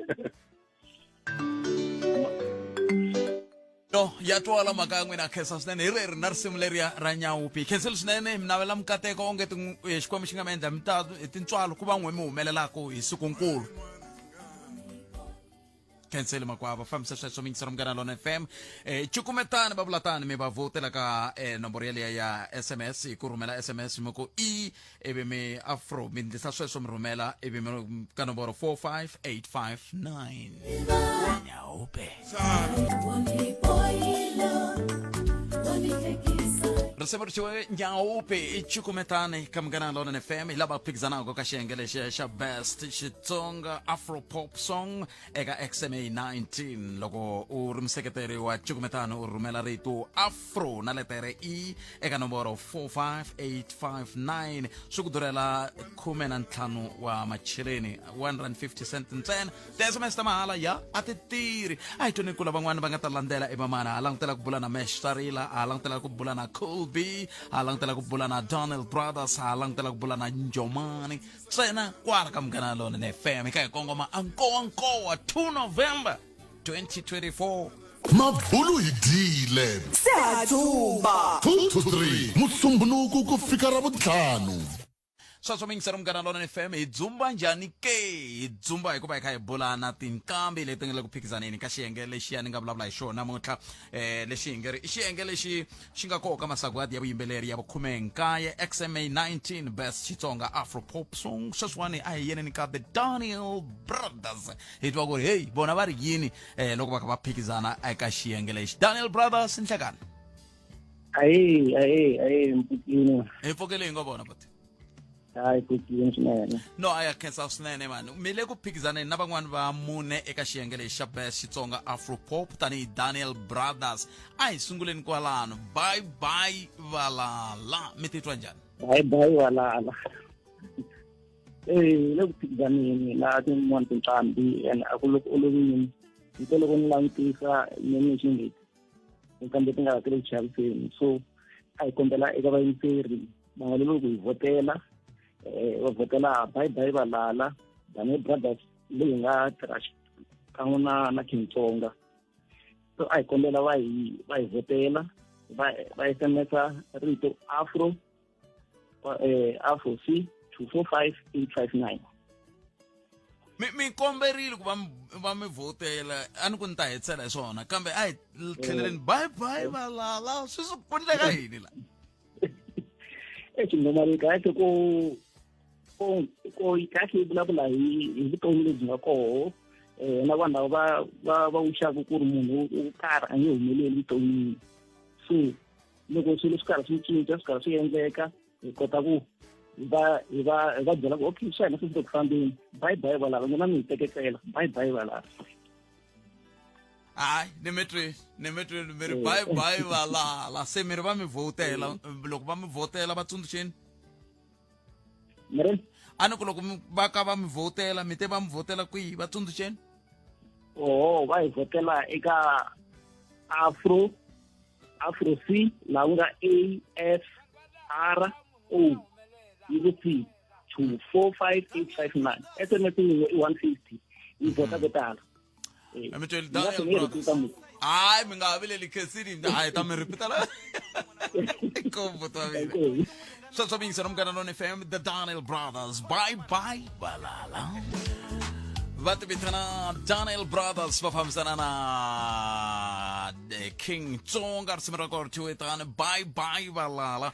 no ya twala mhaka ya n'wina khensa swinene hi reri na risimu leriya ra nyawupi khensile swinene mi navela mikateko onge eh, xikwembu xi nga mi endla mi ta hi tintswalo ku va n'we mi humelelaka hi sikunkulu khenseli makwava fambisa sweswo mingisero munghana lona fm eh, cukumetani va vula tani mi va vhotela ka eh, nomboro yaliya ya sms hi ku rhumela sms mi ku e ivi mi afro mi ndlisa sweswo mi rhumela ivi mi ka nomboro 45859 nyaupe risimu ri thyiwe nyaupe i cukumetani ka munghana lona fm hi lava phikizanaka ka xiyenge lexi xa best xitsonga afro pop song eka xma 19 loko u ri museketeri wa cukumetani u rhumela rito afro na letere e eka nomboro 45859 swi ku durhela 15 wa macheleni 150 cent ntsena ti-sms ta mahala ya a ti tirhi a hi tweni kula van'wana va nga ta landzela evamana ha langutela ku bula na mesh sarila ha langutela ku bula na cool b ha langutela ku bula na donald brothers ha langutela ku bula na njomani ntsena kwala ka munghana lonene fm hi kha hi kongoma a nkowankowa 2 november 2024 Mabulu hi dyile. Se ha dzumba. 2 to 3 Musumbhunuku ku fika Ravuntlhanu. Sweswo mingisero munghana lonene fm hi dzumba njhani ke hi dzumba hikuva hi kha hi bula na tinqambi leti nga le ku phikizaneni ka xiyenge lexiya ni nga vulavula hi xona namuntlha eh lexi hi nge ri i xiyenge lexi xi nga koka masagwadi ya vuyimbeleri ya vukhume-nkaye xma 19 best xitsonga afro pop song sweswiwani a hi yeneni ka the daniel brothers hi twa ku ri heyi vona va ri yini eh loko va kha va phikizana eka xiyenge lexi daniel brothers nhlekani ayi ayi ayi mpfukile hi pfukile hi ngo vona buti hayi pfukile swinene no a ya khensa swinene mani mi le ku phikizaneni na van'wani va mune eka xiyenge lexi xa best xitsonga afro pop tanihi daniel brothers a hi sunguleni kwalano bye bye valala mi titwa njhani Bye bye valala. Eh, le ku phikizaneni na tin'wana tinqambi and a ku loko olovini. Nte loko ni langutisa nomination leti tinqambi ti nga ha ti le ku xaviseni. So a hi kombela eka vayingiseri va nga lolohi ku hi vhotela va vhotela bye bye valala Daniel Brothers leyi nga tirha xikan'we na na King Tsonga. So a hi kombela va hi va hi vhotela va va SMS rito afro afro c 245859. Mi mi komberile ku va va mi vhotela a ni ku ni ta hetisela hi swona kambe a hi tlheleleni bye bye valala sweswi ku endleka yini la? Xinghoma leyi kahle ku ko ko kahle yi vulavula hi hi vutomi lebyi nga koho na vanhu lava va va va wixaka ku ri munhu wo karhi a nge humeleli vuton'wini. So loko swilo swi karhi swi cinca swi karhi swi endleka hi kota ku hi va hi va hi va byela ku okay swa hina swi le ku fambeni bye bye valala n'wina mi hi teketela bye bye valala. Hayi ni mi twi ni mi twi mi ri bye bye valala se mi ri va mi vhotela loko va mi vhotela va tsundzuxeni a ni ku loko va ka va mi vhotela mi te va mi vhotela kwihi va tsundzuxeni? Oho va hi vhotela eka afro afro c laha ku nga A F R O yi ku C 245859. SMS yin'we i 150 yi vhota ko tala. Mi tweli Daniel Brothers hayi mi nga ha vileli khensini hayi ta mi ripitela inkomu ta mina sweswo miyingiselo Munghana Lone FM the Daniel Brothers bye bye valala va ti vitana Daniel Brothers va fambisana na King Tsonga risimu ra kona thyiwe tani bye bye valala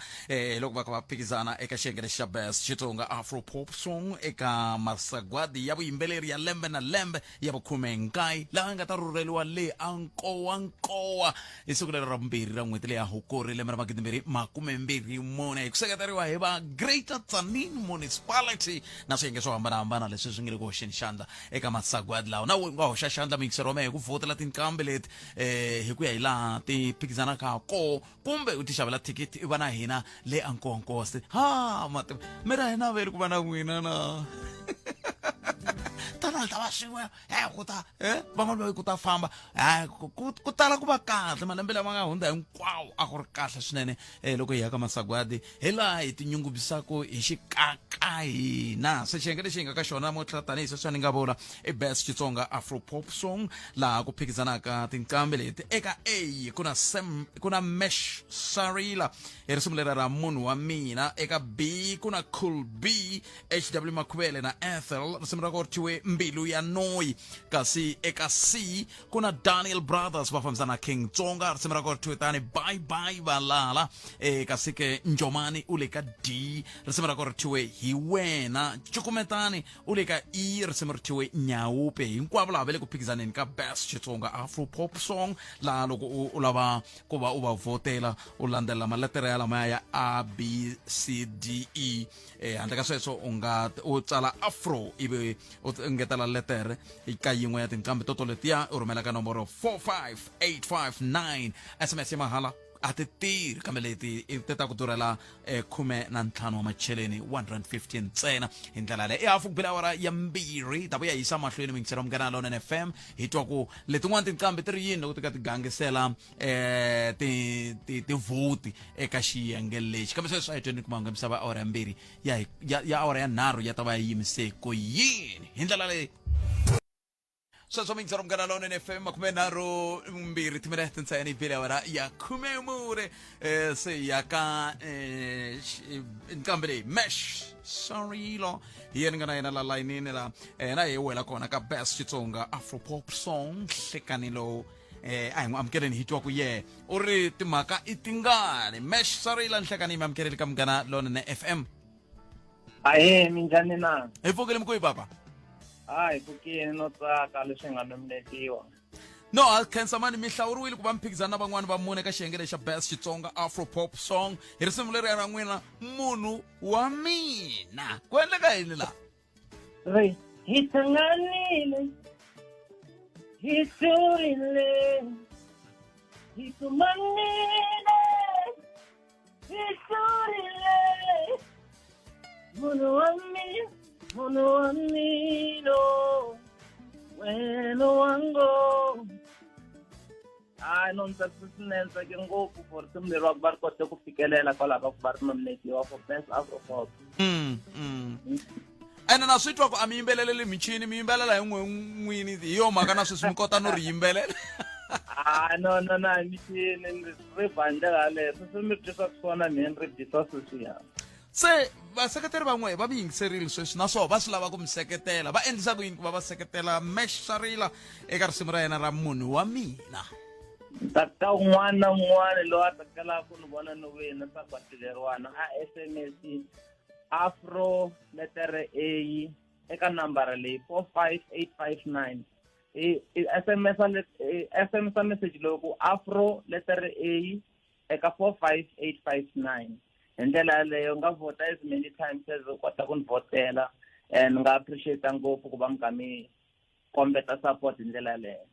loko va kha va phikizana eka xiyenge lexi xa best Xitsonga Afro Pop Song eka masagwadi ya vuyimbeleri ya lembe na lembe ya vukhume-nkaye laha nga ta rhurheliwa le a Nkowankowa hi siku lero ra vumbirhi ra n'hweti leya Hukuri lembe ra 2024 hi ku seketeriwa hi va Greater Tzaneen Municipality na swiyenge swo hambanahambana leswi swi nge le ku hoxeni xandla eka masagwadi lawa. Na wena u nga hoxa xandla muyingiseri wa mehe hi ku vhotela tinqambi leti hi ku ya hi laha ti phikizanaka ha koho kumbe u ti xavela thikithi i va na hina le a Nkowankowa. Ha mativa mi ra hi naveli ku va na n'wina na tana hi ta va swin'we ku ta van'wani va ku ta famba ku tala ku va kahle malembe lama nga hundza hinkwawo a ku ri kahle swinene loko hi ya ka masagwadi hi laha hi tinyungubyisaka hi xikaka hina. Se xiyenge lexi hi nga ka xona namuntlha tanihi sweswi ni nga vula i best Xitsonga Afro Pop Song laha ku phikizanaka tinqambi leti. Eka A ku na Sam ku na Mesh Sarila hi risimu lera ra munhu wa mina. Eka B ku na Cool B HW Makhuvele na Ethel risimu ra kona thyiwe Mbilu ya Noyi. Kasi eka C ku na Daniel Brothers va fambisana na King Tsonga risimu ra kona thyiwe tani bye bye valala. Kasi ke Njomani u le ka D risimu ra kona thyiwe hi wena. Cukumetani u le ka E risimu ri thyiwe Nyawupe. Hinkwavo lava va le ku phikizaneni ka best Xitsonga Afro Pop Song laha loko u lava ku va u va vhotela u landzelela maletere ya lamaya ya A B C D E. Handle ka sweswo u nga u tsala afro ivi u engetela letere ka yin'we ya tinqambi toto letiya u rhumela ka nomboro 45859. SMS ya mahala a ti tirhi kambe leti ti ta ku durhela 15 wa macheleni 115 ntsena. Hi ndlela leyi i hafu ku bile awara ya 2 ta vuya yisa mahlweni mingiselo Munghana Lonene FM hi twa ku letin'wana tinqambi ti ri yini loko ti ka ti gangisela ti ti tivhoti eka xiyenge lexi. Kambe sweswi a hi tweni kuma misava awara ya 2 ya ya awara ya 3 ya ta va ya yimise ku yini hi ndlela leyi. Sweswo mingiselo Munghana Lonene FM 32 timinete ntsena yi bile awara ya 14 se ya ka nqambi leyi Mesh Sarilo hi yena nga na yena la layinini la na hi wela kona ka best Xitsonga Afro Pop Song hlekani lowu a hi n'wi amukeleni hi twa ku ye u ri timhaka i tingani. Mesh Sarila nhlekani mi amukeleli ka Munghana Lonene FM. Ahe, minjhani na? Hi pfukile mkwihi papa? Hayi, pfukile no tsaka leswi nga nominetiwa. No, a khensa mani mi hlawuriwile ku va mi phikizana na van'wani va mune ka xiyenge lexa best Xitsonga Afro Pop Song hi risimu leri ra n'wina munhu wa mina. Ku endleka yini laha? Ri hi hlanganile hi hlurile hi kumanile. Hi hlurile munhu wa mina munhu wa mina wena wa ngo hayi no ni tsakise swinene tsake ngopfu for risimu leri va ku va ri kote ku fikelela kwalaho ka ku va ri nominatiwa for best afro pop mm, mm. ene na swi twa ku a mi yimbeleleli michini mi yimbelela hi n'we n'wini hi yo mhaka na sweswi mi kota no ri yimbelela ah no no no michini ri ba hi ndlela yaleyo sweswi mi twisa swona mina ni ri bisa sweswiya se vaseketeri van'we va mi yingiserile sweswi naswona va swi lava ku mi seketela va endlisa ku yini ku va va seketela mesh sarila eka risimu ra yena ra munhu wa mina ta un'wana na un'wana loyi a tsakelaka ku ni vona ni wina sagwadi leriwana a sms afro letere a eka nambara leyi 45859 i sms sms message lowu ku afro letere a eka 45859 hi ndlela yaleyo u nga vhota as many times as u kota ku ni vhotela and nga appreciate ngopfu ku va mi kha mi kombeta support hi ndlela yaleyo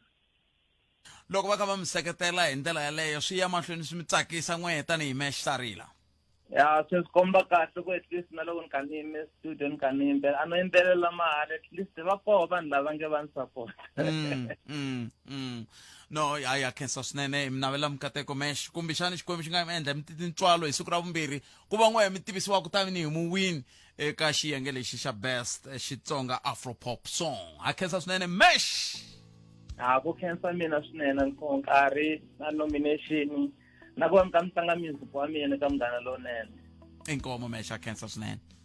loko va kha va mi seketela hi ndlela yaleyo swi ya mahlweni swi mi tsakisa n'wehe tanihi mesh sarila ya swi swi komba kahle ku at least na loko ni kha ni yime studio ni kha ni yimbelela a no yimbelela mahala at least va koho vanhu lava nge va ni support mm, mm, mm. no ya ya khensa swinene mi navela mikateko mesh kumbexani xikwembu xi nga mi endla mi tintswalo hi siku ra vumbirhi ku va n'wehe mi tivisiwaka tanihi muwini eka xiyenge lexi xa best xitsonga afro pop song ha khensa swinene mesh ha ku khensa mina swinene nkarhi na nomination na ku va mi ka mi tlanga music wa mina ka munghana lowunene inkomo mesh ha khensa swinene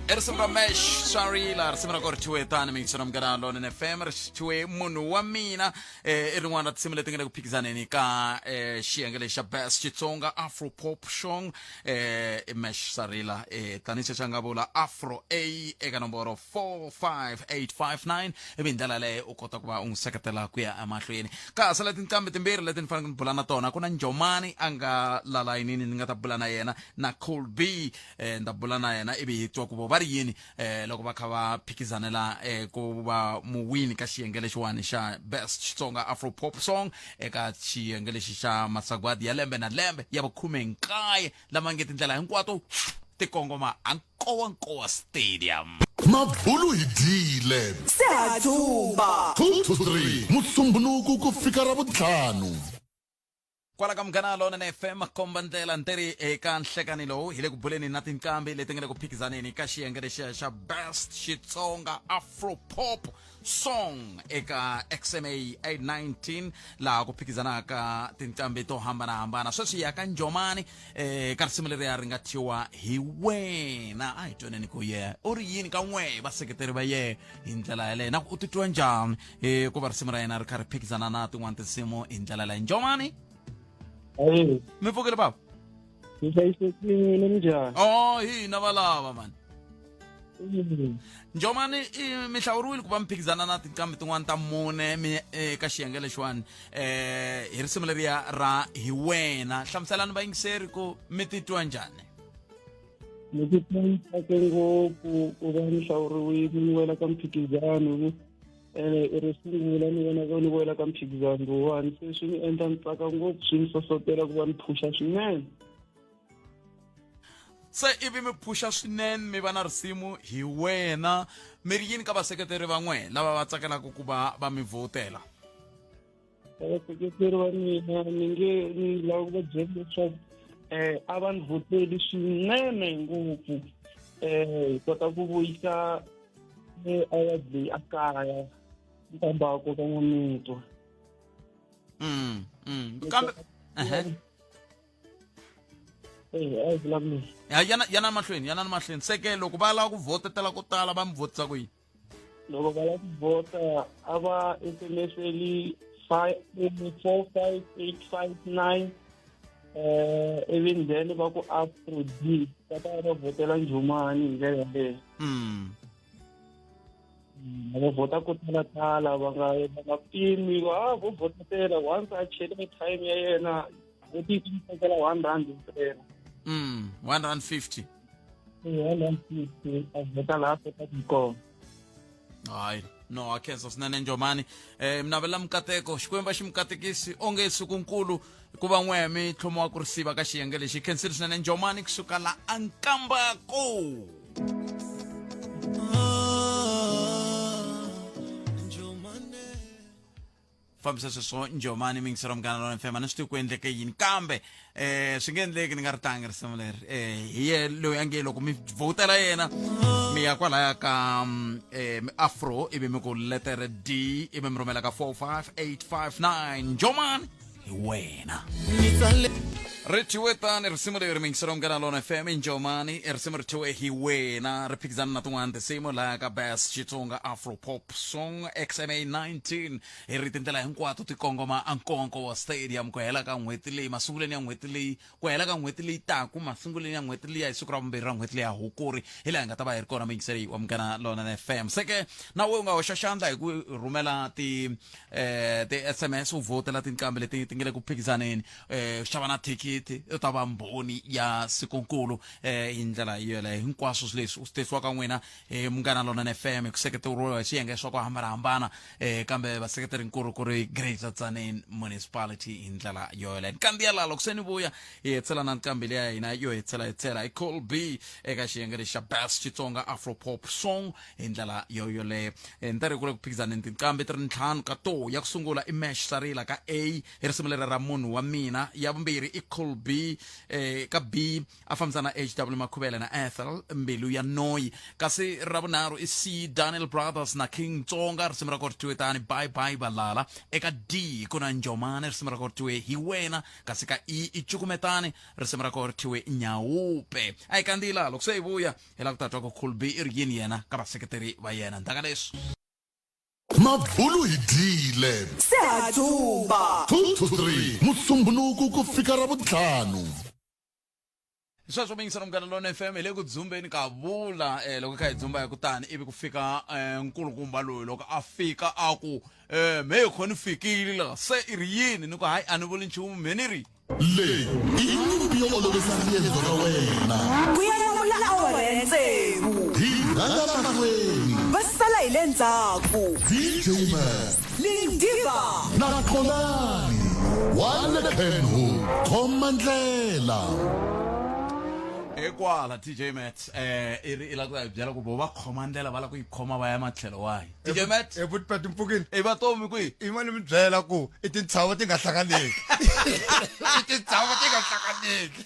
i risimu ra mesh swarila risimu ra ko ri thyiwe tani mingiselo munghana lonene fm ri thyiwe munhu wa mina eh, i rin'wana ra tinsimu leti nga le ku phikizaneni ka eh, xiyenge lexi xa best xitsonga afro pop song eh, i mesh sarila eh, tanihi sweswi a nga vula afro a eka nomboro 45859 ivi hi ndlela yaleyo u kota ku va u n'wi seketela ku ya emahlweni ka ha sala tinqambi timbirhi leti ni faneleke ni bula na tona ku na njomani a nga la layinini ni nga ta bula na yena na cool b eh, ni ta bula na yena ivi hi twa ku vo va ri yini eh, loko va kha va phikizanela eh, ku va muwini ka xiyenge lexiwani xa best xitsonga afro pop song eka xiyenge lexi xa masagwadi ya lembe na lembe ya vukhume-nkaye lama nge tindlela hinkwato ti kongoma ankowankowa stadium Mabulu hi dyile. Se ha dzumba. 2 to 3 Musumbhunuku ku fika Ravuntlhanu. Kwala ka Munghana Lonene FM komba ndlela nteri eka nhlekani lowu hi le ku buleni na tinqambi leti nga le ku phikizaneni ka xiyenge lexiya xa Best Xitsonga Afro Pop Song eka XMA 819 laha ku phikizanaka tinqambi to hambanahambana sweswi ya ka Njomani eh ka risimu leriya ri nga thyiwa hi wena a hi twaneni ku ye u ri yini ka n'we vaseketeri va ye hi ndlela yaleyo na ku u titwa njhani eh ku va risimu ra yena ri kha ri phikizana na tin'wana tinsimu hi ndlela leyo njomani mi pfukile baba Ni hlayisekile minjhani? Oh hina valava mani njomani i mi hlawuriwile ku va mi phikizana na tinqambi tin'wana ta mune mi eka xiyenge lexiwani eh hi risimu leriya ra hi wena hlamuselani vayingiseri ku mi titwa njhani Ni titwa ni tsake ngopfu ku va ni hlawuriwile ni wela ka mphikizano ene i ro sungula ni vona ni wela ka mphikizano lowuwani se swi ni endla ni tsaka ngopfu swi ni hlohlotela ku va ni phusha swinene se ivi mi phusha swinene mi va na risimu hi wena mi ri yini ka vaseketeri va n'we lava va tsakelaka ku va va mi vhotela vaseketeri va mina ni nge ni lava ku va byela leswaku um a va ni vhoteli swinene ngopfu um hi kota ku vuyisa award leyi a kaya nkambako ka n'wamitwa mm, mm. kambe eh, yana yana mahlweni yana mahlweni se ke loko va lava ku vhotetela ko tala va mi vhotisa ku yini loko va lava ku vhota a va sms-eli 45859 eh ivi then va ku afro d va ta va vhotela njhumani hi ndlela yaleyo mm. va vhota ko tala tala va nga va nga pimi va vo vhotetela once a chele time ya yena vhoti yi tekela R1 ntsena R1.50 R1.50 a vhota laha a kotaka kona hayi No a khensa swinene Njomani. Mi navela mikateko, Xikwembu a xi mi katekisi onge siku nkulu ku va n'we mi tlhomiwa ku risiva ka xiyenge lexi. Khensile swinene Njomani kusuka la ankambako. Fambisa sweswo Njomani mingisero Munghana Lona FM. A ni swi tivi ku endleke yini kambe swi nge endleki ni nga ri tlangi risimu leri. Hi ye loyi a nge loko mi vhotela yena mi ya kwalaya ka afro ivi mi ku letere D ivi mi rhumela ka 45859. Njomani hi wena. Ri thyiwe tani risimu leri mingisero Munghana Lona FM. Njomani i risimu ri thyiwe hi wena, ri phikizana na tin'wana tinsimu laya ka Best Xitsonga Afro Pop Song XMA 19. Hi ri tindlela hinkwato ti kongoma aNkowankowa Stadium ku hela ka n'hweti leyi, masungulweni ya n'hweti leyi, ku hela ka n'hweti leyi taku, masungulweni ya n'hweti liya hi siku ra vumbirhi ra n'hweti leya Hukuri, hi laha hi nga ta va hi ri kona muyingiseri wa Munghana Lonene FM. Se ke na we u nga hoxa xandla hi ku rhumela ti ti-SMS u vhotela tinqambi leti ti nga le ku phikizaneni, xava na thikithi u ta va mbhoni ya sikunkulu hi ndlela yoleyo. Hinkwaswo swilo leswi u swi tisiwa ka n'wina hi Munghana Lonene FM hi ku seketeriwa hi swiyenge swa ku hambanahambana, kambe vaseketeri-nkulu ku ri Greater Tzaneen Municipality hi ndlela yoleyo. Nkambi ya laha loko se ni vuya hi hetsela na nkambi leya hina yo hetsela hetsela hi Cool B eka xiyenge lexi xa Best Xitsonga Afro Pop Song hi ndlela yo yoleyo. Ni ta ri ku le ku phikizaneni tinqambi ti ri ntlhanu ka to. Ya ku sungula i Mesh Sarila ka A hi risimu leri ra Munhu wa Mina. Ya vumbirhi i Cool B ka B a fambisana na HW Makhuvele na Ethel Mbilu ya Noyi. Kasi ra vunharhu i C Daniel Brothers na King Tsonga, risimu ra kona ri thyiwe tani Bye Bye Valala. Eka D ku na Njomane, risimu ra kona ri thyiwe Hi Wena. Kasi ka E i Cukumetani, risimu ra kona ri thyiwe Nyawupe. A hi kandziyi laha, loko se hi vuya hi lava ku ta twa ku Cool B i ri yini yena ka vaseketeri va yena ndzhaku ka leswi. Mabulu hi dyile. Se ha dzumba. 2 to 3 Musumbhunuku ku fika Ravuntlhanu. Sweswo mingiselo Munghana Lona FM hi le ku dzumbeni ka vula loko kha hi dzumba hi kutani ivi ku fika nkulukumba loyi loko a fika a ku me kho ni fikile la se i ri yini ni ku hayi a ni vuli nchumu me ni ri Leyi i nyimpi yo olovisa riendzo ra wena. Ku ya nyamula awara ya tsevu. Hi rhanga mahlweni. Va sala hi le ndzhaku. DJ Man. Lindiva. Na Xolani wa le Kenhook. Khoma ndlela. Hikwala DJ Matt i ri i la ku ta hi byela ku vo va khoma ndlela va la ku yi khoma va ya matlhelo wahi. DJ Matt. E buti Pat mpfukini. I vatomi kwihi? I mani mi byela ku i tintshava ti nga hlanganeki. I tintshava ti nga hlanganeki.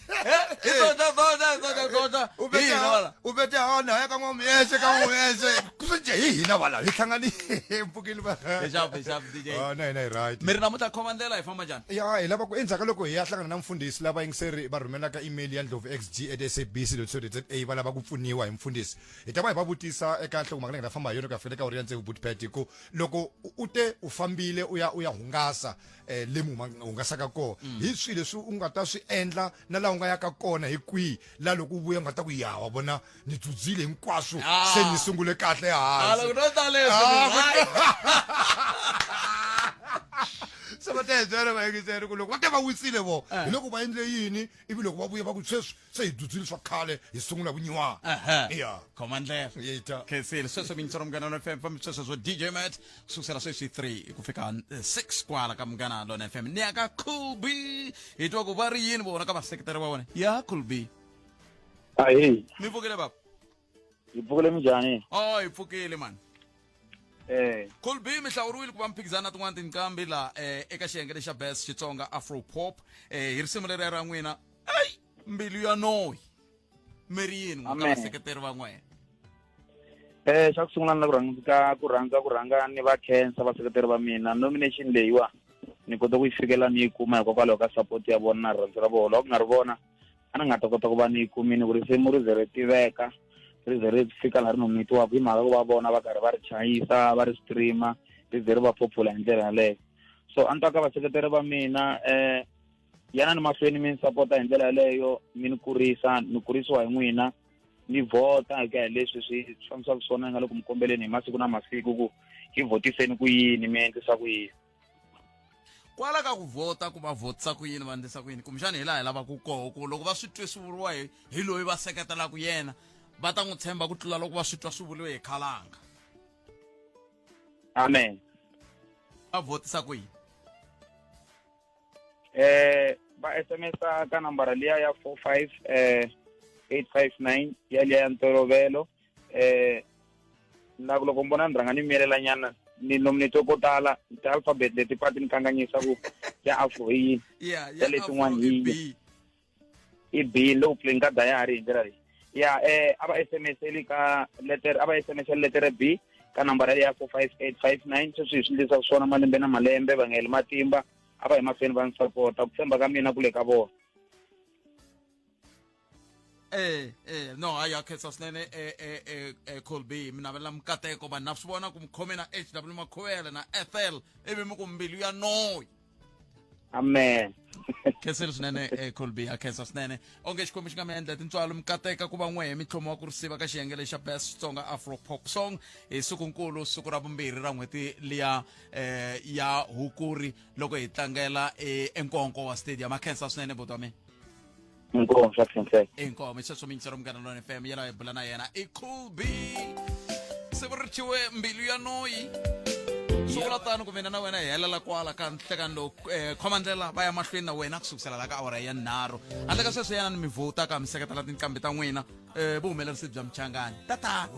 I tota tota tota tota. U vete u vete hana ya ka n'wamuyexe ka n'wamuyexe. Swi njhe hi hina valava hi hlanganile mpfukini va. Hi xapu hi xapu DJ. Ah na hina hi right. Mi ri namuntlha khoma ndlela hi famba njhani? Ya hi lava ku endzhaku ka loko hi ya hlangana na mfundhisi lava yingiseri va rhumelaka email ya ndlovu xg at sabc co za va lava ku pfuniwa hi mfundhisi. Hi ta va hi va vutisa eka nhlokomhaka leyi nga ta famba hi yona ku ya fika eka awara ya tsevu buti Pat ku loko u te u fambile u ya u ya hungasa le mi hungasaka kona hi swihi leswi u nga ta swi endla na laha u nga yaka kona hi kwihi laha loko u vuya u nga ta ku ya wa vona ni dzudzile hinkwaswo se ni sungule kahle hansi. Loko no ta leswi, Se va ta hi byela vayingiseri ku loko va te va wisile vo hi loko va endle yini ivi loko va vuya va ku sweswi se hi dzudzile swa khale hi sungula vunyiwana ya khoma ndlela yita khensile sweswo mingisero Munghana Lona FM fambi sweswo swo DJ Matt ku sukusela sweswi 3 ku fika 6 kwala ka Munghana Lona FM ni ya ka Cool B hi twa ku va ri yini vona ka vaseketeri va vona ya Cool B. Ahee. Mi pfukile baba? Hi pfukile minjhani? Oh hi pfukile mani. Cool B mi hlawuriwile ku va mi phikizana na tin'wana tinqambi la eka xiyenge lexa Best Xitsonga Afro Pop hi risimu leriya ra n'wina Ey Mbilu ya Noyi. Mi ri yini n'we ka vaseketeri va n'wina? Xa ku sungula ni la ku rhanga ku rhandza ku rhanga ni va khensa vaseketeri va mina. Nomination leyiwa ni kote ku yi fikela ni yi kuma hikokwalaho ka support ya vona na rirhandzu ra vona. Loko ku nga ri vona a ni nga ta kota ku va ni yi kumile ku risimu ri ze ri tiveka ri ze ri fika laha ri nometiwaka hi mhaka ku va vona va karhi va ri chayisa va ri streama ri ze ri va popular hi ndlela yaleyo. So a ni ta ka vaseketeri va mina yanani mahlweni mi ni sapota hi ndlela yaleyo, mi ni kurisa, ni kurisiwa hi n'wina, ni vhota hi ku ya hi leswi swi fambisaka swona ni nga le ku mi kombeleni hi masiku na masiku ku hi vhotiseni ku yini, mi endlisa ku yini. Kwala ka ku vhota ku va vhotisa ku yini, va endlisa ku yini, kumbexana hi laha hi lavaka koho ku loko va swi twe swi vuriwa hi loyi va seketelaka yena va ta n'wi tshemba ku tlula loko va swi twa swi vuriwe hi khalanga. Amen. Va votisa ku yini? Va SMS-a ka nambara liya ya 45 859 ya liya ya ntolovelo. Na ku loko mi vona ni rhanga ni miyelela nyana ni lomu ni twe ko tala ti-alphabet leti pfa ti ni kanganyisa ku ya afro hi yini, ya ya letin'wana hi yini. I B lowu pfuleni ka dayari hi ndlela leyi ya a va SMS-eli ka letter, a va SMS-eli letere B ka nambara ya 45859. Sweswi hi swi endlisa swona malembe na malembe, va nga heli matimba, a va hi mahlweni va ni sapota. Ku tshemba ka mina ku le ka vona. No, hayi, ya khensa swinene, Colby. Mi navelela mikateko vanhu, na swi vona ku mi khome na HW Makhuvele na Ethel, ivi mi ku mbilu ya noyi. Amen. Khensile swinene, Colby, ya khensa swinene. Onge Xikwembu xi nga mi endla tintswalo, mi kateka ku va n'wehe mi tlhomiwa ku risiva ka xiyenge lexi xa Best Xitsonga Afro Pop Song hi sikunkulu, siku ra vumbirhi ra n'hweti liya ya Hukuri, loko hi tlangela eNkonko wa Stadium. A khensa swinene, buti wa mina. Inkomu, swa khenseka. Inkomu. Sweswo miyingisero Munghana Lona FM yela hi bula na yena i Cool B, siku ri thyiwe mbilu ya noyi. Swi vula tano ku mina na wena hi helela kwala ka nhlekani lowu. Khoma ndlela va ya mahlweni na wena ku sukusela la ka awara ya nharhu. Handle ka sweswo, yana ni mi vhota ka mi seketela tinqambi ta n'wina. Vuhumelerisi bya Mchangani tata.